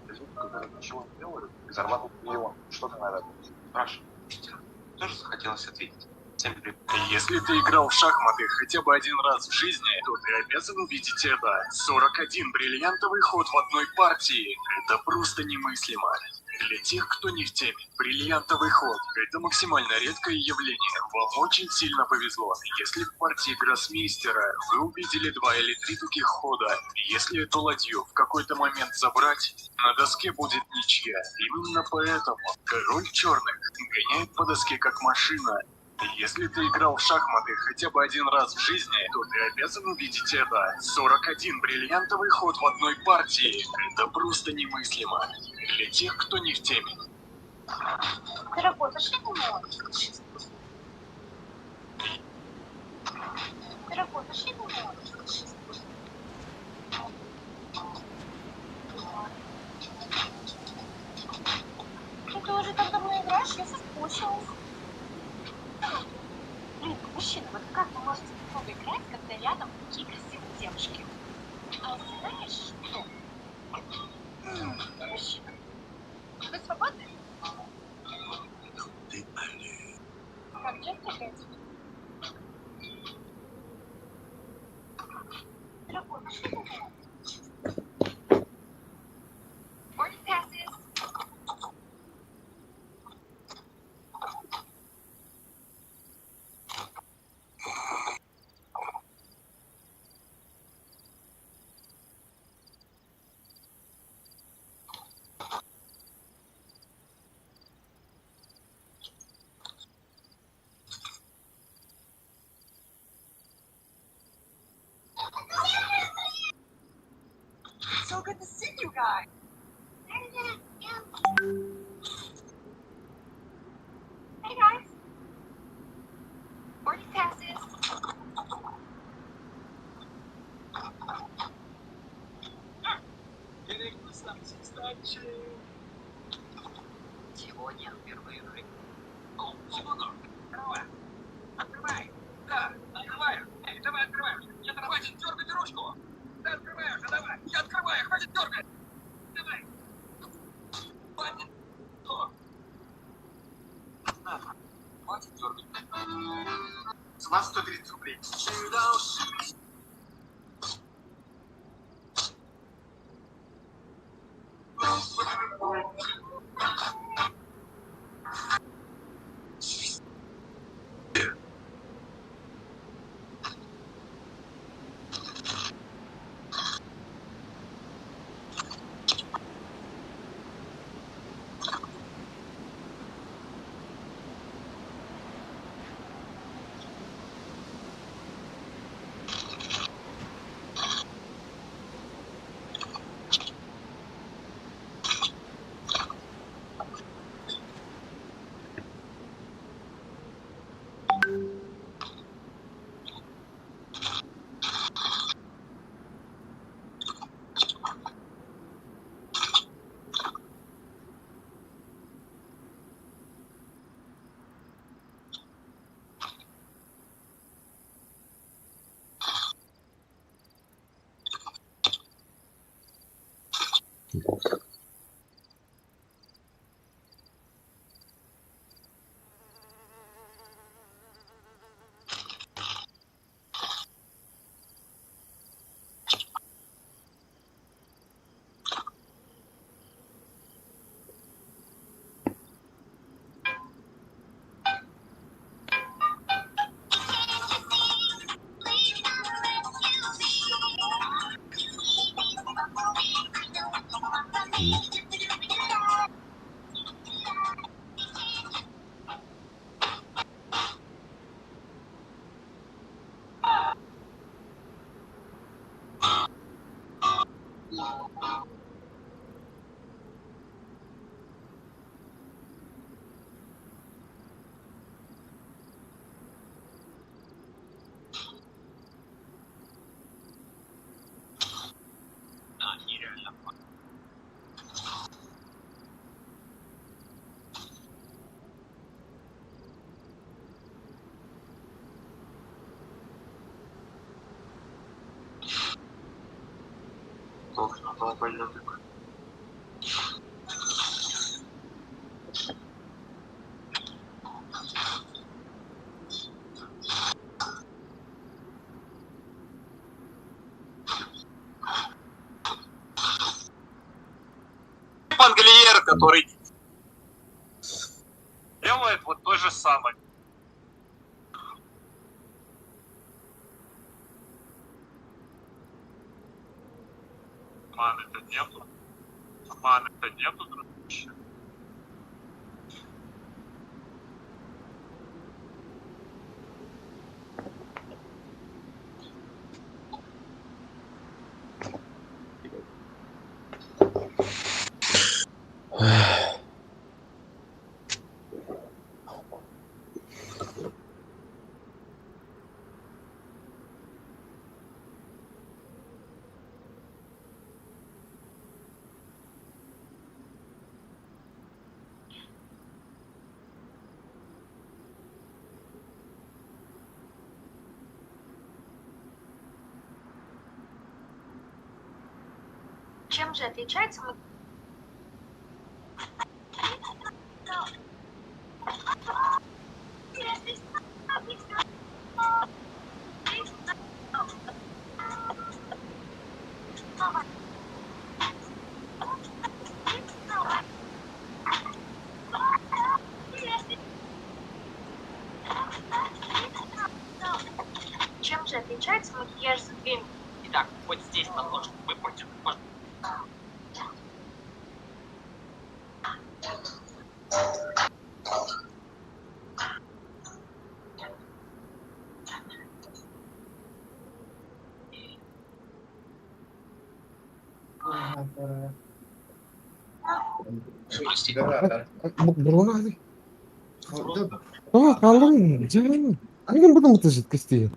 Speaker 7: Люди, которые ничего не делают и зарабатывают миллион. Что ты на это спрашиваешь? Тоже захотелось ответить. Всем привет.
Speaker 9: Если ты играл в шахматы хотя бы один раз в жизни, то ты обязан увидеть это. 41 бриллиантовый ход в одной партии. Это просто немыслимо. Для тех, кто не в теме, бриллиантовый ход – это максимально редкое явление. Вам очень сильно повезло, если в партии гроссмейстера вы увидели два или три таких хода. Если эту ладью в какой-то момент забрать, на доске будет ничья. Именно поэтому король черных гоняет по доске как машина. Если ты играл в шахматы хотя бы один раз в жизни, то ты обязан увидеть это. 41 бриллиантовый ход в одной партии. Это просто немыслимо. Для тех, кто не в теме.
Speaker 6: Ты работаешь или нет? Ты работаешь или нет? Ну ты уже так давно играешь, я соскучилась. Блин, мужчина, вот как вы можете много играть, когда рядом такие красивые девушки? А знаешь что? Мужчина, вы свободны? Так, часто играете? Ты работаешь или нет? Boarding passes. So good to see you guys. Hey guys. Boarding passes.
Speaker 8: Сегодня впервые. О, секунду. Открывай. Открывай. Да, открываю. Эй, давай открывай уже. Я хватит дергать ручку. Да, открывай уже, давай. Я открываю, хватит дергать. Давай. Хватит. О. На, хватит дергать.
Speaker 7: С вас 130 рублей. Панглиер, который делает вот то же самое. Маны-то нету. Маны-то нету, дружище.
Speaker 6: Чем же отличается Чем же отличается макияж за 2
Speaker 8: Итак, вот здесь подложку вы против.
Speaker 4: Бурун hadi. Tamam kaldım. Canım. Hangi buradan mı taşıt kesti?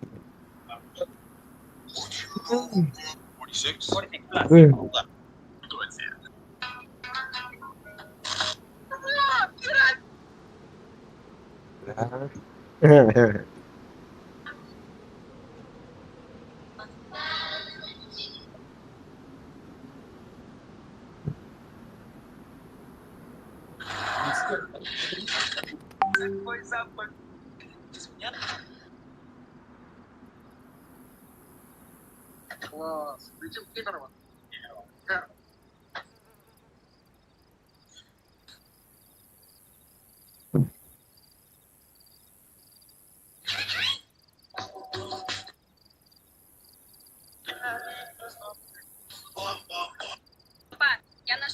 Speaker 4: Evet.
Speaker 8: Какой запах?
Speaker 7: Класс. Летим в Кемерово.
Speaker 6: Я наш...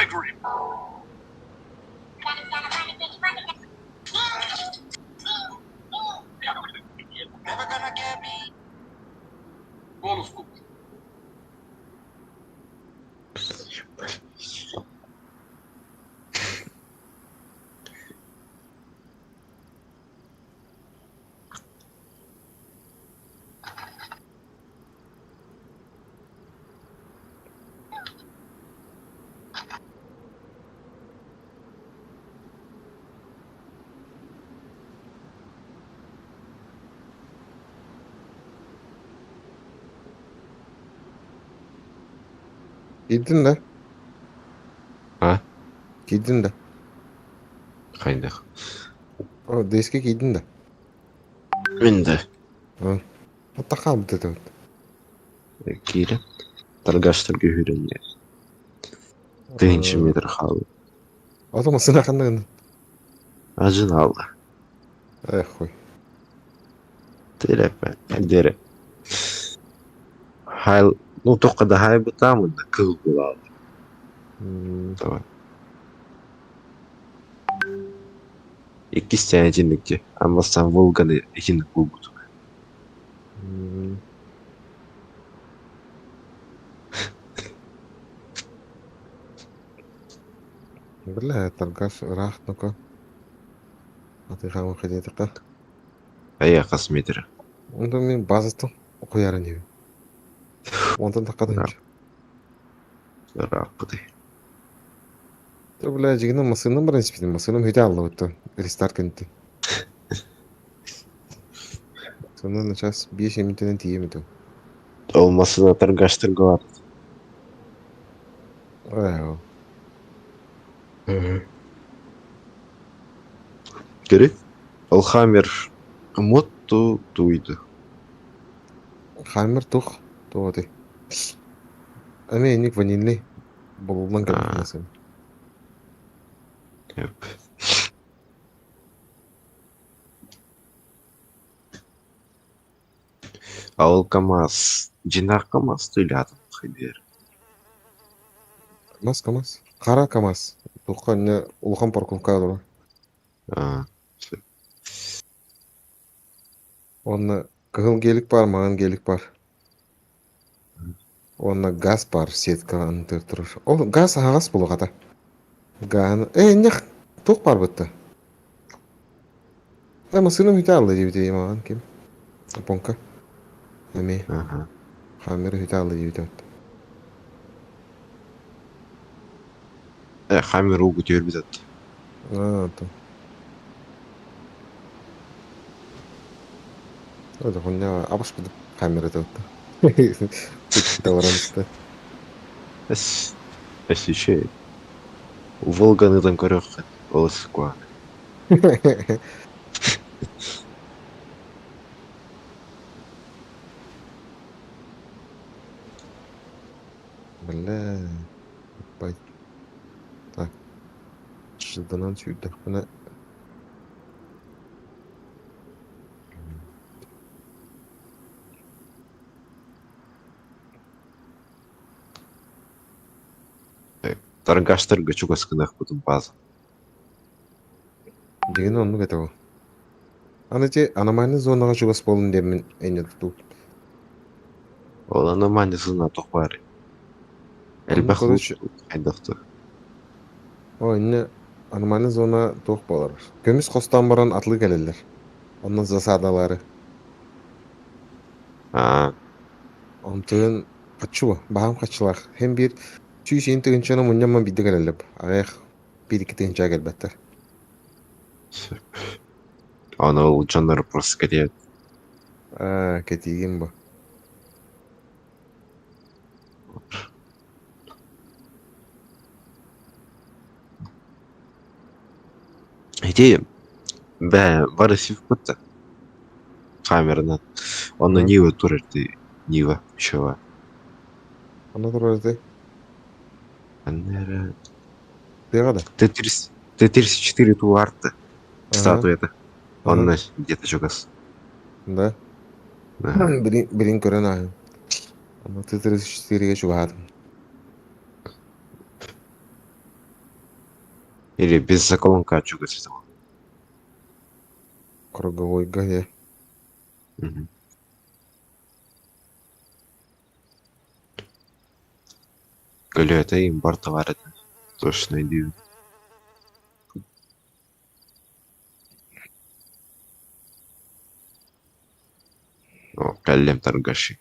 Speaker 9: Gregory. Киирдин да?
Speaker 5: А?
Speaker 4: Киирдин да?
Speaker 5: Хайдах?
Speaker 4: О, ДСК киирдин да?
Speaker 5: Мин да.
Speaker 4: Hatta хаалбыт этэ.
Speaker 5: Киирэн. Торгаштарга үүрэн Тыһыынча метр хаалла.
Speaker 4: Ото массыына ханна гыннын?
Speaker 5: Ажын алла.
Speaker 4: Эх хуй.
Speaker 5: Телепе. Дere. Хайл, ну только да хай бы там, да кыл была. Давай. Иккис тәнәтинникке. Аммастан Волганы итинник булбут.
Speaker 4: Бля, торгаш ыраах ну-ка. Атыхаамын хадиатыка.
Speaker 5: Айа хас метр.
Speaker 4: Онтон мин базаттан куярын диэбин. Онтон таккатын.
Speaker 5: Ыраах бытай.
Speaker 4: Та бля, дьигинэн массыынам баран испитим. Массыынам хүтэ аллабыттан. Рестарт кэнниттэн. Сонно начаас биэс эмитинэн тиийэм этим.
Speaker 5: Ол массыына торгаштарга бар.
Speaker 4: Ээ,
Speaker 5: Көрү. Ол Хаммер мотту туйду.
Speaker 4: Хаммер тух туох этэй? Эмиэ инник ванильный булуллан кэлбит массыына.
Speaker 5: Эп. А ол КамАЗ, дьиҥнээх КамАЗ туйлаатым хайдыыр.
Speaker 4: КамАЗ, КамАЗ. Хара КамАЗ. Туохха иннэ улахан парковка олорор.
Speaker 5: Аа,
Speaker 4: Уонна кыһыл гелик баар, маҥан гелик баар. Уонна газ баар сеткаҕа анныгар турар. Ол газ аһаҕас буолуох Гааны ээ инньэх туох баар бытта? Ээ массыынам үтэ аалла диэбитэ маҕан ким? Японка. Эмиэ.
Speaker 5: Аха.
Speaker 4: Хаммер үтэ аалла диэбитэ.
Speaker 5: Э, Хаммер уугу түөрбүт ат.
Speaker 4: Аа, то. Оо, абас курдук камера этэ баран истэ.
Speaker 5: Эс, эс еще Волганы ытан көрүөххүт, олус куһаҕан.
Speaker 4: Бля, бай. Так, шыданан сүүрдэхпинэ
Speaker 5: Торгаштарга чугас гыныахпытын база.
Speaker 4: Дьиҥин оннук этэ ол. Аны ити аномальнай зонаҕа чугас буоллун диэммин инньэ тутуу.
Speaker 5: Ол аномальный зона туох баарый?
Speaker 4: Онно
Speaker 5: Элбэх
Speaker 4: короче,
Speaker 5: хайдах да.
Speaker 4: О, инньэ аномальный зона туох буолар? Көмүс хостоон баран атлыы кэлэллэр. Онно засадалаары.
Speaker 5: Аа,
Speaker 4: Онтун хаччы баһаам хаччылаах. Һин биир 100 тыһыынчаны мунньаммын биирдэ кэлэллэр. Аҕыйах биир-икки тыһыынчаҕа кэлбэттэр.
Speaker 5: сөп. Аны ол дьоннор просто кэтиэт.
Speaker 4: Аа, кэтиигин бу.
Speaker 5: Ити бээ бары сивпыт камеранан. Онно Нива турар дии. Нива чего?
Speaker 4: Онно турар этэй?
Speaker 5: Анна эрэ
Speaker 4: Тыаҕа да?
Speaker 5: Т-30 Т-34 Туарта статуята. Онно где-то чугас.
Speaker 4: Да? Билин, билин көрөн ааһын. Онно Т-34-гэ чугаһаатым.
Speaker 5: Или бензоколонка чугас это.
Speaker 4: Круговойга я.
Speaker 5: Көлүөтэ импорт товар этэ. Точно өйдүүбүн. О, кэллим торгаши.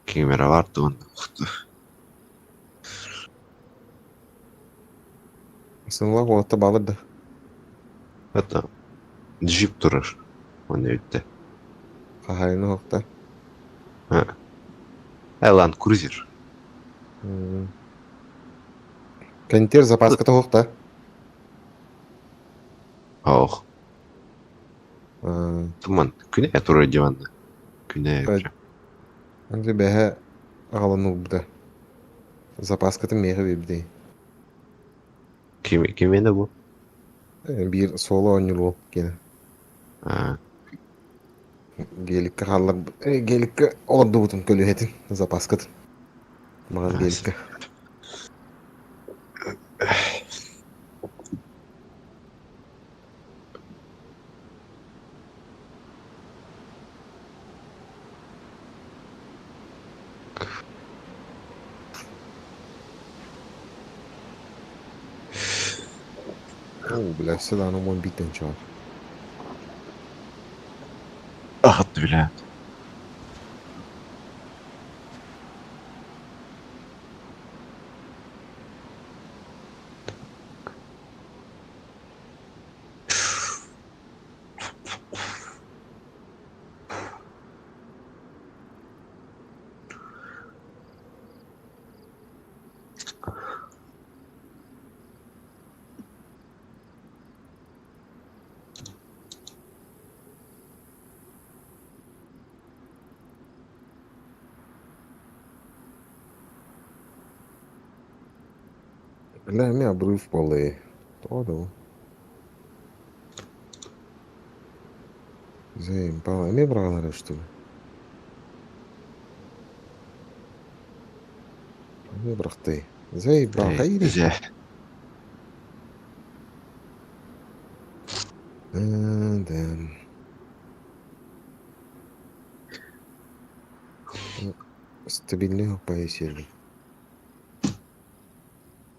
Speaker 5: Камералар туһунан
Speaker 4: Сыҥлах уолатта баалар да?
Speaker 5: Это джип турар. Оны өттө.
Speaker 4: Хаһаайына уһукта.
Speaker 5: Land Cruiser.
Speaker 4: Кэнтиэр запаската уһукта.
Speaker 5: Ох. Туман. Күнэ турар диванна. Күнэ.
Speaker 4: Анды бэһэ аҕалан уурбута. Запаскатын миэхэ биэрбитий.
Speaker 5: Ким кимиэнэ бу?
Speaker 4: Биир соло оонньуур уол киэнэ. Геликкэ хааллар геликкэ олордубутум көлүөһэтин запаскатын. Маҕан геликкэ. Оо, бля, даҕаны уон бииртэн чаар.
Speaker 5: Ахат бля.
Speaker 4: Бля, эмиэ обрыв буолла Тоҕо да ол? Заебало. Эмиэ быраҕаллар что ли? Эмиэ бырахтый. Заебал. Хайыырый?
Speaker 5: Дьэ.
Speaker 4: Да. Стабильный по сервер.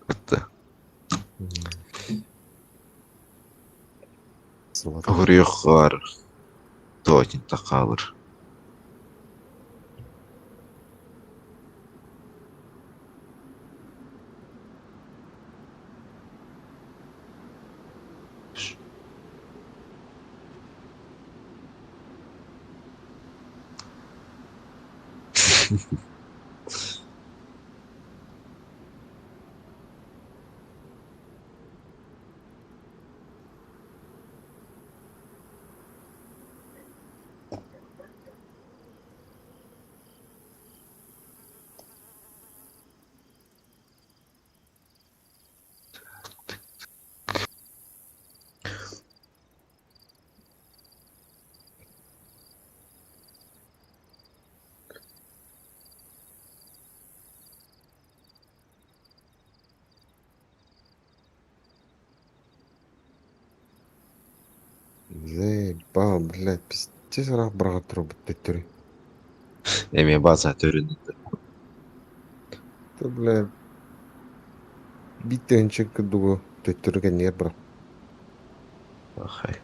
Speaker 5: Это.
Speaker 4: Золото.
Speaker 5: Оҕуруйуоххар тоотин тахаалыр.
Speaker 4: Заебал, блядь, пиздец ыраах быраҕа турбут төттөрү.
Speaker 5: Эмиэ база төрүнүттэ.
Speaker 4: Ты, блядь, биир тыһыынча курдугу төттөрү кэннигэр бырах.
Speaker 5: Ахай.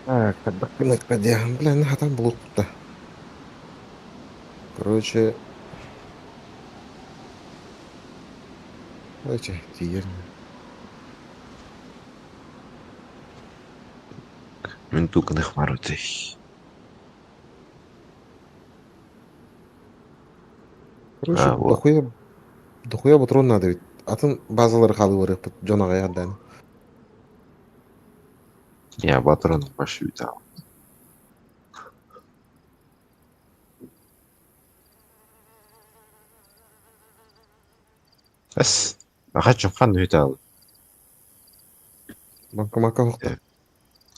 Speaker 4: А, хайдах гыныахха диэхин, бля, хатан булуохпут да. Короче, короче, тиийэр.
Speaker 5: Мин туканых маруты.
Speaker 4: Короче,
Speaker 5: А, вот.
Speaker 4: дохуя, дохуя патрон надо ведь. Атын базалары хаалыы барыахпыт дьон аҕыйах даҕаны.
Speaker 5: Я патроном пошлю там. Эс, ахачым хан үтал.
Speaker 4: Банкомакка оһохто.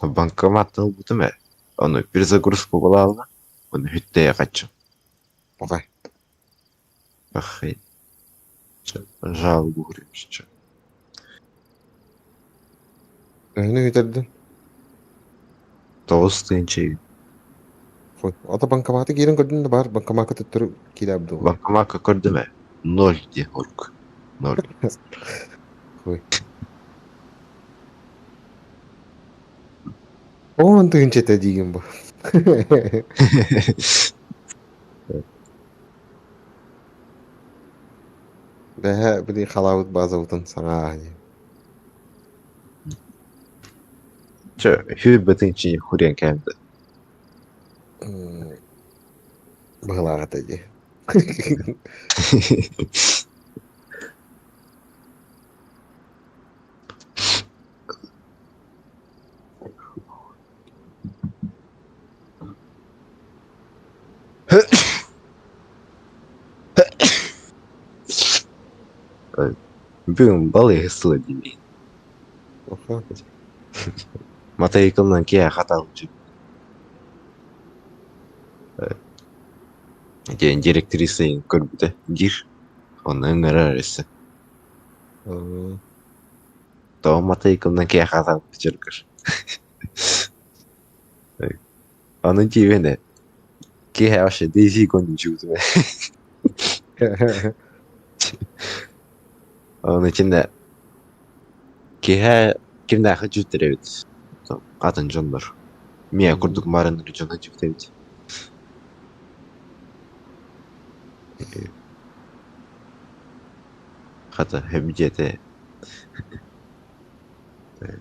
Speaker 5: Банкомат ылбытым ээ. Ону перезагрузка буолаалла. Ону хүттэйэ хаччым.
Speaker 4: Пока.
Speaker 5: Ахай. Жалобу говорим.
Speaker 4: Төһөнү үтэрдин?
Speaker 5: Тоҕус тыһыынча
Speaker 4: Хой. Ата банкоматы киирэн көрдүн да бар банкомакка төттөрү киирээбит дуо?
Speaker 5: Банкомакка көрдүм ээ. Ноль диэн урук. Ноль.
Speaker 4: Хой. Оон тыһыынча этэ диигин бу. Бэһэ били халаабыт базабытын саҥа ааһан
Speaker 5: Чэ, хүүрбэтин хурен кэмдэ.
Speaker 4: Быһылаах этэ дии.
Speaker 5: Бүгүн балыыһа сыла диибин.
Speaker 4: Оха.
Speaker 5: Матайыкылынан киһи хатаалчы. Диэн директриса көрбүтэ диир. Онно ыҥырар өссө. Тоҕо матайыкылынан киһи хатаалчы чыргыр. Аны диибин ээ. Киһи вообще дейзи кончуутум ээ. Оны итиннэ киһи кимнээхи дьүттэр эбит. Атын дьоннор. Миэ курдук маарынныр дьоно дьүттэр эбит. Хата, диэтэ. Так.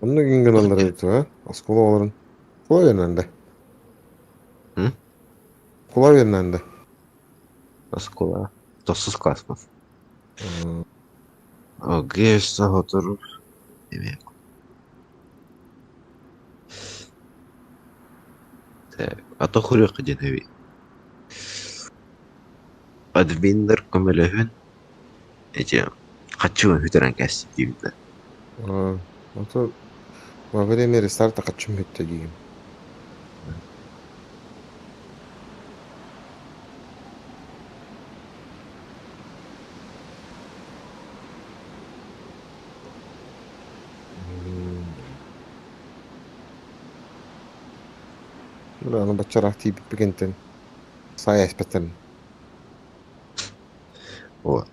Speaker 4: Онно гин гыналлар эбит а? Оскуола оҕолорун. Кула үөрэнэн да.
Speaker 5: М?
Speaker 4: Кула үөрэнэн да.
Speaker 5: Оскуола. Тохсус класс Оге сотору. Эме. Так, а то хурёха диэн эбит. Админнар көмөлөһөн эти хаччыгын бүтэрэн кээстим диибит да.
Speaker 4: Ото во время рестарта хаччым бүттэ диигин. Бля, аны баччараах тиийбиппигинтэн саай эспэттэн
Speaker 5: Вот.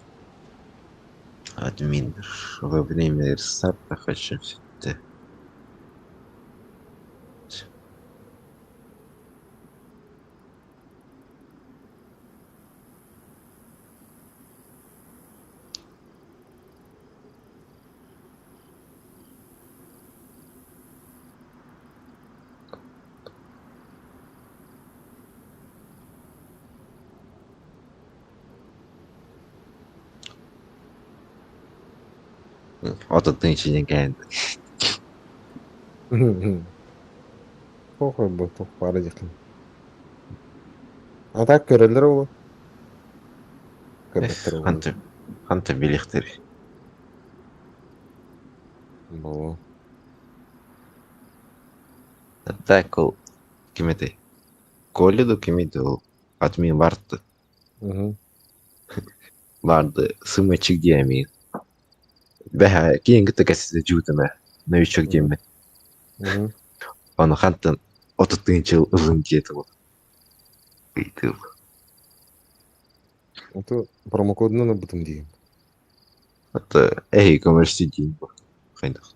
Speaker 5: Админ во время рестарта хаччым сүттэ. Отут тыһыынча кээн.
Speaker 4: Туох бу туох баара диэххин. А так көрөллөр ол. Көрбөттөр ол.
Speaker 5: Ханта ханта билиэхтэр.
Speaker 4: Бу.
Speaker 5: Так ол ким этэй? Коля да ким edi ол? Админ барды. Барды сымычык диэмин. Бэһэ киин кытта кэситэ дьуутума новичок диэммин. Ону хантан 30 жыл ылын диэтим. Ыйтым.
Speaker 4: Это промокодунан ылбытым диим.
Speaker 5: Это эһи көмөрсү диин бу. Хайдах.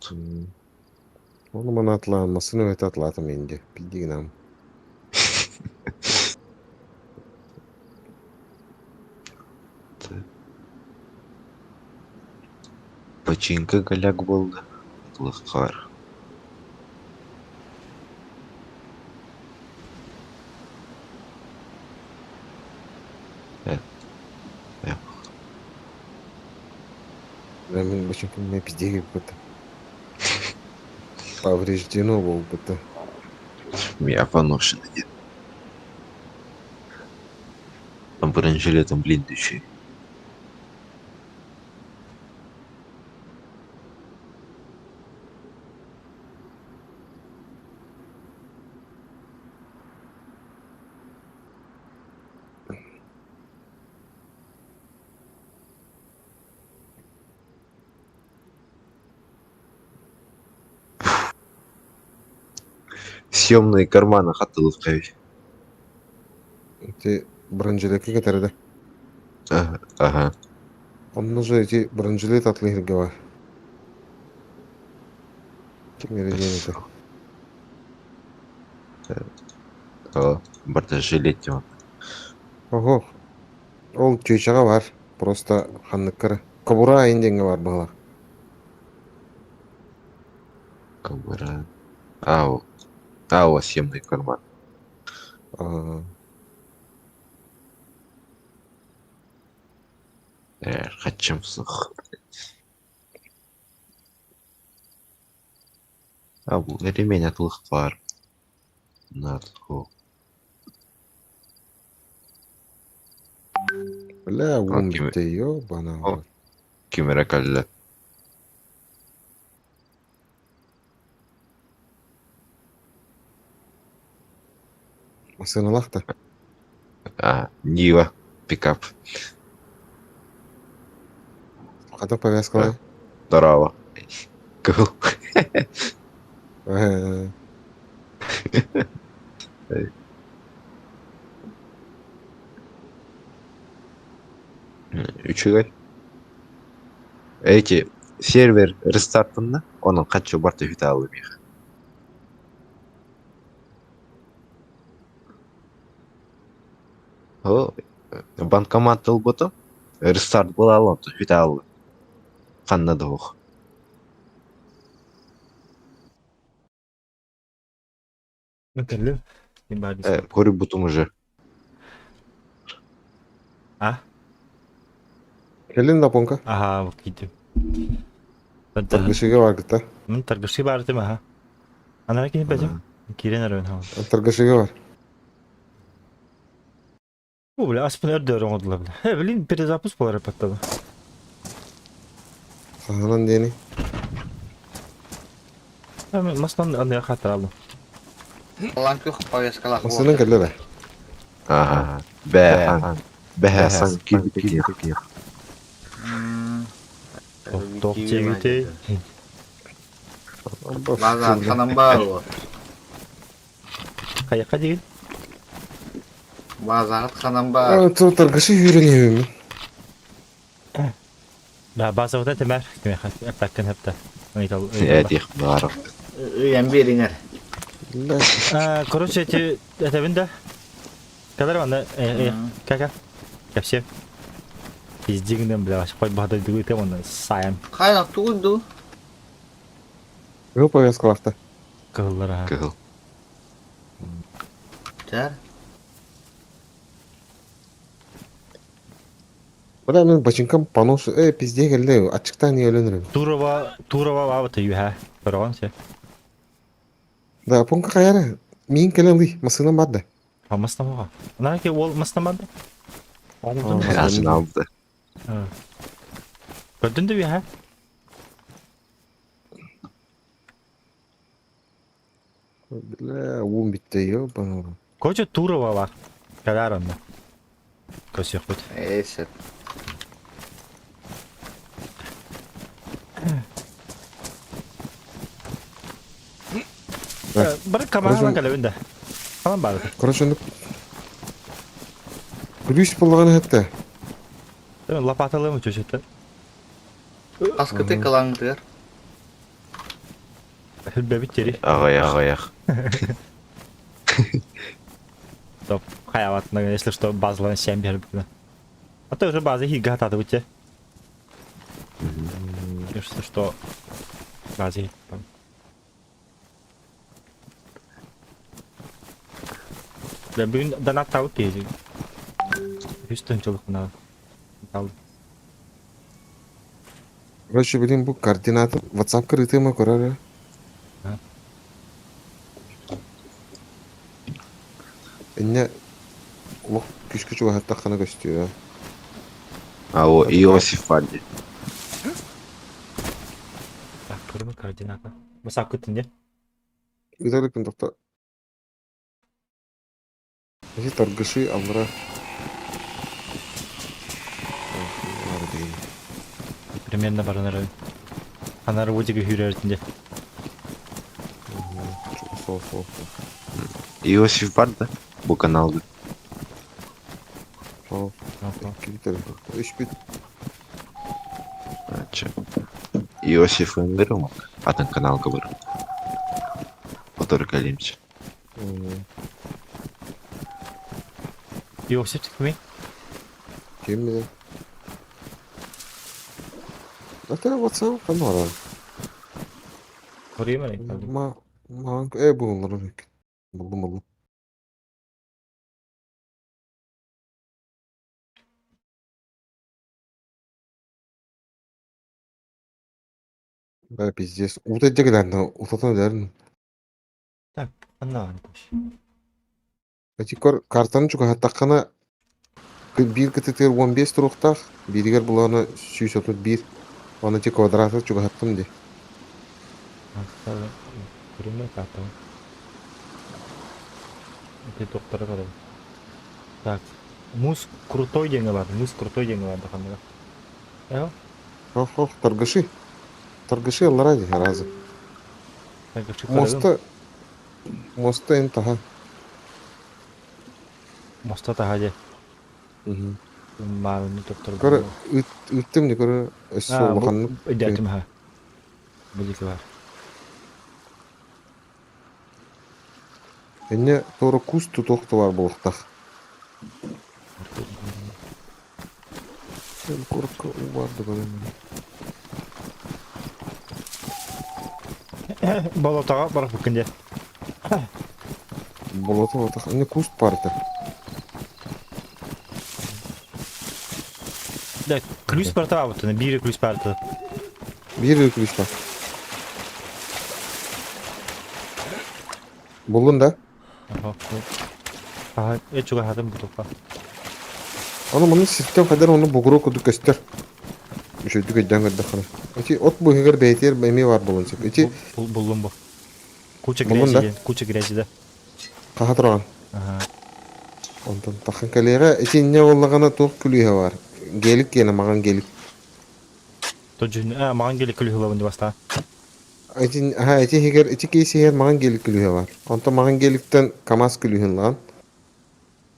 Speaker 4: Ону маны атлаан, массыына өтө атлаатым инде. Пидигинам.
Speaker 5: Починка голяк буолла. Атлыххар.
Speaker 4: Мин бачынкам мне пиздеги какой-то. Повреждено буолбута.
Speaker 5: Я поношенный дед. Там бронежилетом блиндющий. Съемные карманы хатылыккай.
Speaker 4: Ити бронежилетке кэтэрдэ.
Speaker 5: Ага.
Speaker 4: Онно же ити бронежилет атлыырга бар. Ким эрэ диэн этэ.
Speaker 5: О, барда жилет диэн.
Speaker 4: Ого. Ол чүөчэҕэ бар. Просто ханныккара. Кобура айын диэҥҥэ бар быһалар.
Speaker 5: Кобура. Ау. Ау, съемный карман.
Speaker 4: Аа.
Speaker 5: Хачым сух. А бу ремень атлых бар. Натлху.
Speaker 4: Бля, уум
Speaker 5: Ким-
Speaker 4: бүттэ, ёбана.
Speaker 5: О. Кимера кэллэ.
Speaker 4: Массыыналаах да.
Speaker 5: А, Нива. Пикап.
Speaker 4: Хата повязкалай.
Speaker 5: Здорово. Кыл. Үчүгэй. Эти сервер рестартынна, онон хаччы барта үтэ алымиэх. О, банкомат ылбытым, рестарт буолааллан үтэ аллым. Ханна да суох.
Speaker 1: Кэллим.
Speaker 5: Көрбүтүм уже.
Speaker 1: А?
Speaker 4: Кэлин да понка.
Speaker 1: Аха, киирдим.
Speaker 4: Торгашига баргыта.
Speaker 1: Мин торгаши бардым, аха. Анара кини бэтим. Киирэн эрэн хаал.
Speaker 4: Торгашига бар.
Speaker 1: Бу бля, аспын өрдөөр оҥордулар бля. Э, блин, перезапуск буолар эппэттэ.
Speaker 4: Хаһанан диэни.
Speaker 1: Маслан аныга хатаралым.
Speaker 10: Алан күх повесткалаах
Speaker 4: Массыынан кэллэ да.
Speaker 5: Аха. Бэһэ. Бэһэ сан киирбит
Speaker 1: Тох диэбитей.
Speaker 10: База ханан баар уо.
Speaker 1: Хайака диин?
Speaker 10: Базаҕыт ханан баар.
Speaker 4: Торгаши үүрэн
Speaker 1: Да, базовыта темэр. Кимиэхэ эппэккин хэптэ. Ыйтал.
Speaker 5: Этих баар.
Speaker 10: Ыйан биэриҥэр.
Speaker 1: Короче, эти этэбин да. Кэлэр манна кака. Кэпсиэм. Пиздигинэн бля, хой баһадайдыгы тем онно сайан.
Speaker 10: Хайа тугун ду?
Speaker 4: Кыһыл повязкалаахта.
Speaker 1: Кыһыллар аха.
Speaker 5: Кыһыл.
Speaker 10: Тэр.
Speaker 4: Бля, мен бачынкам понос, пизде кэллэ, аччыктаан өлөн эрем.
Speaker 1: Турова, Турова баабыта үһэ. Көрөҕүн се.
Speaker 4: Да, пунка хайара. Миин кэлэн ылый, массыынам бар да.
Speaker 1: А мастамаға. Анаки ол мастамады?
Speaker 5: Асын алды.
Speaker 1: Көрдүн да үһэ?
Speaker 4: Бля, уум бүттэ, ёбаный.
Speaker 1: Короче, Турова бар. Кэлээр онно. Көрсүөхпүт.
Speaker 10: Ээ, сөп.
Speaker 1: Бары командалан кэлэбин да. Ханан баар.
Speaker 4: Короче, ну Күлүүс буллаҕына этэ.
Speaker 1: Лопаталыым чөчөтө.
Speaker 10: Аскыты кылаҥтыар.
Speaker 1: Хүлбэбит тери.
Speaker 5: Аҕыйах аҕыйах.
Speaker 1: Топ хайаватына если что базаларын сен бербитина. А то уже база хига хатады бутте. Если что база там. Да бүгүн донаттаабыт киһи. Үс тыһыынчалык Ал.
Speaker 4: Короче, блин, бу координаты WhatsApp-ка ырытыма көрөр. Инне олох күскү чугаһаттаххына көстүө.
Speaker 5: А о Иосиф Ванди.
Speaker 1: Так, көрүмэ координата. Басаккытын де.
Speaker 4: Ыыталыкпын тохто. Эти торгаши аллара.
Speaker 1: Примерно баранары. Анары водига хүрэртин де.
Speaker 4: Сол, сол.
Speaker 5: Иосиф бар да? Бу каналга.
Speaker 4: Сол. Киритере. Үш бит.
Speaker 5: Ача. Иосиф ыҥырым атын каналга бар. Который калимче.
Speaker 1: Иосиф кимий?
Speaker 4: Ким билэр? Ата WhatsApp ханна
Speaker 1: Көрейм эрэ.
Speaker 4: Ма маан э буллар Булдум булдум. Бля, пиздец. Уута дьэгилэрнэ утатан өлөрүн.
Speaker 1: Так, анна
Speaker 4: Эти кор картаны чугаһаттаххына биир кытытыгар 15 туруохтаах, бииригэр булаана 131. Оны ти квадраты чугаһаттым дии.
Speaker 1: Көрүмэ картаны. Эти доктора көрөбүн. Так, муз крутой диэҥҥэ бар. Муз крутой диэҥҥэ бар даханыга. Эho?
Speaker 4: Ох, ох, торгаши. Торгаши аллара дии, аразы.
Speaker 1: Торгаши
Speaker 4: Моста моста эн таһа.
Speaker 1: Моста таһа дии. Маарыны доктор.
Speaker 4: Көрө ыыттым дии көрө өссө улаханнык.
Speaker 1: Өйдөөтүм аха. Бу диэки бар.
Speaker 4: Энньэ туора кус тутуох да баар буолуохтаах. Курка уу баар да көрөн
Speaker 1: Болотоҕо барахпыккын дии.
Speaker 4: Болото батах. Эмне куст бар это.
Speaker 1: Да, ключ бартаабыттын, биир ключ барта.
Speaker 4: Биир ключ бар. Буллун да?
Speaker 1: Аха, чугаһатым бутукка.
Speaker 4: Аны маны систем хадер оны бугуру курдук көстөр. Үчүгдүк өйдөөн көрдөххүнэ. Ити от быыһыгар бэйэтигэр эмиэ баар буолуон сөп. Ити
Speaker 1: Буллум бу. Куча
Speaker 4: Буллун да?
Speaker 1: грязи, куча грязи да.
Speaker 4: Хаха тураҕын.
Speaker 1: Аха.
Speaker 4: Онтон таххан кэлиэҕэ ити инньэ буоллаҕына туох күлүүһэ баар? Гелик диэнэ маҕан гелик.
Speaker 1: Тодьун, а, маҕан гелик күлүүһэ ылабын дии бастаан.
Speaker 4: Ити, аха, ити иһигэр, ити кейс иһигэр маҕан гелик күлүүһэ баар. Онтон маҕан геликтэн КамАЗ күлүүһүн ылаҕын.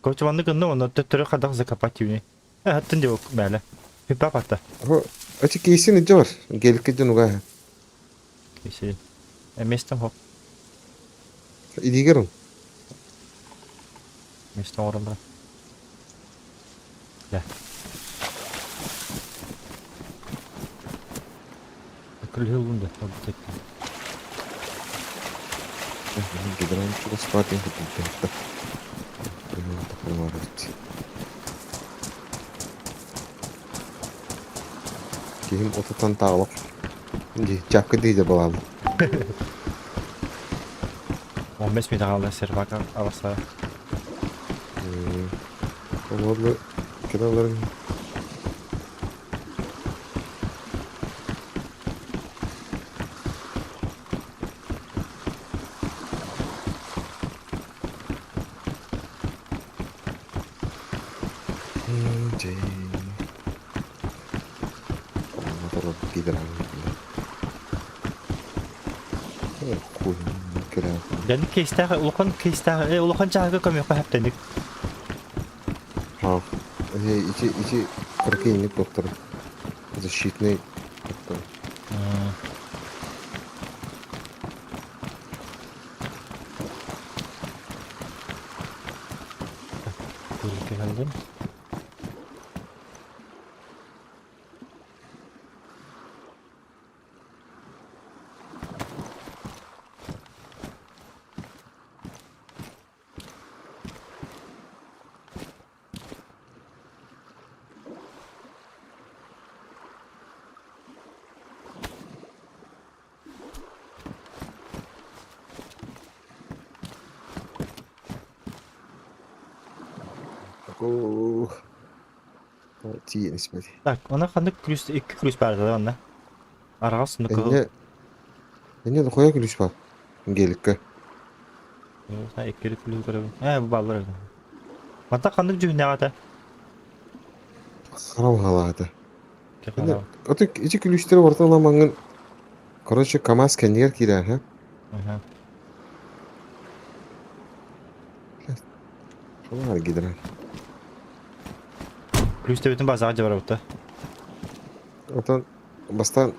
Speaker 1: Короче, маннык гынна уонна төттөрү хайдах закопать диибиний. Э, аттын диэ бээлэ. Хүппэ патта.
Speaker 4: Ити кейсин илдьэ бар. Геликкэ дьон угаһа.
Speaker 1: Кейси. Местом хоп.
Speaker 4: Илиигэр ыл.
Speaker 1: Местом оҥорон баран. Дэ. Күлүһү ыллым да, ылбыт
Speaker 4: Гидрон чугас баар диэн курдук Киһим отутан таалап дии чапка дии балаабыт.
Speaker 1: 15 минут хаалла сервака аласа.
Speaker 4: Олору кыраларын Дьэ.
Speaker 1: Дьэ кейстээх улахан кейстээх улахан чааһыга көмүөххэ хэптэнник.
Speaker 4: А, ити ити кыракый доктор защитный доктор.
Speaker 1: Кэллим.
Speaker 4: Тиийэн испэт.
Speaker 1: Так, онно ханнык күлүүс икки күлүүс баар да онно. Араҕас сонно кыһыл.
Speaker 4: Энньэ энньэ дохуя күлүүс баар. Геликка.
Speaker 1: Икки күлүүс көрөбүн. Ээ бу бааллар эбит. Мантан ханнык дьүһүннээх этэ?
Speaker 4: Хара баҕалаах этэ. Ото ити күлүүстэри барытын ыламаҥҥын короче КамАЗ кэннигэр киирээр һэ? Шулар гидра.
Speaker 1: Күлүүс төбөтүн базаҕа дьабарабыта.
Speaker 4: Отон бастаан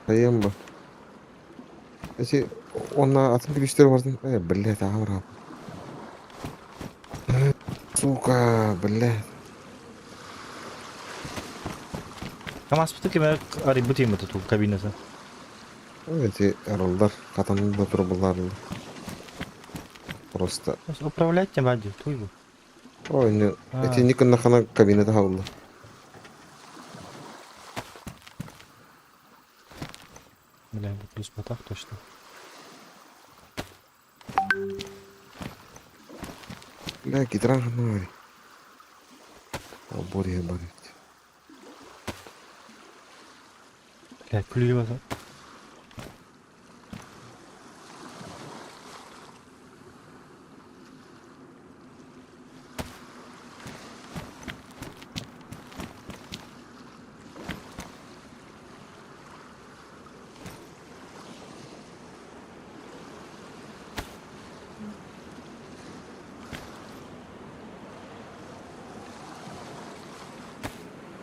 Speaker 4: хайыам ба. Эти онна атын күлүүстэри барытын э блядь аҕам Сука, блядь.
Speaker 1: КамАЗпыты ким арыйбыт ыймыты тул кабинасы.
Speaker 4: Эти арылдар, хатанын да турбулар. Просто.
Speaker 1: Управлять тем ради, туй бу.
Speaker 4: Ой, не, эти никон кабинета хаулла.
Speaker 1: Бля, плюс потах точно.
Speaker 4: Бля, гидран ханна Бория бар эбит.
Speaker 1: Бля, күлүү баса.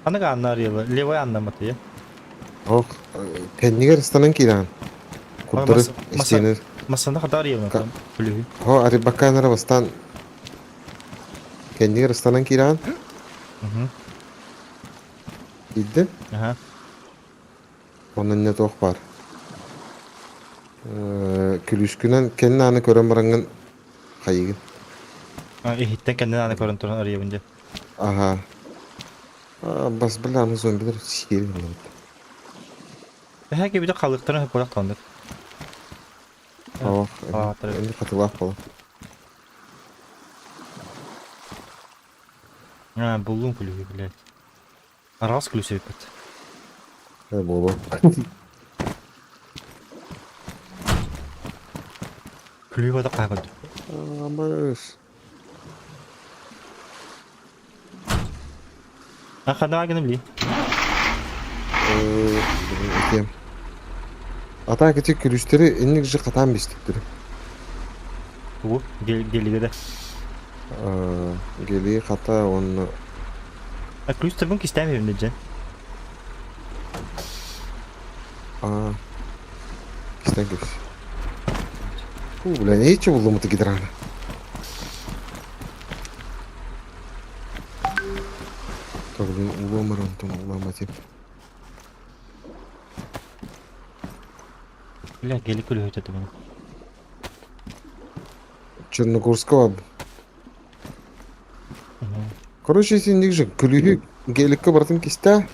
Speaker 1: Аныгы Анна арыйыла, левая Анна матыйа.
Speaker 4: Ох, кэннигэр ыстанан киирэҕин. Курдары истиэнэ.
Speaker 1: Массана хата арыйыла там күлүһү.
Speaker 4: Хо, арыйбакка бастаан кэннигэр ыстанан киирэҕин. Киирдин.
Speaker 1: Аха.
Speaker 4: Онно инньэ туох баар? Күлүүскүнэн кэннин ааны көрөн бараҥҥын хайыгын?
Speaker 1: Иһиттэн кэннин ааны көрөн туран арыйабын дьэ.
Speaker 4: Аһаа. Бас били аны зомбилар сиэри ыллыбыт.
Speaker 1: Эһэ кибитэ халыктарын хөппөлөх тоннук.
Speaker 4: Ох, эми хатылаах буолар.
Speaker 1: А, буллум күлүгү, блядь. Араас күлүсүбүппүт.
Speaker 4: Э, буолуо.
Speaker 1: Күлүү бата хаакырды.
Speaker 4: Амбарыс.
Speaker 1: А ханаа гыным ли?
Speaker 4: Э, этиэм. Атаак ити күлүстэри инник же хатаан бистиктир.
Speaker 1: Тугу? Гелиге да.
Speaker 4: Гели хата уонна
Speaker 1: А күлүстэрбин кистээн биэримдэ дьэ.
Speaker 4: Аа. Кистэн кэбис. Фу, бля, нече буллум это гидрана. Так, блин, улам Антон, улам этим.
Speaker 1: Бля, гели күлүһүт этим.
Speaker 4: Черногорского Короче, итинник же күлүүһү геликкэ барытын кистээ.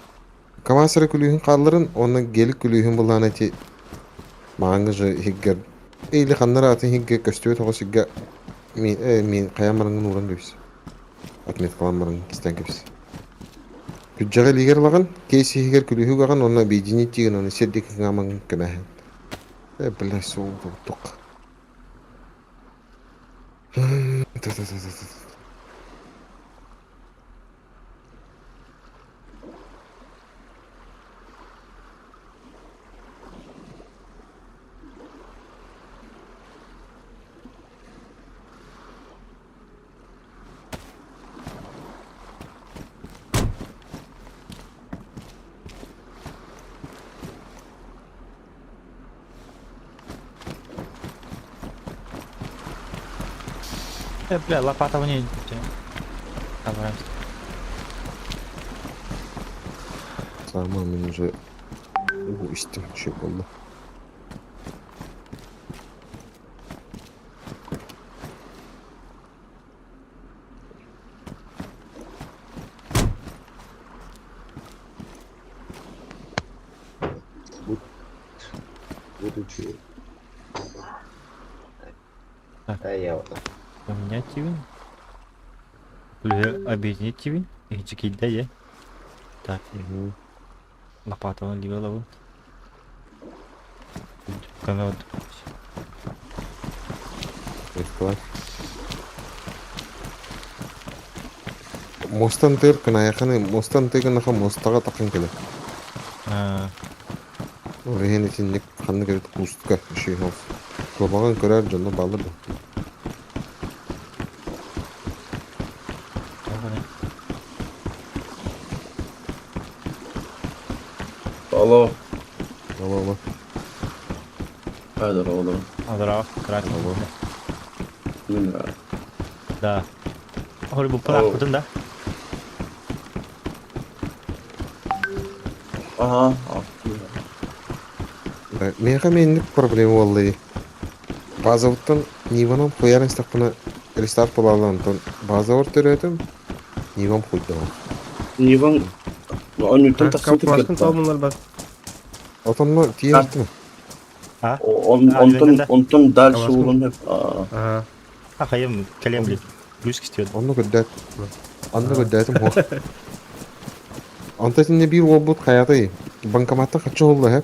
Speaker 4: КамАЗ эрэ күлүүһүн хаалларын уонна гелик күлүүһүн былаана ити мааҥҥа же иһигэр или ханна эрэ атын иһиггэ көстүбэт оҕо сиргэ мин э мин хайаан бараҥҥын ууран кэбис. Отметкалаан бараҥ кистээн кэбис. Күрдьэҕи илиигэр ылаҕын, кейс иһигэр күлүүһү угаҕын уонна объединить диигин уонна сир диэки кыҥаамаҥҥын көмөһүн. Э, бля, суол курдук.
Speaker 1: Бля, лопата мне
Speaker 4: Саамал мин уже уу истим үчүгэй буолла.
Speaker 5: Будучи... А я вот.
Speaker 1: Поменять тивин. Объединить тивин. Ичикидда е. Так. Лопатован либо Канал.
Speaker 4: Мостан тыр кынайаханы мостан тыгынаха мостаға тақын келе. Ол иһин итинник ханнык эбит куустка үчүгэй Куобаҕын көрөр дьоно бааллар дуо?
Speaker 11: Алло.
Speaker 4: Алло, алло.
Speaker 11: Здорово,
Speaker 1: Здорово,
Speaker 4: Алло.
Speaker 11: здорово.
Speaker 1: Да. Говорю, бу да?
Speaker 11: Ага.
Speaker 4: Миэхэ мээнник проблема буолла дии. Базабыттан Ниванан хуйар истэхпинэ рестарт буолааллар онтон базабар төрөөтүм, Нивам хуйдаҕым.
Speaker 11: Ниваң онньуттан тахсыбыт
Speaker 3: Кампаскын толмунар бар.
Speaker 4: Отонно тиийэртим.
Speaker 11: Онтон онтон дальше улан
Speaker 3: Ага.
Speaker 1: Ахайым кэлиэм блин. Плюс кистиэт.
Speaker 4: Онно көрдөөт. Онно көрдөөтүм хуох. Онто итиннэ биир уолбут хайатай банкоматтан хаччы уһулла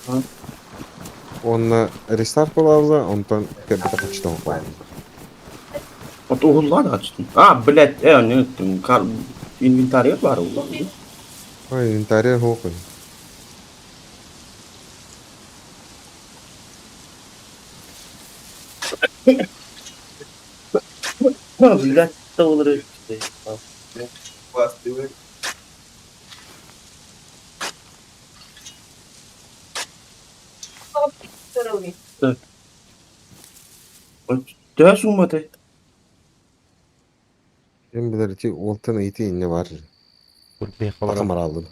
Speaker 4: үһү. Уонна рестарт буолаалла, онтон көрбөтө хаччыта уһулла.
Speaker 11: Вот уһуллаан хаччытын. А, блядь, э, не кар инвентарь бар уллаан.
Speaker 4: Ой, инвентарь суох
Speaker 11: Блядь, доллары. Төһө суумматай?
Speaker 4: Ким билэр ити уолтан ыйытыы инньэ баар Таха марааллын.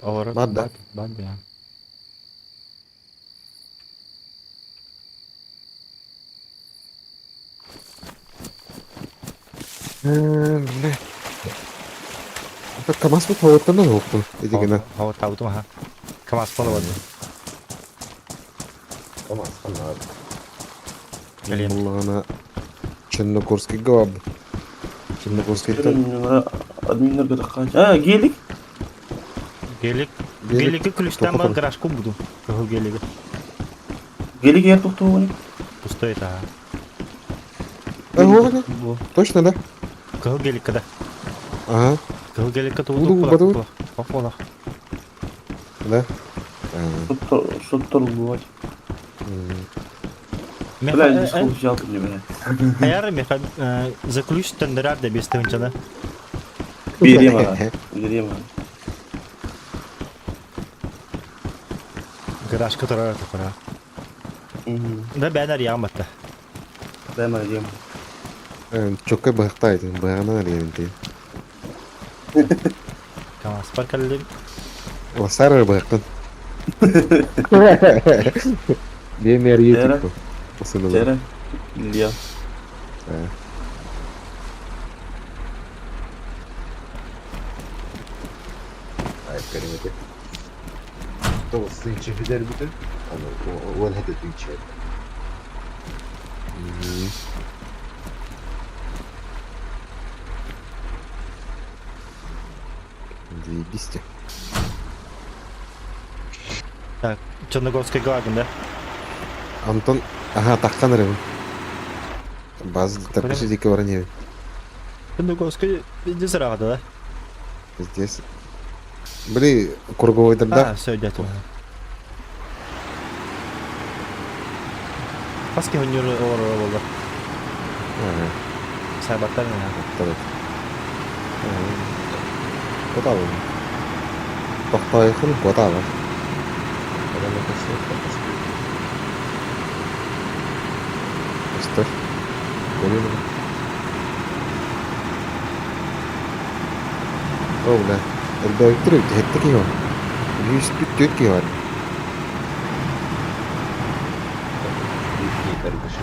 Speaker 4: Бар да?
Speaker 1: Бар да.
Speaker 4: Бля. КамАЗ бут хоҕуттан оһуохпун ити гына.
Speaker 1: Хоҕуттаабытым аха. КамАЗ болобод.
Speaker 5: КамАЗ ханна
Speaker 4: Буллаҕына Черногорскийга барбыт. Черногорскийтан
Speaker 11: Админнерге таххаан. А, гелик?
Speaker 1: Гелик. Гелики күлүстэн бар гаражку буду. Кыһыл гелиги.
Speaker 11: Гелик я тохтоогун.
Speaker 1: Пустой это.
Speaker 4: Точно, да?
Speaker 1: Кыһыл геликка да.
Speaker 4: Ага.
Speaker 1: Кыһыл геликка
Speaker 4: Буду,
Speaker 1: туу
Speaker 4: буду.
Speaker 1: Ох,
Speaker 4: Да?
Speaker 11: Шоттор убивать. Бля, диско взял ты меня.
Speaker 1: Хайар меха за ключ тендерар да без тыгынчана.
Speaker 11: Берем, берем.
Speaker 1: Гараж которая такая. Да бэнэр яматта.
Speaker 11: Бэнэр ям.
Speaker 4: Чокка быһахтаайтын, быһаҕынан эрийэбин
Speaker 1: КамАЗ бар кэллим.
Speaker 4: Ласар эрэ быһахтын. Биэм эрийэ туппу.
Speaker 11: Тере. Илья.
Speaker 5: Ай, кәлимәте. Тоғыз сыйынчы хүдәр бүтін. Аны уон хәтә түйче.
Speaker 4: Заебись
Speaker 1: Так, Черногорский Глаген, да?
Speaker 4: Антон, ага, таххан эрэ. База таппышы диэки баран иһэбин.
Speaker 1: Черногорский везде сырағады, да?
Speaker 4: Здесь. Били, круговойдардаах.
Speaker 1: А, все, дядя. Хаски хүннүр олорор болар. Сайбаттар мен.
Speaker 4: Куотаабын. Тохтоойхун куотаабын. Көстөр. Көрүн. О, бля. Элбээбиттэр эбит, сэттэ киһи бар. Үһүспүт түөрт киһи бар.
Speaker 5: Биир торгаши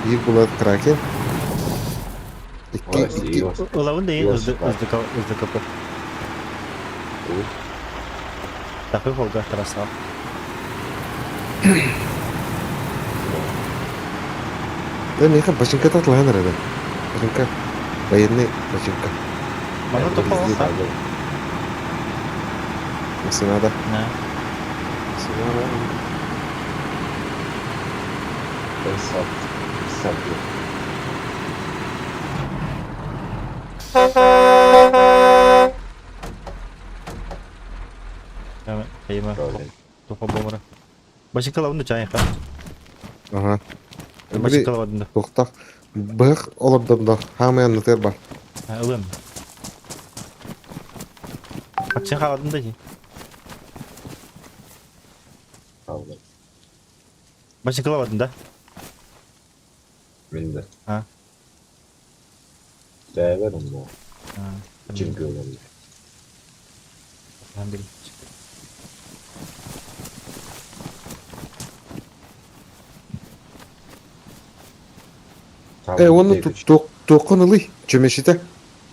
Speaker 4: Биир булат Кракен. Икки, икки.
Speaker 1: Ылабын да СДКП. Такой холга красава.
Speaker 4: Да, миэхэ бачыҥката атлаһан эрэ да. Бачыҥка. Военный бачыҥка.
Speaker 1: Маны тупа
Speaker 4: Массыынада.
Speaker 1: Да.
Speaker 4: Массыынада.
Speaker 5: Сад.
Speaker 1: Кайма. Туха бомра. Бачыкалабын да чайха.
Speaker 4: Ага.
Speaker 1: Бачыкалабын да.
Speaker 4: Туохтах. Быһах олордом да. Хаамай аннытыгар бар.
Speaker 1: Ылым. Хапчын халадын да ди. Бачыкалабын да.
Speaker 5: Мин да.
Speaker 1: А.
Speaker 5: Бэйэбэр онно. Чемпион.
Speaker 4: Э, уонна туоххун ылый, чөмөшүтэ.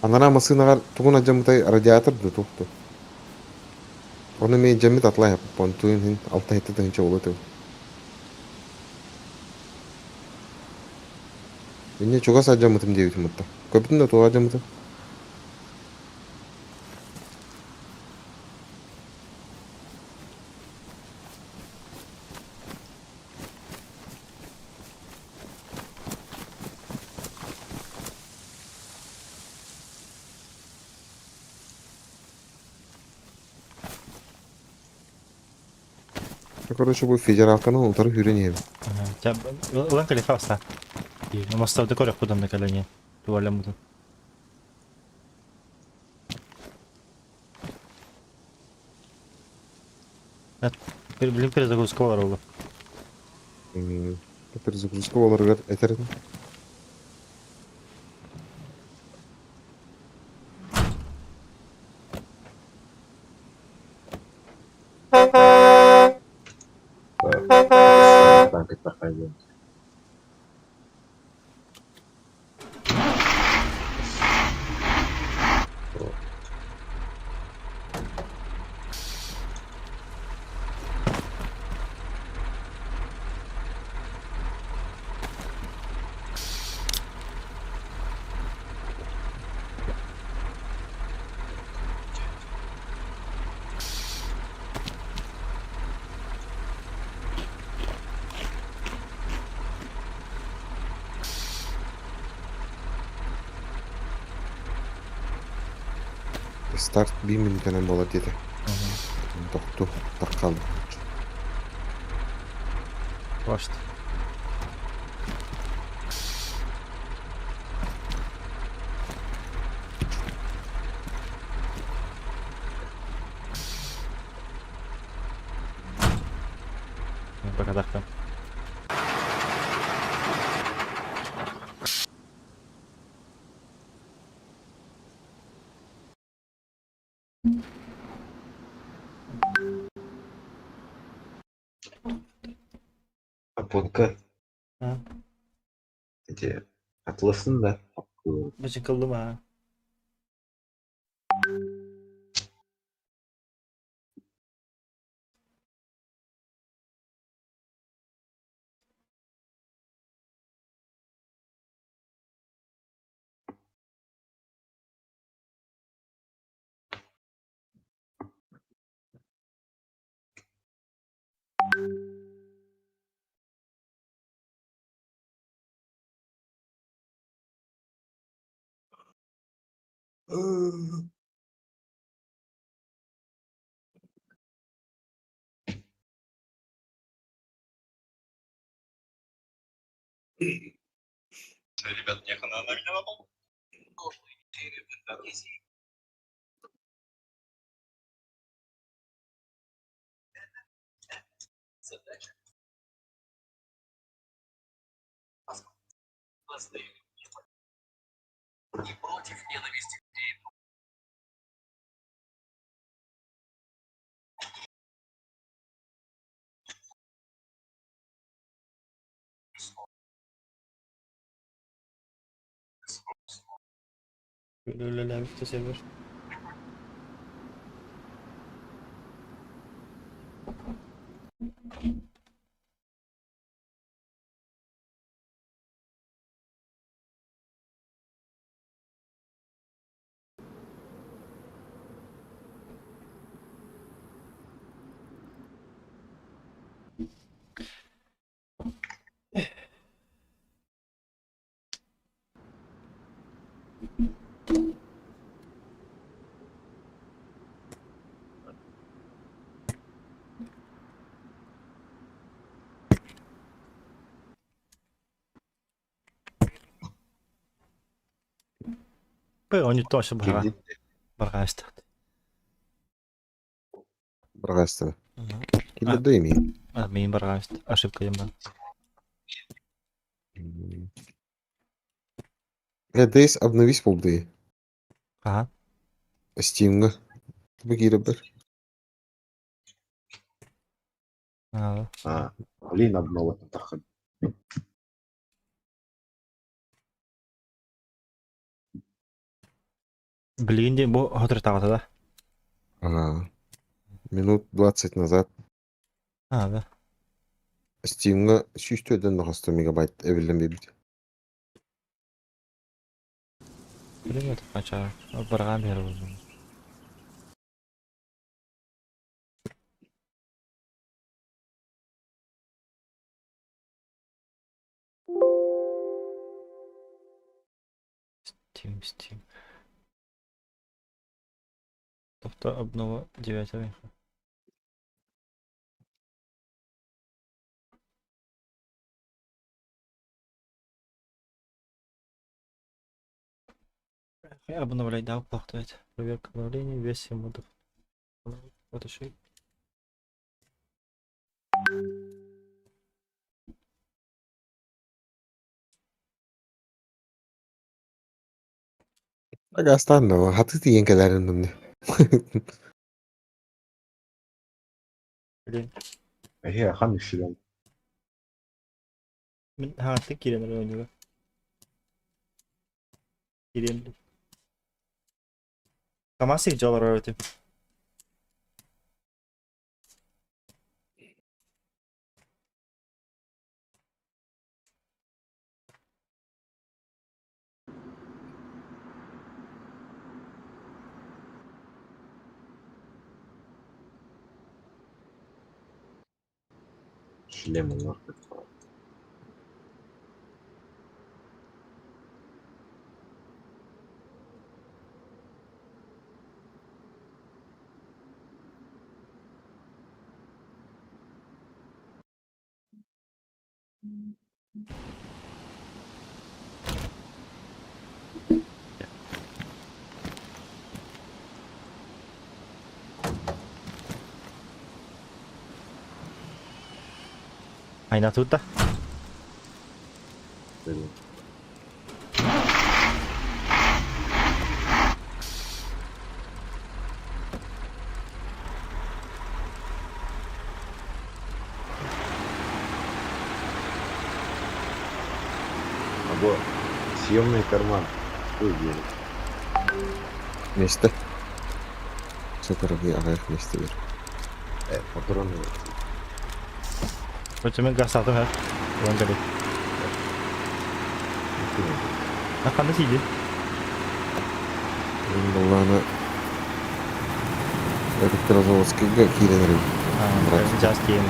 Speaker 4: Анараа массыынаҕар тугун алдьаммытай радиатор да туох дуо? Ону эмиэ дьэммит атлай понтуун иһин алта сэттэ тыһыынча буолуо этэ. Инньэ чугас алдьаммытым диэбитим отто. Көбүтүн да туох алдьаммытым? Короче, бу федералканы утары сүүрэн иһэбин.
Speaker 1: Ылан кэлиэхэ баста. Мостовды көрөхпүт онно кэлэниэ. Туаламмытын. Блин, перезагрузка бар ол.
Speaker 4: Перезагрузка боларыгар этэр этим. Старт биир мүнүүтэнэн буолар диэтэ. Тохтуу, таххаалла.
Speaker 1: Башты. Пока тахтам.
Speaker 5: Японка. Эти атласын да.
Speaker 1: Бачыкылдым а.
Speaker 7: Ребят, не на меня напал.
Speaker 8: Задача. И против ненависти к
Speaker 1: Үлэлээбит да сервер. Пой, тоже барга.
Speaker 5: Кирдит.
Speaker 1: Баргаастат.
Speaker 4: Баргаастара. Киллер имеет.
Speaker 1: А, мин баргааст. Ошибка юм ба.
Speaker 4: Дейс обновись полды.
Speaker 1: Ага.
Speaker 4: Steam'га. Бу киирэр.
Speaker 1: А,
Speaker 5: А, блин, обнова тахын.
Speaker 1: Блин, де бу хотор тагата да.
Speaker 4: Ага. Минут 20 назад
Speaker 1: А, да.
Speaker 4: Steam'га 104 нохосто мегабайт эбиллен бибит.
Speaker 1: Блин, это кача. Барган бер бу. Steam, Steam. Тобто обнова 9 веха. Обновлять, да, плохо Проверка обновления, версия модов. Вот еще.
Speaker 4: Агастан, хаты тиен кэлэрин
Speaker 1: Блин.
Speaker 5: Эһи хан үшүлэн.
Speaker 1: Мин хаҥаттык киирэн эрэ оонньууга. Киирэн. Камасик дьолоро этим.
Speaker 5: Шлем олар.
Speaker 1: Айна тутта.
Speaker 5: Або съемный карман. Что делать?
Speaker 4: Место. Соторги аҕыйах миэстэ бер.
Speaker 5: Патроны.
Speaker 1: Өтүмэн гасатым һэ. Уон кэлит. Ханна тиийди?
Speaker 4: Буллаана Электрозаводскийга киирэн эрим. Брат.
Speaker 1: Сейчас тиийэн.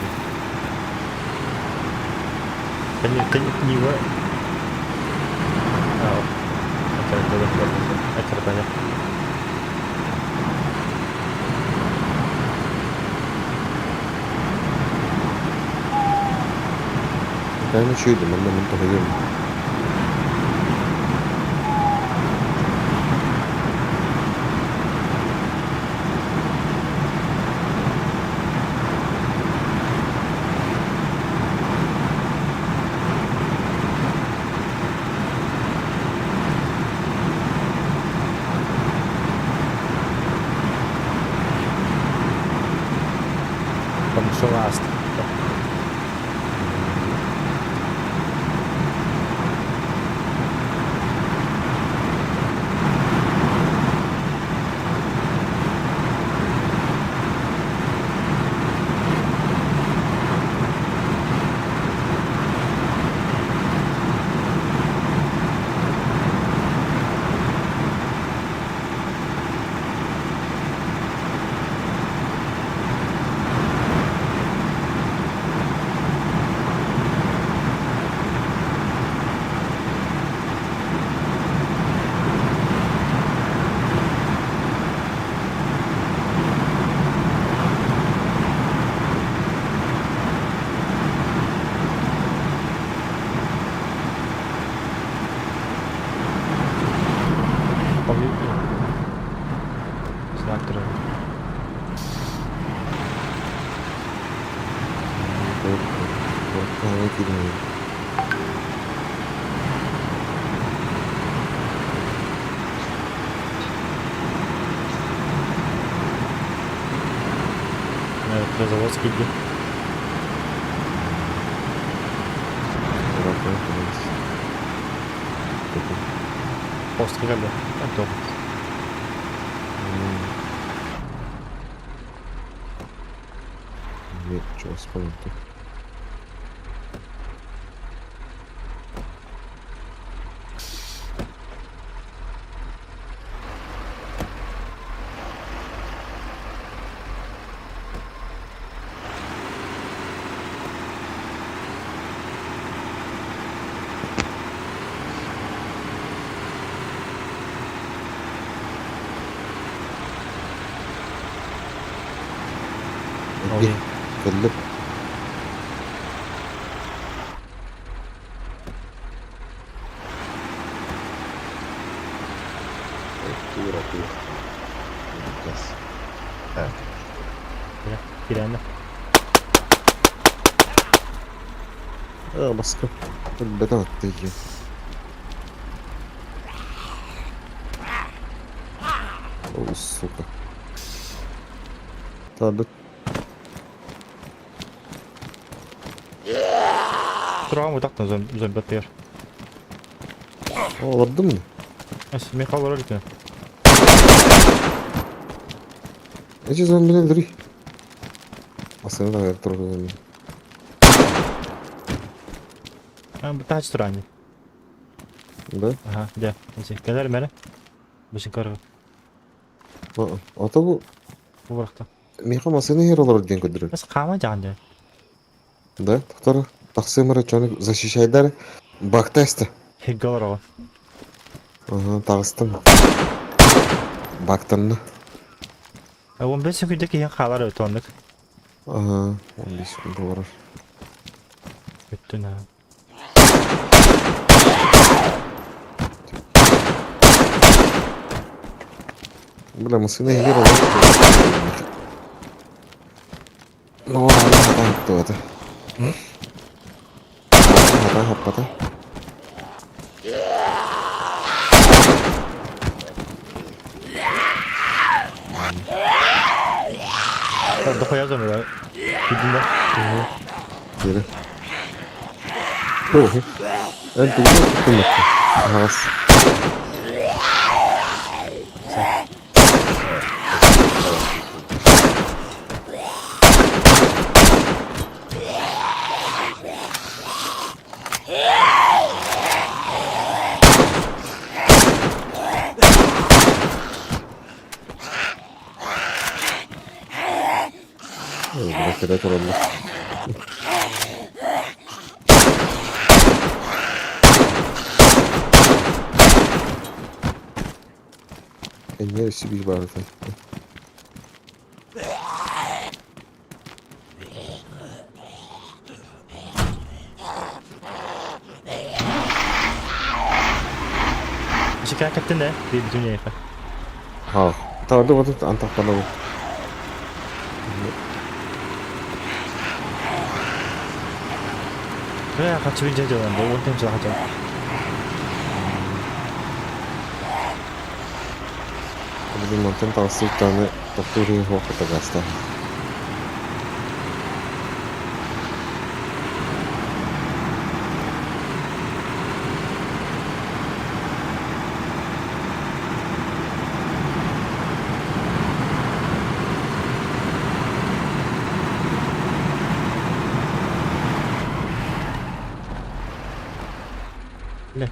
Speaker 1: Тэн тэн нива. Аа. Это это это это
Speaker 4: Тайна чуйдум, манна мин тоһуйум.
Speaker 1: Там что ласт. Снайпер.
Speaker 4: Куоракка киирэн
Speaker 1: Заводский где? Постка кэллэ.
Speaker 4: Чугас буолбут. Кэллим.
Speaker 5: Тура тур. Газ.
Speaker 1: Кирээнэ.
Speaker 4: Баска. Бэдэ аттыйы. О, сука. Табыт.
Speaker 1: Тураҕын утахтан зомби аттыгар.
Speaker 4: Олордум да?
Speaker 1: Мин олорор итин.
Speaker 4: Эти зомбини өлөрүй. Асыны да турар зомби.
Speaker 1: Тач туран.
Speaker 4: Да?
Speaker 1: Ага, да. Кэлэр мэрэ. Бышын көрө.
Speaker 4: Ото бу
Speaker 1: Бу барахта.
Speaker 4: Миэхэ массыына иһэр олорор диэн көрдөрөр.
Speaker 1: Бас хаама жаан дьэ.
Speaker 4: Да, тохтор тахсыам эрэ дьону защищайдар бакта эстэ.
Speaker 1: Хигге олороҕун.
Speaker 4: Ага, таҕыстым. Бактанна.
Speaker 1: 15 секунда киһин хаалар эбит оннук.
Speaker 4: Ага, 15 секунда олорор.
Speaker 1: Бүттүн аа.
Speaker 4: Бля, массыына иһигэр олорор. Ну, аны хатан хаттыбата. Хатан хаппата.
Speaker 1: Дохуя зомби Кидинде.
Speaker 4: Кире. О, эн тугу туттуммакка. Аһаҕас. Бля, кэлэ тураллар. Эмиэ өссө биир баар этэ.
Speaker 1: Шикаа кэттин ээ, биир бүтүн эйиэхэ.
Speaker 4: Haa. Tarda batı Antakya'da bu.
Speaker 1: Бля, хачы бир жай бу он темче хача.
Speaker 4: Bizim мантан тахсыбыт даҕаны тохтуур иһин суох кытагаастаах.
Speaker 1: Бля.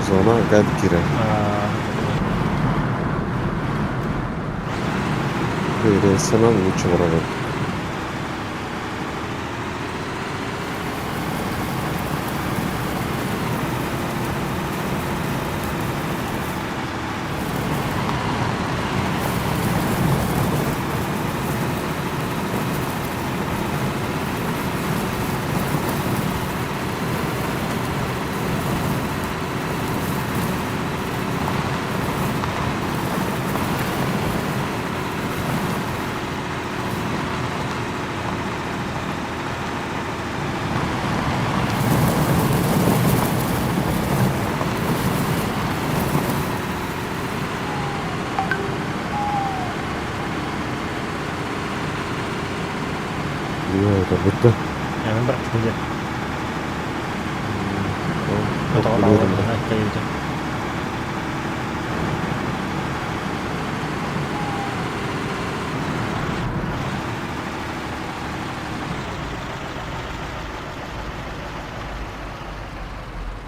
Speaker 4: Зона гад киирэр. Рельсанан лучше барабыт. Бүттэ.
Speaker 1: Мен бырахтым дьэ. Отоҕо таҕыллан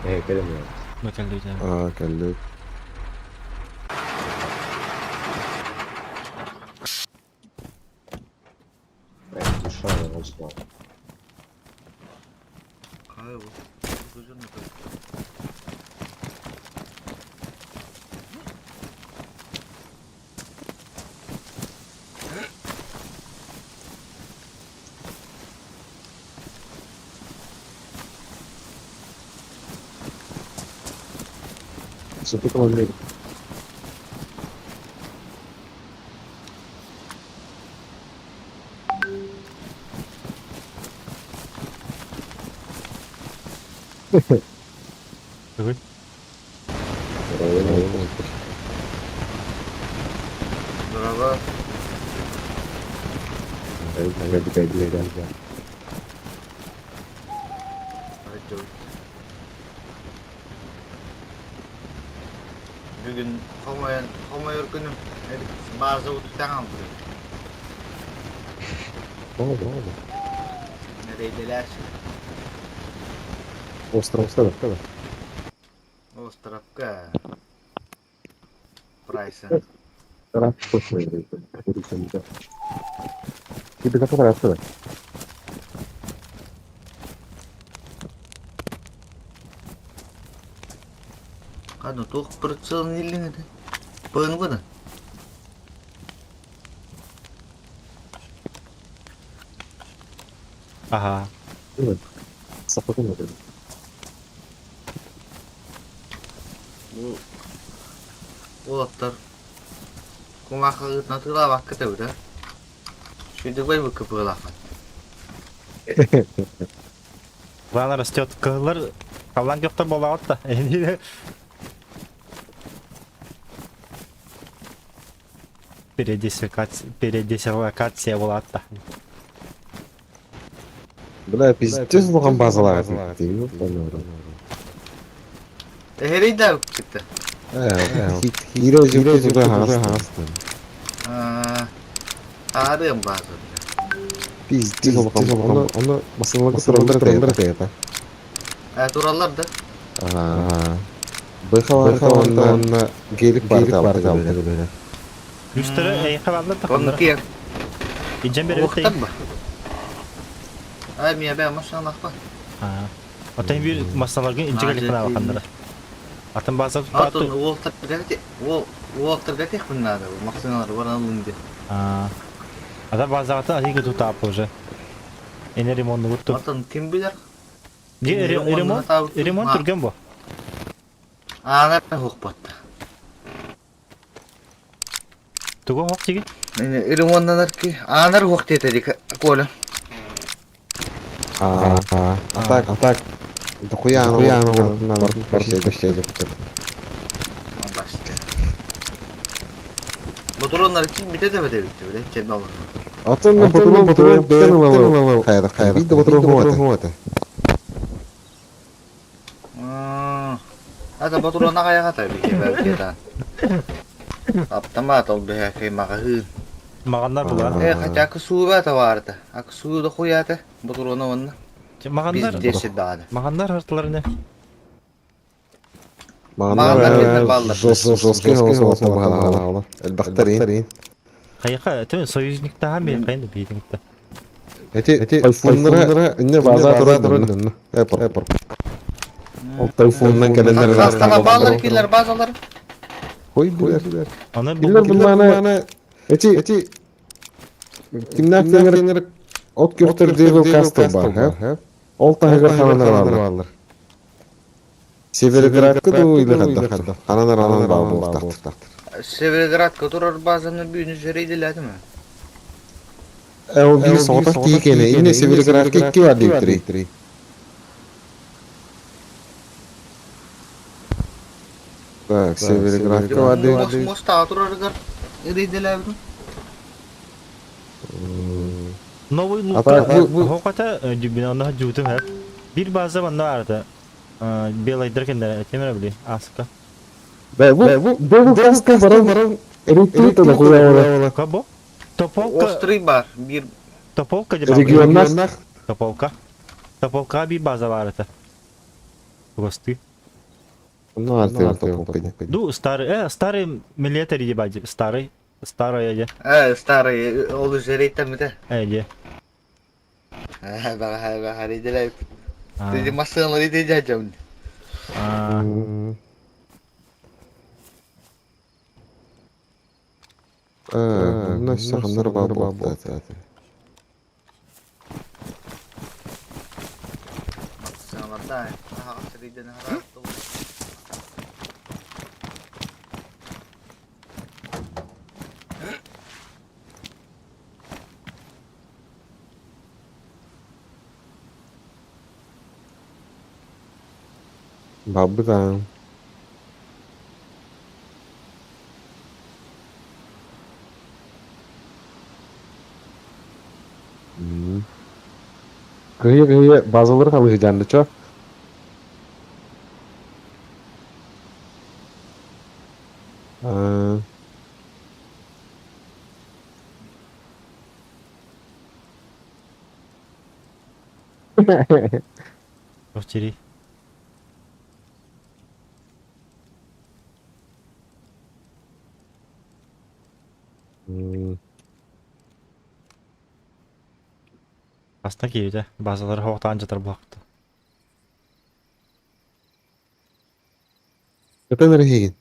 Speaker 5: Ээ, кэлэн
Speaker 1: Бу кэллибит.
Speaker 4: Аа, кэллибит.
Speaker 5: Душа оҥостон.
Speaker 4: Сытык ылан
Speaker 1: Бүгүн.
Speaker 10: Здорово. Бүгүн хомойон хомойор күнүм. База утутаҥам бүгүн. Нэрейделэр.
Speaker 4: Островка да.
Speaker 10: Островка. Прайса.
Speaker 4: Тебе как нравится?
Speaker 10: Ханна туох прицел ниллиң этэ? ПНВ да?
Speaker 1: Аха.
Speaker 10: Бу уолаттар кумаахыгытын атыылаабакка тэбитэ. Сүдүгэй бу кыпыылааххын.
Speaker 1: План растет. Кыһыллар халлаан күөхтэр буолаҕыт да. Передислокация, передислокация буолаат да.
Speaker 4: Бля, пиздец улахан базалаах этим.
Speaker 10: Эһэрий да кытта.
Speaker 4: Хиро жиро хаҕастан.
Speaker 10: Аарыам база.
Speaker 4: Пиздец улахан. Оны оны масыналарга тураллар тета.
Speaker 10: Э тураллар да.
Speaker 4: Ага. Быхалар онна гелик бар да.
Speaker 1: Үстөрө эйхэ бааллар
Speaker 10: Онну
Speaker 1: таханнара.
Speaker 10: киэр.
Speaker 1: Иджен беребит
Speaker 10: Уохтар ба. Ай мия бэ машиналаах ба.
Speaker 1: Отон биир массаларга инчигэ лихана алаханнара. Атын база
Speaker 10: Атын
Speaker 1: тутаату.
Speaker 10: уолтарга уол уолтарга техпин наада бу машиналар баран ылын диэн.
Speaker 1: Ата базаҕата атыыга тутааппа уже. Эне ремонт гутту.
Speaker 10: Атын ким билэр?
Speaker 1: Ремонт ремонт түргэн бу.
Speaker 10: Аанар хуохпатта.
Speaker 1: Тугу хоқ тиги?
Speaker 10: Ремоннанар ки аанар хуох диэтэ Коля.
Speaker 4: А, а так, а так. Дохуя она она вообще вообще
Speaker 10: Ботуроннар ким бите де бите бите биле чебе алар.
Speaker 4: Атын патрон патрон патрон хайра хайра. Видно патрон вот.
Speaker 10: Ата ботурона каяга бите бите. Автомат ол бэһэ каймаҕаһыын.
Speaker 1: Маҕаннар булар.
Speaker 10: Э хотя акы сууба товарда. Акы суу да хуята. Ботурона онна.
Speaker 1: Маҕаннар.
Speaker 10: Биз десет даҕаны.
Speaker 1: Маҕаннар артыларына.
Speaker 4: Маҕаннар жесткий голосовал баһалаҕалар. Элбэхтэр
Speaker 1: Хайаха, ты союзниктаһан бери хайын да биитиҥ
Speaker 4: Эти тайфуннара инне база турар дөннө. Эпор. Ол тайфуннан кэлэннэр
Speaker 10: Хастана баалар киллер базалар.
Speaker 4: Хой билер.
Speaker 1: Аны
Speaker 4: Билер булманы эти эти кимнәк теңер от көптөр Devil Castle бар, ха? Ол таһыгар хананар баалар. Североградка да уйлы хадда. Хананар анан баа буолтахтар.
Speaker 10: Североградка турар базаны бүүнү жерейдиләдimi?
Speaker 4: Ол биир соҕотох киһи кэнэ инне Североградка икки бар диэбиттэрий. Так, Североградка бар диэбит.
Speaker 10: Моста турарыгар рейделәбитим.
Speaker 1: Новый
Speaker 4: А так,
Speaker 1: лука
Speaker 4: бу-
Speaker 1: хоката дюбина жуутум хэп. Бир база манна арда. Белайдар кендер темер били аска.
Speaker 4: Бэ, бу Devil Castle баран электрик да хуя
Speaker 1: Кабо? Тополка
Speaker 10: Острый бар. Бир
Speaker 1: Тополка деп
Speaker 4: Регионнах
Speaker 1: Тополка. Тополка би база бар это. Госты.
Speaker 4: Ну, артем тополка.
Speaker 1: Ду старый, старый милитари дебади, старый, старая де.
Speaker 10: Старый ол жерейтем де.
Speaker 1: Де.
Speaker 10: Бага бага рейделәп. Ты машина рейделәҗәм.
Speaker 1: А,
Speaker 4: Ну, саханнар бар буолта.
Speaker 10: Машиналарда. Ага, рейден харап.
Speaker 4: Бабыта. Кыйы-кыйы базалар халыгы жанды чо.
Speaker 1: Повтори. Аста киевде базалар хоқтан жатар бұлақты.
Speaker 4: Хытан эрэ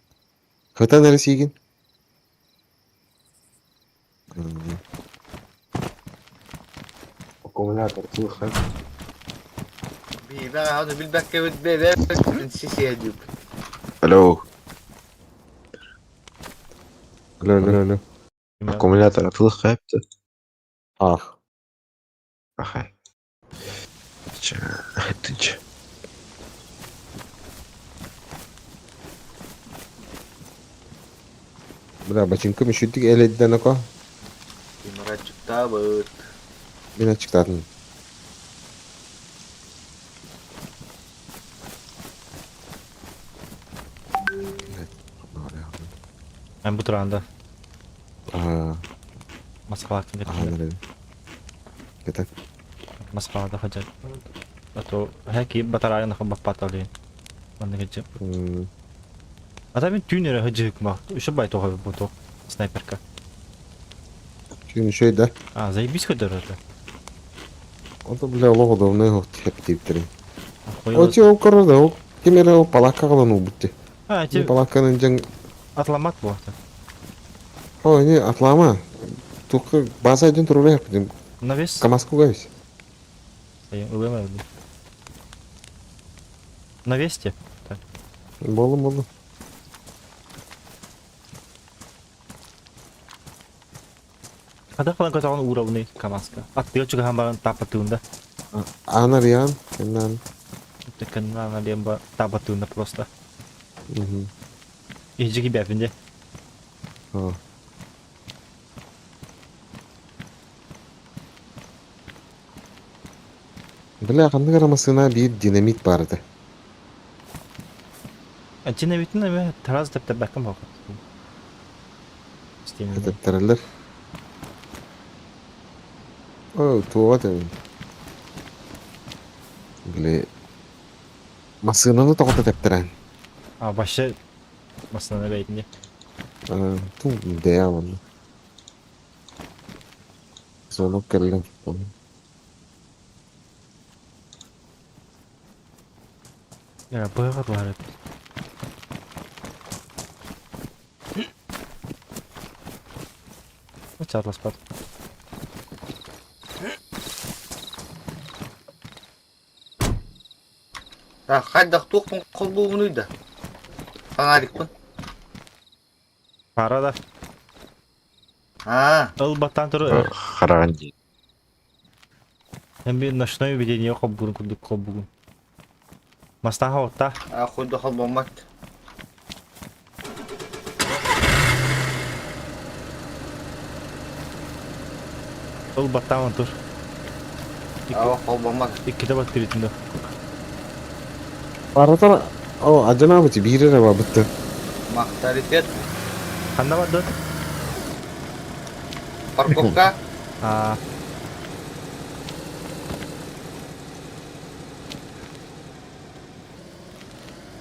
Speaker 4: Хытан эрэ сиигин.
Speaker 5: Аккумулятор слыхай.
Speaker 10: Би бага аны билбәккә бит бе сисия дип.
Speaker 5: Алло.
Speaker 4: Алло, алло, алло.
Speaker 5: Аккумулятор слыхай.
Speaker 4: Ах.
Speaker 5: Ага. Ча, ты че?
Speaker 4: Бля, бачинкам үшүттүк эледден око.
Speaker 10: Тимур чыкта быт.
Speaker 4: Мен ачыктадым.
Speaker 1: Мен бұл тұрғанда
Speaker 4: Аа,
Speaker 1: Москва кімде
Speaker 4: аа, Кете.
Speaker 1: Москвада хотя. А то хэки батарайын хам баппатали. Манны гече. А там тюнере хаджик ма. Еще бай того буту. Снайперка.
Speaker 4: Чүн шөй да.
Speaker 1: А, заебись хоть дорога.
Speaker 4: Ото бля лого давно его хептиптерин. Оти ол корода ол кемере ол палакка калан убутти.
Speaker 1: А, те
Speaker 4: Палакканын жаң
Speaker 1: атламат бу.
Speaker 4: О, не, атлама. Туқы база один турура яптым.
Speaker 1: Навес.
Speaker 4: Камаску гайс.
Speaker 1: На весте.
Speaker 4: Болу болу.
Speaker 1: Хада калан котогон уровни камаска. Аттыга чугахан баран тапатыында.
Speaker 4: Анариан, кеннан.
Speaker 1: Текен на лемба тапатыында просто.
Speaker 4: Мгм.
Speaker 1: Ижиги бәпинде.
Speaker 4: А. Бля, қандай карамасына бир динамит барды.
Speaker 1: Динамитин эме тараз деп бәккем бакыт. Истемин.
Speaker 4: Хететтерелер. О, туға тәбин. Бля. Масынаны тоғыта тәптерән.
Speaker 1: А вообще массыынаны бэйэтин дии.
Speaker 4: Ту дэя онно. Звонок кэллэ.
Speaker 1: Я быһа баар эбит. Чарласпат.
Speaker 10: А хайдах туохпун холбуубунуй да? Фонарикпын.
Speaker 1: Пара да.
Speaker 10: Аа.
Speaker 1: Ыл баттаан туру.
Speaker 5: Хараҕын дии.
Speaker 1: Эн bir ночное видение холбуурун курдук холбугун. Мастааха отта.
Speaker 10: А хуйда холбоммат.
Speaker 1: Ыл баттаан тур.
Speaker 10: Аа холбоммат.
Speaker 1: Иккитэ баттырытын да.
Speaker 4: Барытар о адьанаабыт биир эрэ бабытты.
Speaker 10: Махтаритет.
Speaker 1: Ханна бардыт?
Speaker 10: Парковка.
Speaker 1: Аа.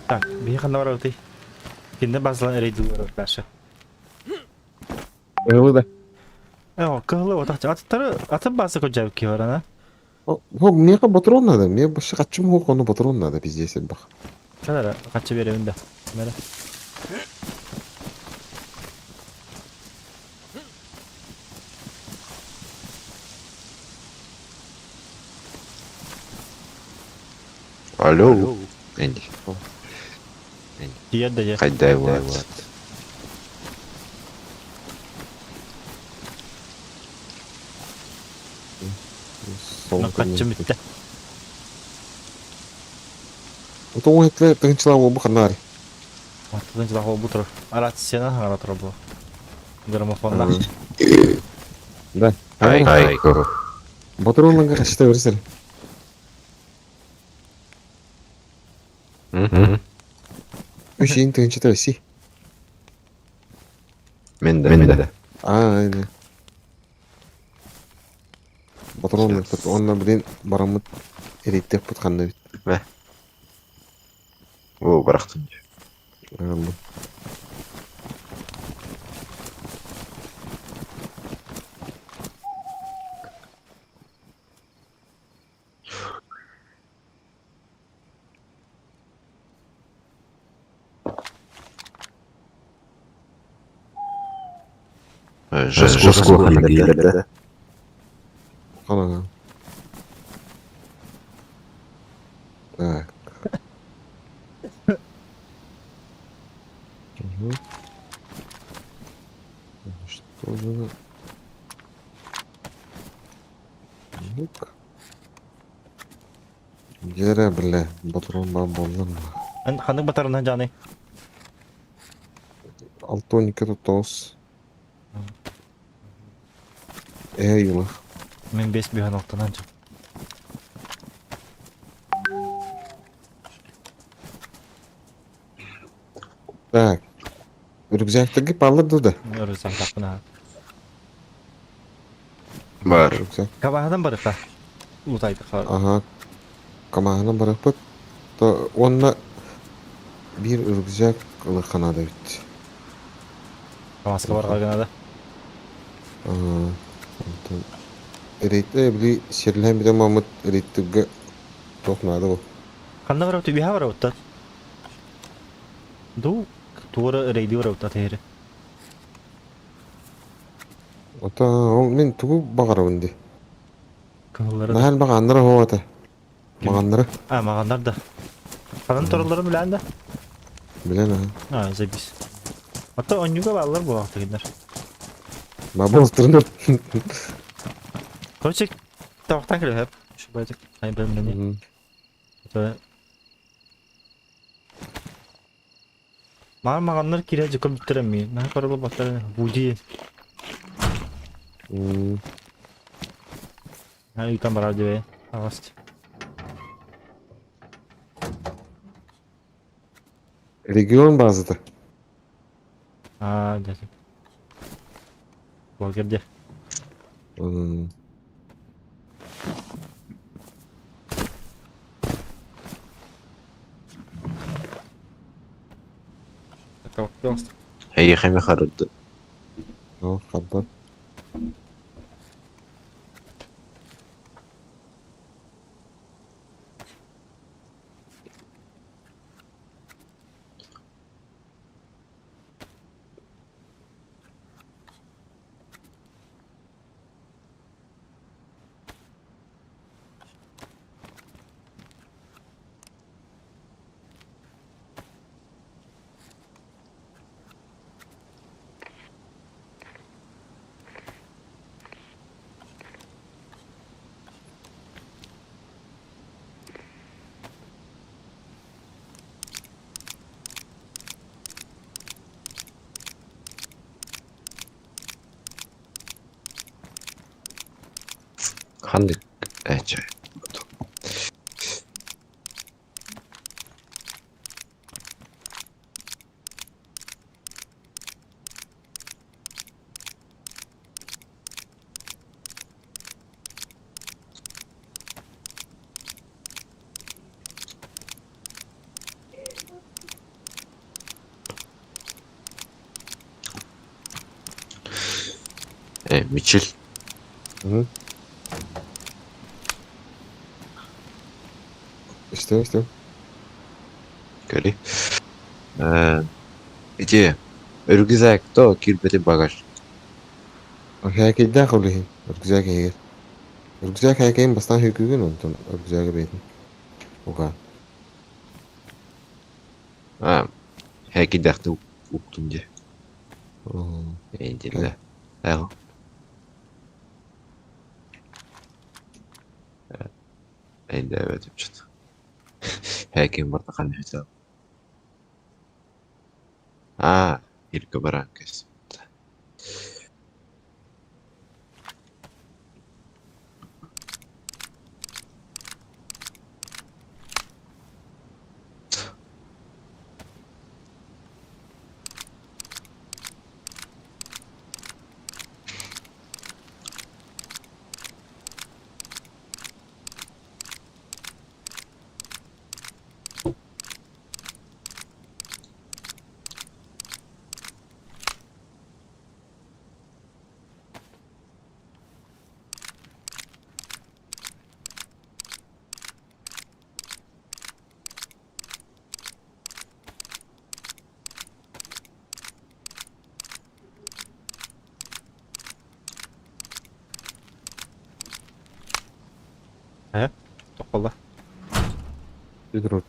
Speaker 1: Так, биһи ханна барабытый? Кинде базалан эрейдилер дальше.
Speaker 4: Ыылы да.
Speaker 1: Э, кыһылы отах аттары аты база көжәб ки барана.
Speaker 4: О, миэхэ ботурон надо. Мне больше хачым хук, ону ботурон надо, пиздец бах.
Speaker 1: Калара качы беребин да. Мере.
Speaker 5: Алло. Энди.
Speaker 1: Тиер да же.
Speaker 5: Хайдай вот.
Speaker 1: Качы бүтте.
Speaker 4: Отоң этле тыгынчылар болбу ханнари.
Speaker 1: Тыгынчылар болбу турар. Арацияна хаңара турар бу. Граммофонда.
Speaker 4: Да.
Speaker 5: Ай, ай,
Speaker 4: Батыронланга качта берсер. Үш ең тыгынчы си.
Speaker 5: Мен да, мен да.
Speaker 4: А, айна. Батырон онна блин барамыт эреттеп бут бит.
Speaker 5: Мә. О, барахтын.
Speaker 4: Алла.
Speaker 5: Жеско ханна
Speaker 4: Ана. Так. Угу. Что за... Лук. Гера, бля, батрон ба болдым.
Speaker 1: Ханнык батарынан жаны?
Speaker 4: Алтоника тотос. Э, юла.
Speaker 1: Мен бес бүйін алтынан жан.
Speaker 4: Так. Рюкзактагы палыр да.
Speaker 1: Рюкзак тапына.
Speaker 5: Бар.
Speaker 4: Рюкзак.
Speaker 1: Кабаһадан барыта. Лутайды хар.
Speaker 4: Ага. Камаһынан барыппыт. То онна бир рюкзак ылыханада бит.
Speaker 1: Камаска барга гынада.
Speaker 4: Ага. Онтон Рейтте били серлен бите мамыт рейттеге тохнады бу.
Speaker 1: Ханна барып түбиһа барып Ду туора рейди барып тери.
Speaker 4: Ота ол мен тугу багарабын ди.
Speaker 1: Кыллары.
Speaker 4: Нахал баганнары хоата. Маганнары.
Speaker 1: А, маганнар да. Ханан тороллары билен да.
Speaker 4: Билен а.
Speaker 1: А, запись. Ата онюга баллар бу вакыт
Speaker 4: Бабыл турнур.
Speaker 1: Короче, тавактан килеп хеп. Шу байтык. Ай белмени. Это Мар маганнар кире жыкып битерем На карылып батар буди. Ha ютан барар дебе. Агаст.
Speaker 4: Регион базыда.
Speaker 1: А, дедим. Бол кирде.
Speaker 5: Эйиэхэ эмиэ харырды.
Speaker 4: О, хабба.
Speaker 5: Ханнык эчэ. Мичил.
Speaker 4: Hı. İşte işte.
Speaker 5: Көрүй. Ити рюкзак то киирбэтин багаж.
Speaker 4: Хээкэйдээх ол иһин. Рюкзак иһигэр. Рюкзак хээкэйин бастаан хүүкүүгүн онтон рюкзагы бэйэтин. Угаан.
Speaker 5: А, хээкэйдээхтик уктум дии. Эйдиллэ. Эл. Эйдээбэтим чут. Хээкин барда ханна Аа, иргэ баран кэс.
Speaker 1: Ээ, тоххолло.
Speaker 4: Бүдүр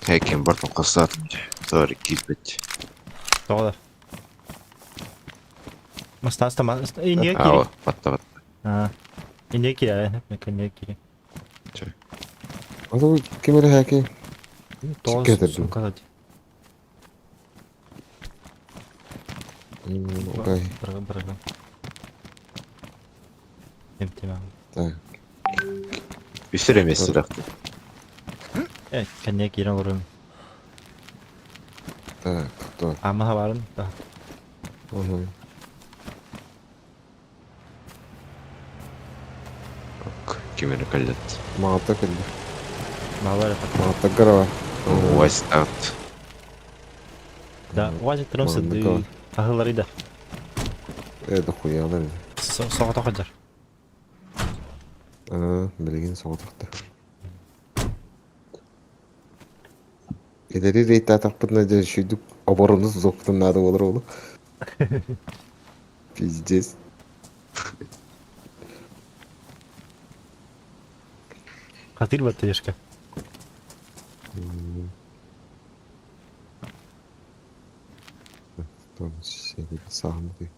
Speaker 5: Хээкин бартын хостоотум дии. Sorry киирбэт.
Speaker 1: Тоҕо Мастаста мас иннигэр кири.
Speaker 5: Аа, батта батта.
Speaker 1: Аа. Иннигэр киирэ, иннигэр кири.
Speaker 4: Ата ким эрэ хээкэй
Speaker 1: Тоҕо
Speaker 4: Сиккэ
Speaker 1: сумка
Speaker 4: Окей.
Speaker 1: Бырга бырга. Эмтемем.
Speaker 4: Так.
Speaker 5: Үс эрэ миэстэлээх
Speaker 1: Э, кэннигэр киирэн олоруом.
Speaker 4: Так, то.
Speaker 1: Аама баарын. Да.
Speaker 4: Угу.
Speaker 5: Ким эрэ кэллэт.
Speaker 4: Маҕата кэллэ.
Speaker 1: Маалар
Speaker 4: Маҕата гарава.
Speaker 5: Уастаат.
Speaker 1: Да, уазиктарым сыдыы. Аһыллары да.
Speaker 4: Э, дохуялар.
Speaker 1: Соҕотох сылдьар.
Speaker 4: Аа, билигин соҕотохто. Эдэри рейттаатахпытына дьэ үчүгдүк оборону тутуохпутун наада буолар уолу. Пиздец.
Speaker 1: Хатыр баттыешка.
Speaker 4: Саамды.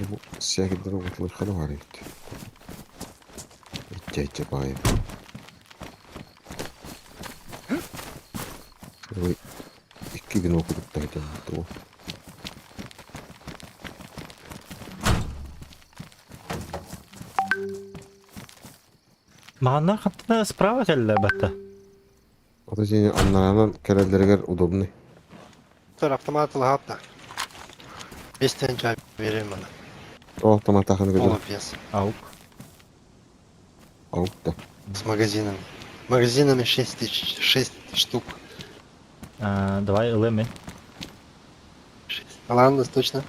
Speaker 4: Бу сиэгирдэр угутулар бар эбит. Иччэ баайы. Ой, икки күн окутукта тугу.
Speaker 1: Мааннар хаттана справа кэллэ батта.
Speaker 4: Ото сини аннараанан кэлэллэригэр удобный.
Speaker 12: Тор автомат ылаһап да. Бестен чай берем мана.
Speaker 4: Ол автоматахын көтөр.
Speaker 12: Полупьес.
Speaker 1: Аук.
Speaker 4: Аук да.
Speaker 12: С магазинами. Магазинами 6 тысяч, 6 штук.
Speaker 1: А, давай ылыам мен.
Speaker 12: Ладно, точно.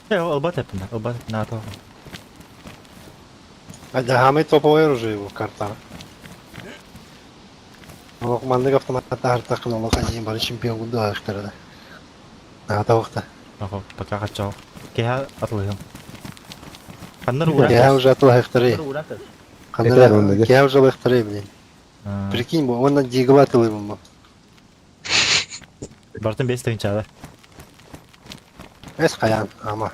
Speaker 1: Э, ылбат эппин, ылбат НАТО.
Speaker 12: А да, самый топовый оружие его карта. Олох маннык автоматтаһартаххына олох аньыы бары чемпион курдук да. Наата уохта.
Speaker 1: Охо, пока хаччоо. Киһа атылыһым. Ханнар ууран
Speaker 12: Киһа уже атылаһыктары.
Speaker 4: Ханнар
Speaker 12: Киһа уже ылыахтары, блин. Прикинь, бу уонна дигла атылыыбын бу.
Speaker 1: Бартын бес тыһынчаада.
Speaker 12: Эс хайаан, ама.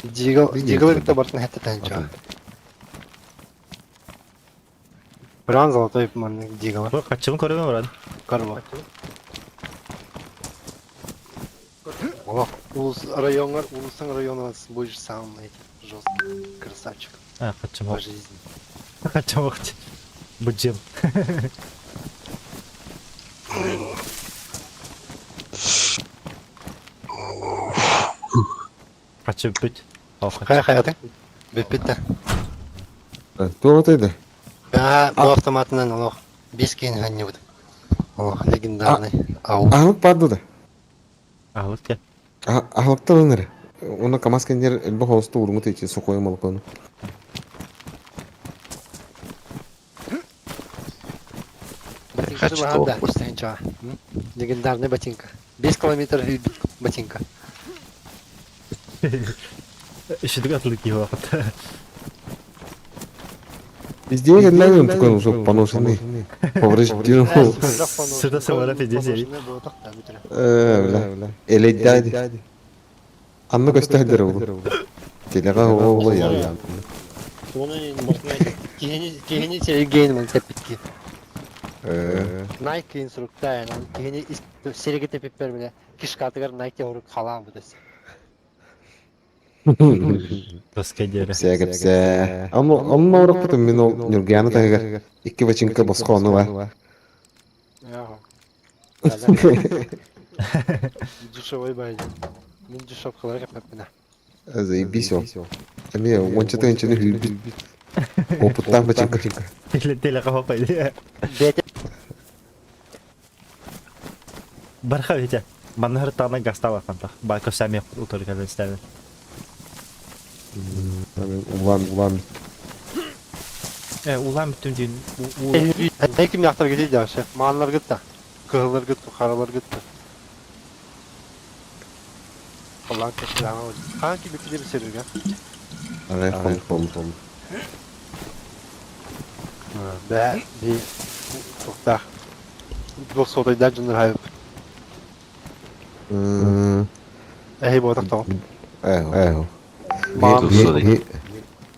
Speaker 12: Дигл, дигл кытта бартын хэтте тыһынчаа. Бран золотой маннык дигла.
Speaker 1: Бу хаччыбын көрөбүн баран.
Speaker 12: Карва. Олох, улус райоңар, улустың районы будешь самый этим жесткий красавчик.
Speaker 1: А, хаччым
Speaker 12: По жизни.
Speaker 1: Хаччым охт. Бу жыл. Хаччы бүт.
Speaker 12: Хайа хайаты? Бүппүт да.
Speaker 4: Туох да?
Speaker 12: Аа, бу автоматынан олох бес киһини ханньыбыт. Олох легендарный ау.
Speaker 4: Аһылык баар да?
Speaker 1: Аһылык диэн.
Speaker 4: Аһылыктар ылын эрэ. Уонна КамАЗ кэннигэр элбэх холосту ууруммут ичи сухой молокону.
Speaker 12: Ботинкасы баһар да, үстэнчаҕа. Легендарный ботинка. 5 километр сүүрбүт ботинка.
Speaker 1: Үшүдүк атылык киһи вакыт.
Speaker 4: Везде кэллээн такой уже поношенный. Поврежденный.
Speaker 1: Сюда сывара пиздец.
Speaker 4: Э, бля. Элейдяди. Анны көстөһдер ол. Телега оҕо я.
Speaker 12: Киһини киһини сэргээн ман тэппит
Speaker 4: Э.
Speaker 12: Nike инструкция, киһини сирэги тэпиппэр билэ кишкатыгар Nike орук халаан бутас.
Speaker 1: Тоска диэри.
Speaker 4: Кэпсээ кэпсээ. Онно онно орохпутум мин ол Нюргяны таһыгар икки бачыҥка босхо ону ба.
Speaker 12: Дешевой байден. Мин дешевкалар кэппэппинэ.
Speaker 4: Заебись ол. Эмиэ уонча тыһыынчаны хүлбүт. Опыттаах бачыҥка.
Speaker 1: Теле теле хапай. Барха Витя. Манна хыртаана гастала фанта. Байко сами утары кэлэн истэбин.
Speaker 4: Улан улан.
Speaker 1: Э, улан бүтүн дүйн.
Speaker 12: Ким яхтар гидей дальше. Мааннар гытта. Кыһыллар гытта, харалар гытта. Аллаһ кэпсээн Хаан ким битилер сэргэ.
Speaker 4: Арай хом хом хом.
Speaker 12: Бэ би туохтаах. Двухсотайдаах дьоннор хайып. Эһи буотах тоҕо.
Speaker 4: Э, э.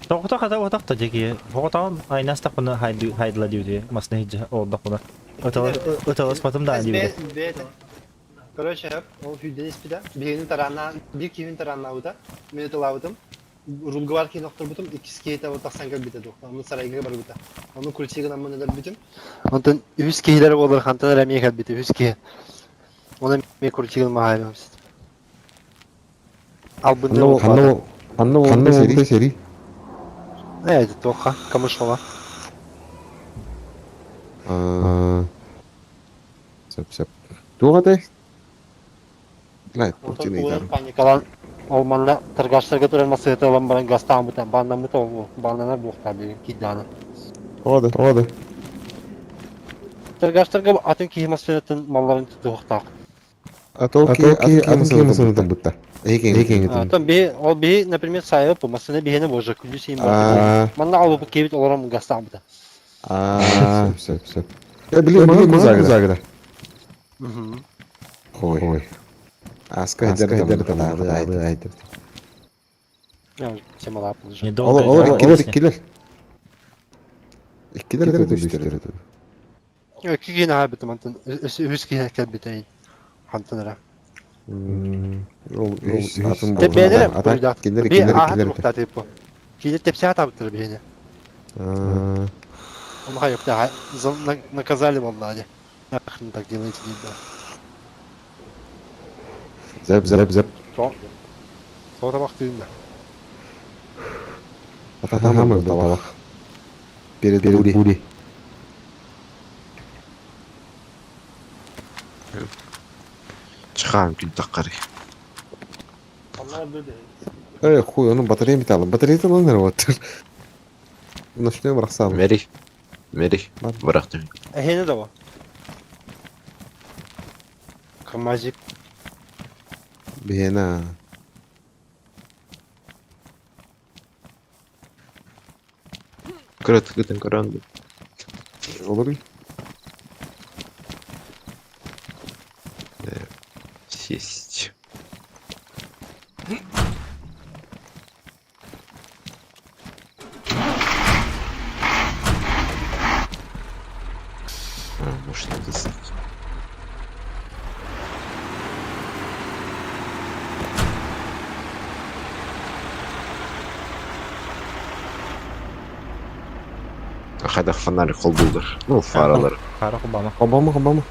Speaker 1: Тоҕото хата отахта дьэки. Хоҕотоон айнастахпына хайдыла диэбити. Масна хиджи олдохпуна. Ыталаспатым да диэбити.
Speaker 12: Короче, ол сүүрдэн испитэ. Биһигини тарааннаан, биир киһибин тарааннаабыта. Мин ытылаабытым. Рулгабар киһини охторбутум, иккис киһитэ ол тахсан кэлбитэ дуо. Ону сарайга барбыта. Ону крути гынаммын өлөрбүтүм. Онтон үһүс киһилэрэ буолар хантан эрэ эмиэ кэлбитэ, үһүс киһи. Оны эмиэ крути гынмаһайбам. Албынныы буолбата.
Speaker 4: Ханна ханна сэрии сэрии.
Speaker 12: Ээ, туохха, Камышова.
Speaker 4: Сөп сөп. Туох этэй?
Speaker 12: Паникалаан ол манна торгаштарга туран массыыта ылан баран гастаабыта бааннаммыта ол бааннанар буолуохтаах билигин киирдэҕинэ.
Speaker 4: Тоҕо да тоҕо да?
Speaker 12: Торгаштарга атын киһи массыынатын малларын тутуохтаах.
Speaker 4: А то ки атын киһи массыынатын бытта. Эһиги
Speaker 12: Оттон биһи ол биһи например сайып массыына биһиэнэ боже күндү сиин бар. Манна албыппыт киһибит олорон гастаабыта.
Speaker 4: Аа сөп сөп. Э били маны кузагыда. Ой. Аска хедер там айтыр.
Speaker 1: Недолго.
Speaker 4: Ол иккилер иккилер. Иккилер да үстер.
Speaker 12: Икки киһини аһаабытым антон үһүс киһи кэлбитэ хантан эрэ.
Speaker 4: Ол үс атын
Speaker 12: Тэбээлэр
Speaker 4: Кинилер
Speaker 12: Би
Speaker 4: кинилер
Speaker 12: ааһа
Speaker 4: кинилер.
Speaker 12: туруктааты типа. Кинилер тэпсэ атаабыттар биһини.
Speaker 4: Аа.
Speaker 12: Ону хайыпта наказали буоллаа дии. Нахрен так делаете, да.
Speaker 4: Зәп, зәп, зәп.
Speaker 12: Тоҕо табахтыын да.
Speaker 4: Атамы табах. Перед бурей.
Speaker 5: Чыгаан күн таккары.
Speaker 4: Эй, хуй, onun батарея металлы. Батарея lan nereye batır? Ночной bıraksam.
Speaker 5: Мери. Мери. Бырактым.
Speaker 12: Эһиэнэ да бу. Камазик.
Speaker 4: Бена.
Speaker 5: Көрөт кытын көрөн.
Speaker 4: Olur.
Speaker 5: Сесть. А, может, надо Хайдах фонарь холбуулар. Ну, фаралар.
Speaker 1: Фара холбама.
Speaker 4: Холбама, холбама.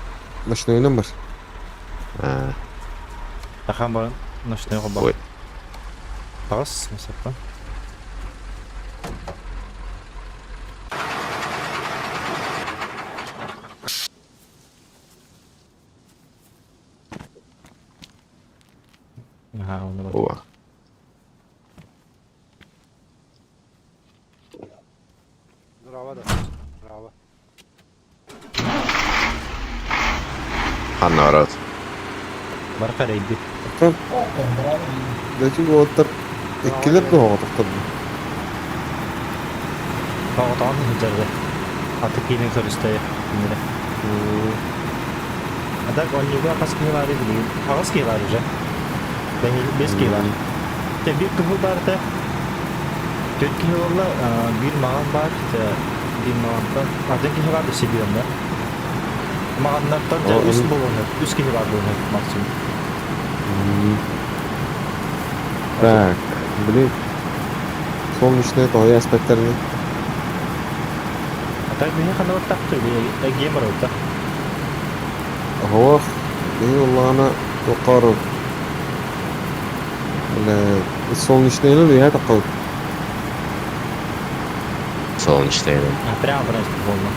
Speaker 4: Ночной номер.
Speaker 1: Тахан баран ночной холбама.
Speaker 5: Ой.
Speaker 1: Тас, месеппен. Аха, оны бар.
Speaker 5: О.
Speaker 12: Браво да. Браво.
Speaker 5: Ханна барат.
Speaker 1: Бар карайды.
Speaker 4: Дачы оттар эккилер да оҕотохтор.
Speaker 1: Оҕотоҕун сылдьарды. Аты киинин көрүстэйэ кинилэр. А так онньуга хас киһи баар билигин. Хаҕыс киһи баар уже. Бэс киһи баар. Те биир кыһыл баар этэ. Төрт киһи буолла, биир маҕан баар, биир маҕантан атын киһи баар өссө биир онно. Маҕаннартан дьэ үс буолуон үс киһи баар буолуон максимум.
Speaker 4: Так, блин. Солнечные тоҕо аспекттарını.
Speaker 1: А так биһи ханна баттахты эгиэм барабыта.
Speaker 4: Оһох, биһи уллаҕына туохха Бля, солнечныйны үөһэ таххабыт.
Speaker 5: Солнечный.
Speaker 1: А прямо баран буолла.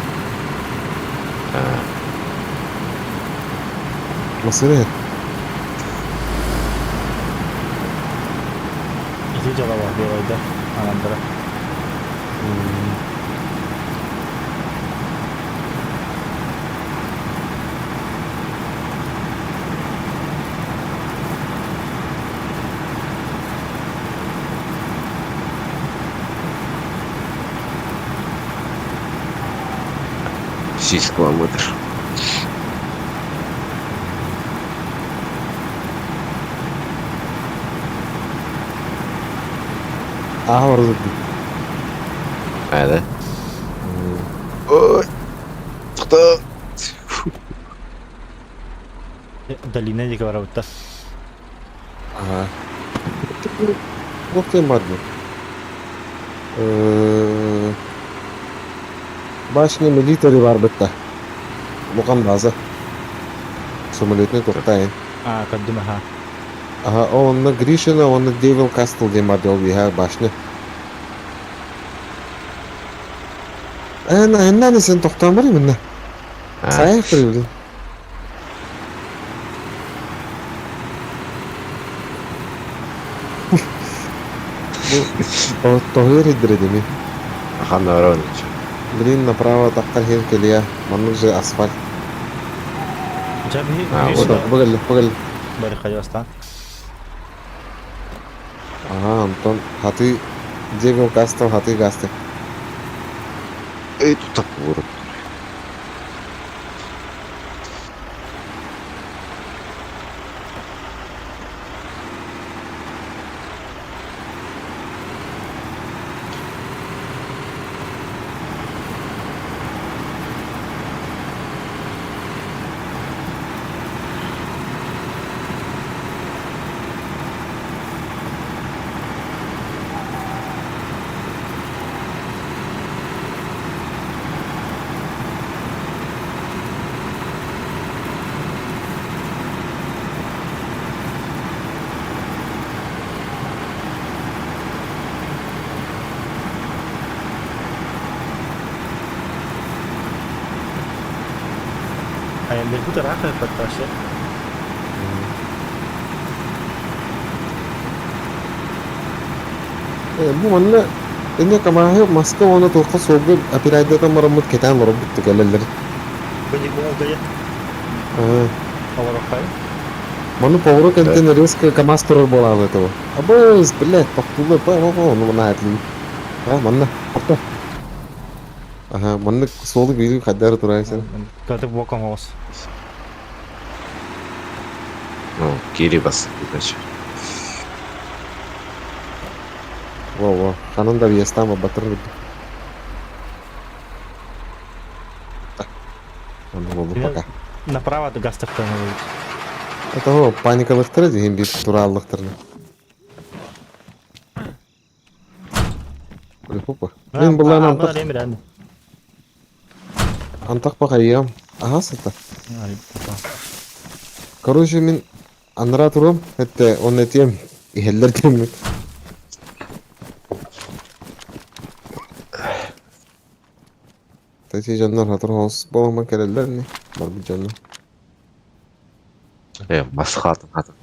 Speaker 4: Массыына иһэр.
Speaker 1: Ити дьалабар белайдар анандара.
Speaker 5: Шесть километров.
Speaker 4: Ааһа барбыт.
Speaker 5: А, да? Ой! Тоқта!
Speaker 1: Долина диэки барабыттар.
Speaker 4: Ага. Туох диэн баар дуу? Башня милитари баар бытта. Улахан база. Самолетный туохтаайын.
Speaker 1: А, көрдүм аха.
Speaker 4: Аха, онно Гришина, онно Девил Кастл диэн баар дии ол биһа башня. Эн, эннэ сен тохтоон бар именно. Сайах блин. Бу тоһуйар ирдэрэ дими.
Speaker 5: Ханна Аронович.
Speaker 4: Блин, направо таххар иһин кэлиэ. Маннык же асфальт.
Speaker 1: Дьэ биһи
Speaker 5: А,
Speaker 1: Гришина
Speaker 4: Вот, бу кэллэ, бу кэллэ.
Speaker 1: бары хайастаан.
Speaker 4: Ага, Антон, хаты Девил Кастл, хаты гасты.
Speaker 5: Эй, тут так поворот.
Speaker 1: Айаннырбыт ыраах ыппат вообще.
Speaker 4: Бу манна эмиэ Камаһы маска уонна туохха суолга оператордан бараммыт кэтээн олоробут да кэлэллэр.
Speaker 1: Бу Олороххай.
Speaker 4: Маны повару кэнтэн резко КамАЗ турар буолаабыт этого. Абыс, блядь, тохтуулар, па, па, па, ону манаатылыы. А, манна, орто. Аха, маннык суолу биирин хайдары турайсың.
Speaker 1: Катып боком оҕус.
Speaker 5: Ну, кири бас, короче.
Speaker 4: Во, во, ханан да въезтаама батыр. Ону болду пока.
Speaker 1: Направо гастахтан ылыбыт.
Speaker 4: Это паникалыктара диһин бир турааллыктарына. Мин булан антах антах бакайыам. Аха сыта. Короче, мин анара турам, это он этием иһэллэр диэммит. Тати дьоннор хатыр хос буолан кэлэллэр ини барбыт дьоннор.
Speaker 5: Э, мас хаатын хатын.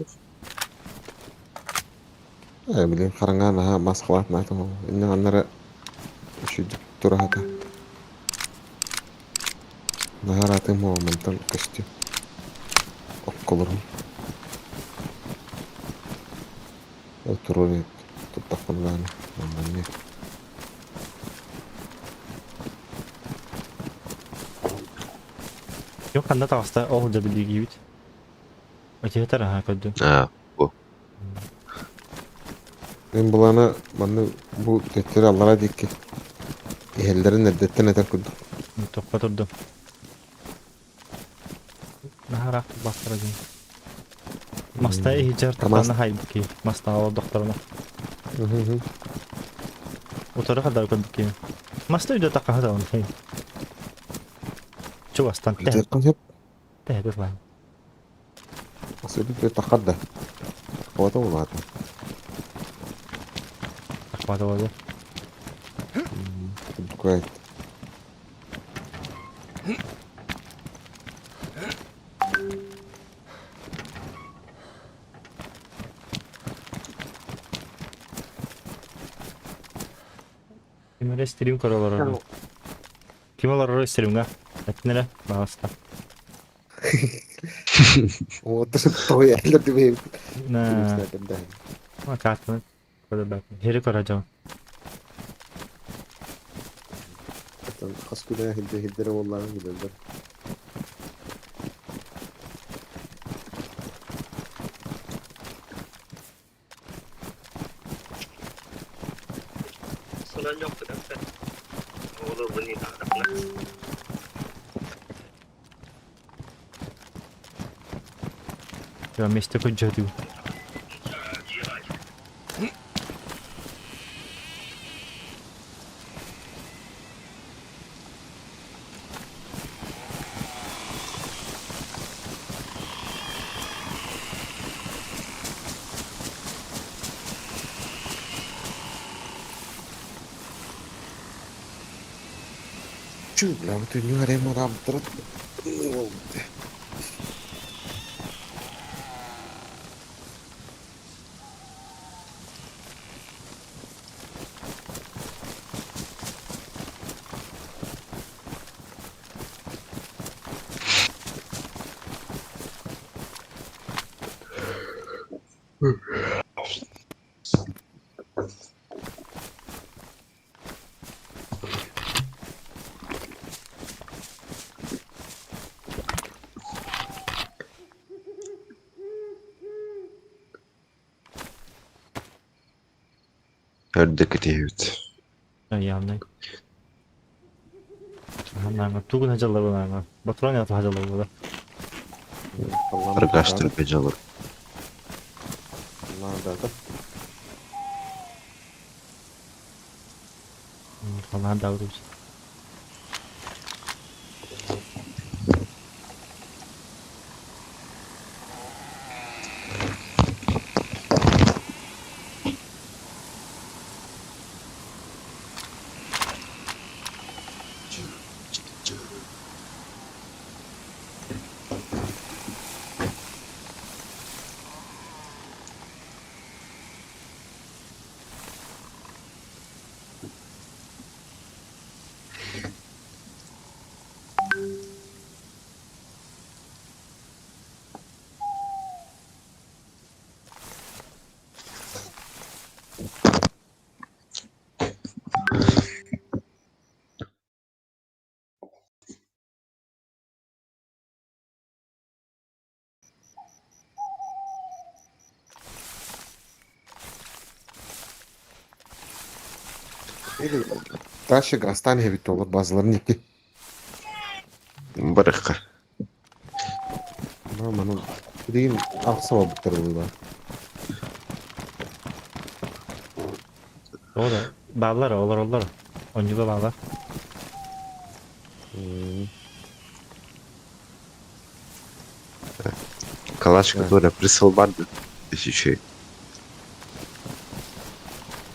Speaker 4: Э, билин хараҥа наһаа мас халаат наата инне аннара үчүйдүк тураһата. Наһаа ыраатыым буолан мантан көстү. Окколорум. Туруор туттахпын даҕаны манна
Speaker 1: Yok ханна таҕыста ол дьэ билигиибит. Этиһэтэр аһаа көрдүм.
Speaker 5: Аа, бу.
Speaker 4: Мин былаана манна бу төттөрү аллара диэки иһэллэрин эрдэттэн этэр курдук.
Speaker 1: Тохпо турдум. Наһаа бастара дии. Маста иһдьэр тахтана хайбыки. Маста олордохторуна. Утары хадar көрбүт киһи. Маста үйдө тақаһа да он. Чугастан тэһэ. Тэһэ бир
Speaker 4: Сөбү тахар да. Хвата улаата.
Speaker 1: Хвата улаата.
Speaker 4: Куайт.
Speaker 1: Ким эрэ стрим көрө олорор. Ким олорор стримҥа? Эттин эрэ, баҕаста.
Speaker 4: Той эллер дебейм.
Speaker 1: На. Картаны Хери көрө дьон.
Speaker 4: Хас күнэ хилде хилдере болларын билеллер.
Speaker 1: Я вместе көдьөтүү.
Speaker 4: Чү, бля, вот не арема рамтырат.
Speaker 5: Өрдөк итиһибит.
Speaker 1: Явный. Тугун хажаллар Батрон ята хажаллар була.
Speaker 5: Аргаштыр бежалар.
Speaker 1: Халаан даурубус.
Speaker 4: Дальше газтан иһэбит олор базаларын икки.
Speaker 5: Барыхха.
Speaker 4: Маны билигин ахса барбыттар буолла.
Speaker 1: Ола бааллар, олороллор. Онньуга бааллар.
Speaker 5: Калаш, который прислал банду. Еще.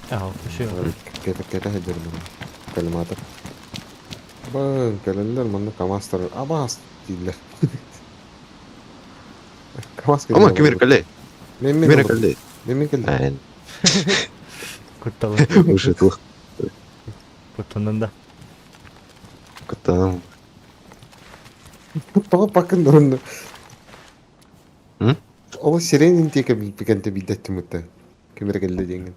Speaker 1: Аа, еще.
Speaker 4: Кэтэ сылдьар Калиматор. Бы, кэлэллэр манна КамАЗтар абаас дииллэр. КамАЗ
Speaker 5: Ама кимир кэлэ.
Speaker 4: Мен
Speaker 5: Кимир кэлэ.
Speaker 4: Мен кэллим.
Speaker 1: Кутталы.
Speaker 5: Уже туох.
Speaker 1: Куттаннын да.
Speaker 5: Куттанам.
Speaker 4: Тоҕо пакын дурунну. Ол сиренин тиэкэ билбикэнте билдэттим ытта. Кимир кэллэ диэҥҥин.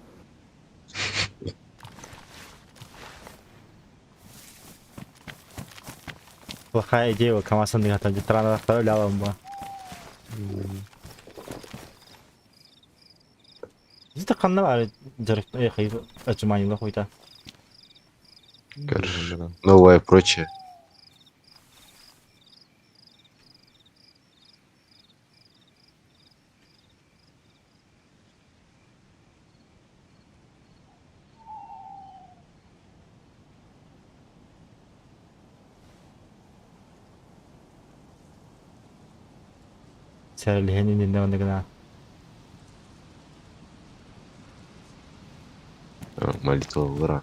Speaker 1: Плохая идея, КамАЗ андыгата дитранаттар өлө алам ба. Зите ханна бар жарык отжимание хуйта.
Speaker 5: Новое прочее.
Speaker 1: Сэрэлиһэн иннинэ оннугuna.
Speaker 5: Молитва ура.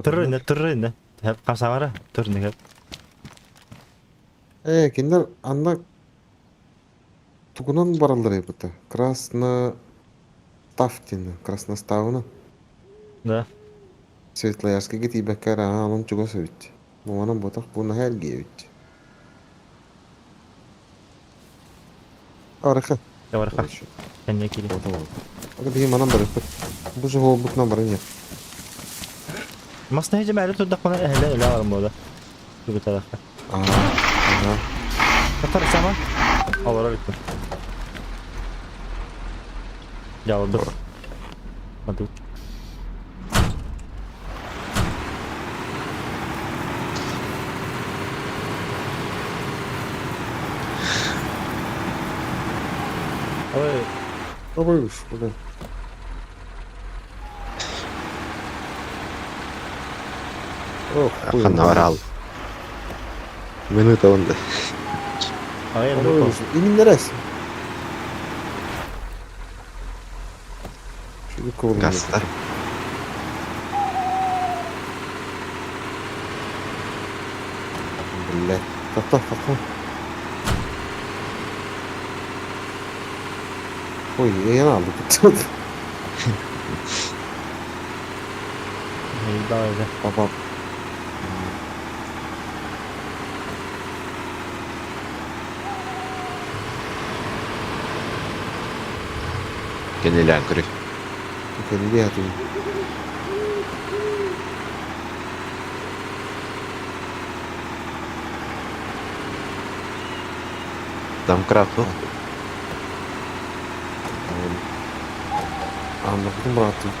Speaker 1: Туррын, туррын. Хеп камсамара, туррын хеп.
Speaker 4: Э, кинилэр анна тугунан бараллар эбит. Красноставтина, Красноставна.
Speaker 1: Да.
Speaker 4: Светлоярскайга тиийбэккэ эрэ аанын чугас эбит. Муҥанан ботах бу наһаа эргийэбит. Арыха.
Speaker 1: Арыха. Кэннэ кири.
Speaker 4: Ага биһи манан барыппыт. Бу суһуолбутунан баран иһэр.
Speaker 1: Мас нэһи дьэмээри турдахпына эһэлэ өлө аларым буола. Тугутарахха.
Speaker 4: Ага.
Speaker 1: Татар сама. Олорор иккин. Дьалдыр. Мадык. Ой.
Speaker 4: Ой, уж, куда? Ох, хуй.
Speaker 5: Ханна барал. Минута онда.
Speaker 4: Ой, Именно раз.
Speaker 5: Гаста.
Speaker 4: Блядь. Тоқта, тоқта. Ой, я алды тут.
Speaker 1: Давай, да.
Speaker 4: Папа.
Speaker 5: Кенелән көрү.
Speaker 4: Кенеле атым.
Speaker 5: Домкрат ну.
Speaker 4: Anladım bıraktım.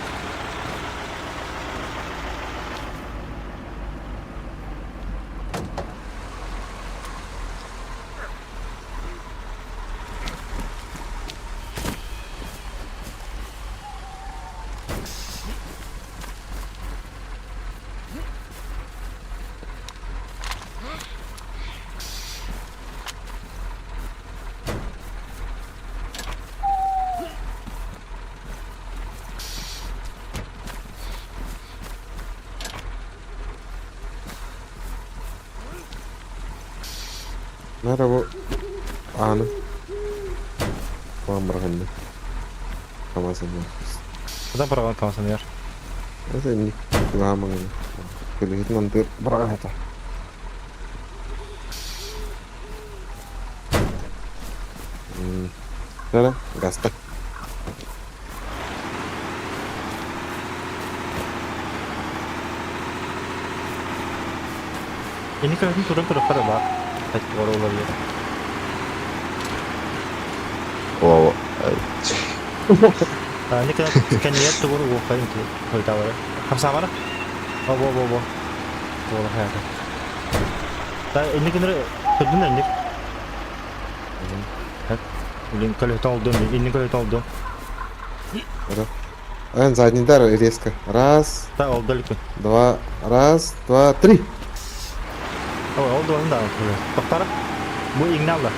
Speaker 4: Merhaba. Anı. Tamam bırakın. Tamam sen de.
Speaker 1: Куда барган камасаныр?
Speaker 4: Это не куда мы. Көлөһүт мантыр бырагата. Нара, гаста.
Speaker 1: Ини кыһын туран көрөххө да баар. Хайдах олорор.
Speaker 5: О,
Speaker 1: Ини кэннигэр тугур уоххайын хойутаабара. Хамсаамара. О, бо, бо, бо. Буола хайата. Та инник гыныр көрдүн инник. Блин, көлөтө олдум, инник көлөтө олдум.
Speaker 4: Эн задний дар резко. Раз.
Speaker 1: Та олду лүкүн.
Speaker 4: Два. Раз, два, три.
Speaker 1: Ой, олду onun да. Тоқтара. Бу иңне алды.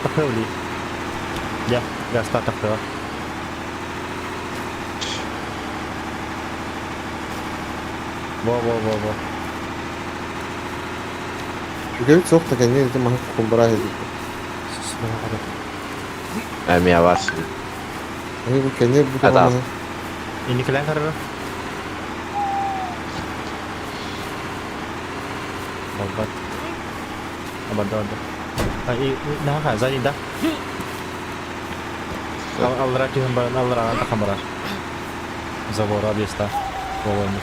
Speaker 1: Тақпай олди. Я, гаста тақпай. Во, во, во, во.
Speaker 4: Үгәбит суох да кэннэ ити маһы кулбара иһит.
Speaker 5: Эмиэ вас.
Speaker 4: Эһи бу кэннэ бу
Speaker 5: Ата.
Speaker 4: маһы.
Speaker 1: Инникилээн карара. Болбат. Абарда барда. А, и наха сзади да. Аллара түһэн баран аллараҕа тахан барар. Забора объезда. Болоймут.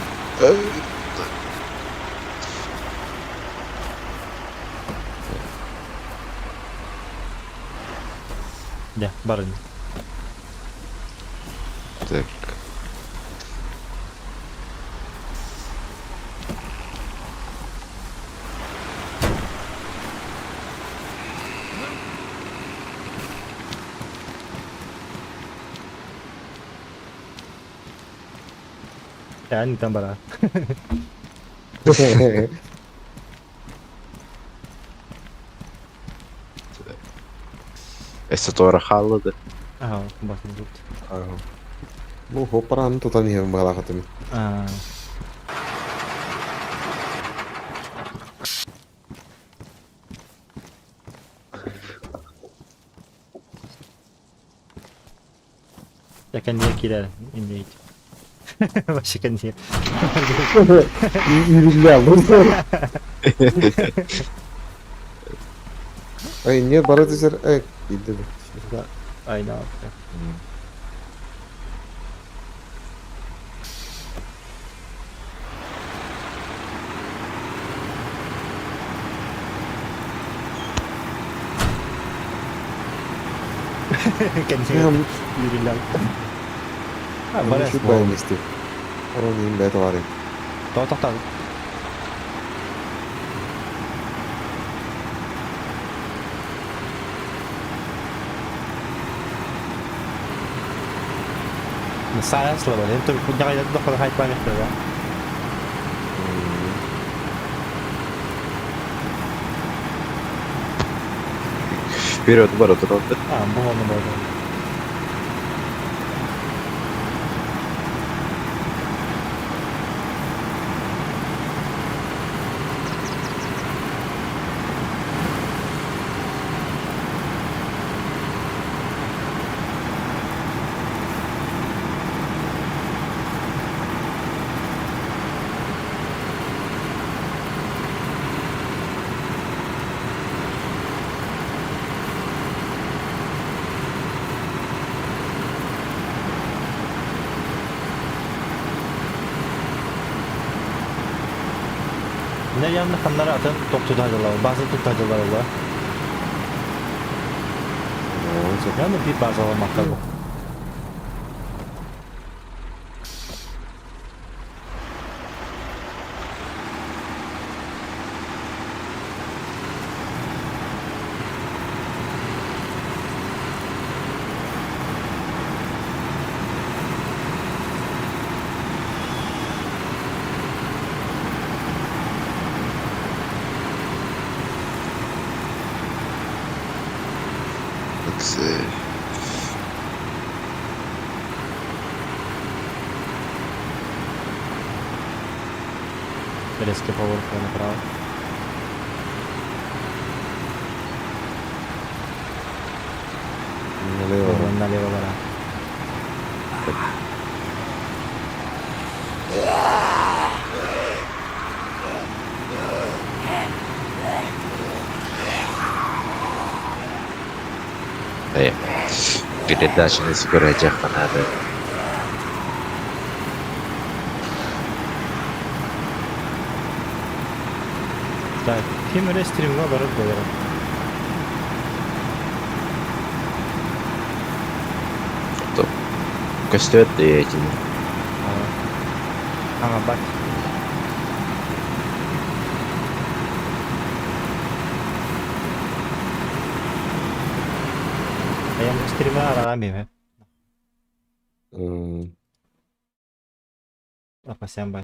Speaker 1: Дьэ, барын.
Speaker 5: Так.
Speaker 1: Эн там бара.
Speaker 5: Өссө туора хаалла да.
Speaker 1: Аа, басын тут.
Speaker 4: Бу хоппараны тутан иһэбин баҕалаахатым.
Speaker 1: Аа. Я кэннигэ киирэр иннигит. Вообще кэннигэ.
Speaker 4: Үүрүллэ алдым. Ай, нет, бара түсэр, эй, киирдэ да.
Speaker 1: Айна. Кэннигэ үүрүллэ. А, бара.
Speaker 4: Şu bayım isti. Onun iyiyim бэт var.
Speaker 1: Тоҕо тохтоо. Саайан слабо. Эн тур кудняга доход хайпан да.
Speaker 5: Вперед бара турар.
Speaker 1: А, бу оны болды. Ne yanında kanları атын тоқту тажалар, база тут тажалар ола. Yani bir bazalamakta bu.
Speaker 5: Так.
Speaker 1: Резкий поворот направо.
Speaker 4: Налево.
Speaker 1: Налево бара.
Speaker 5: Э, передачаны скорочах надо.
Speaker 1: Так, ким эрэ стримҥа олорор буолара.
Speaker 13: Көстүбэт итини.
Speaker 1: Аҥабат. Айан стрима араҕам иһэ. Апасян бай.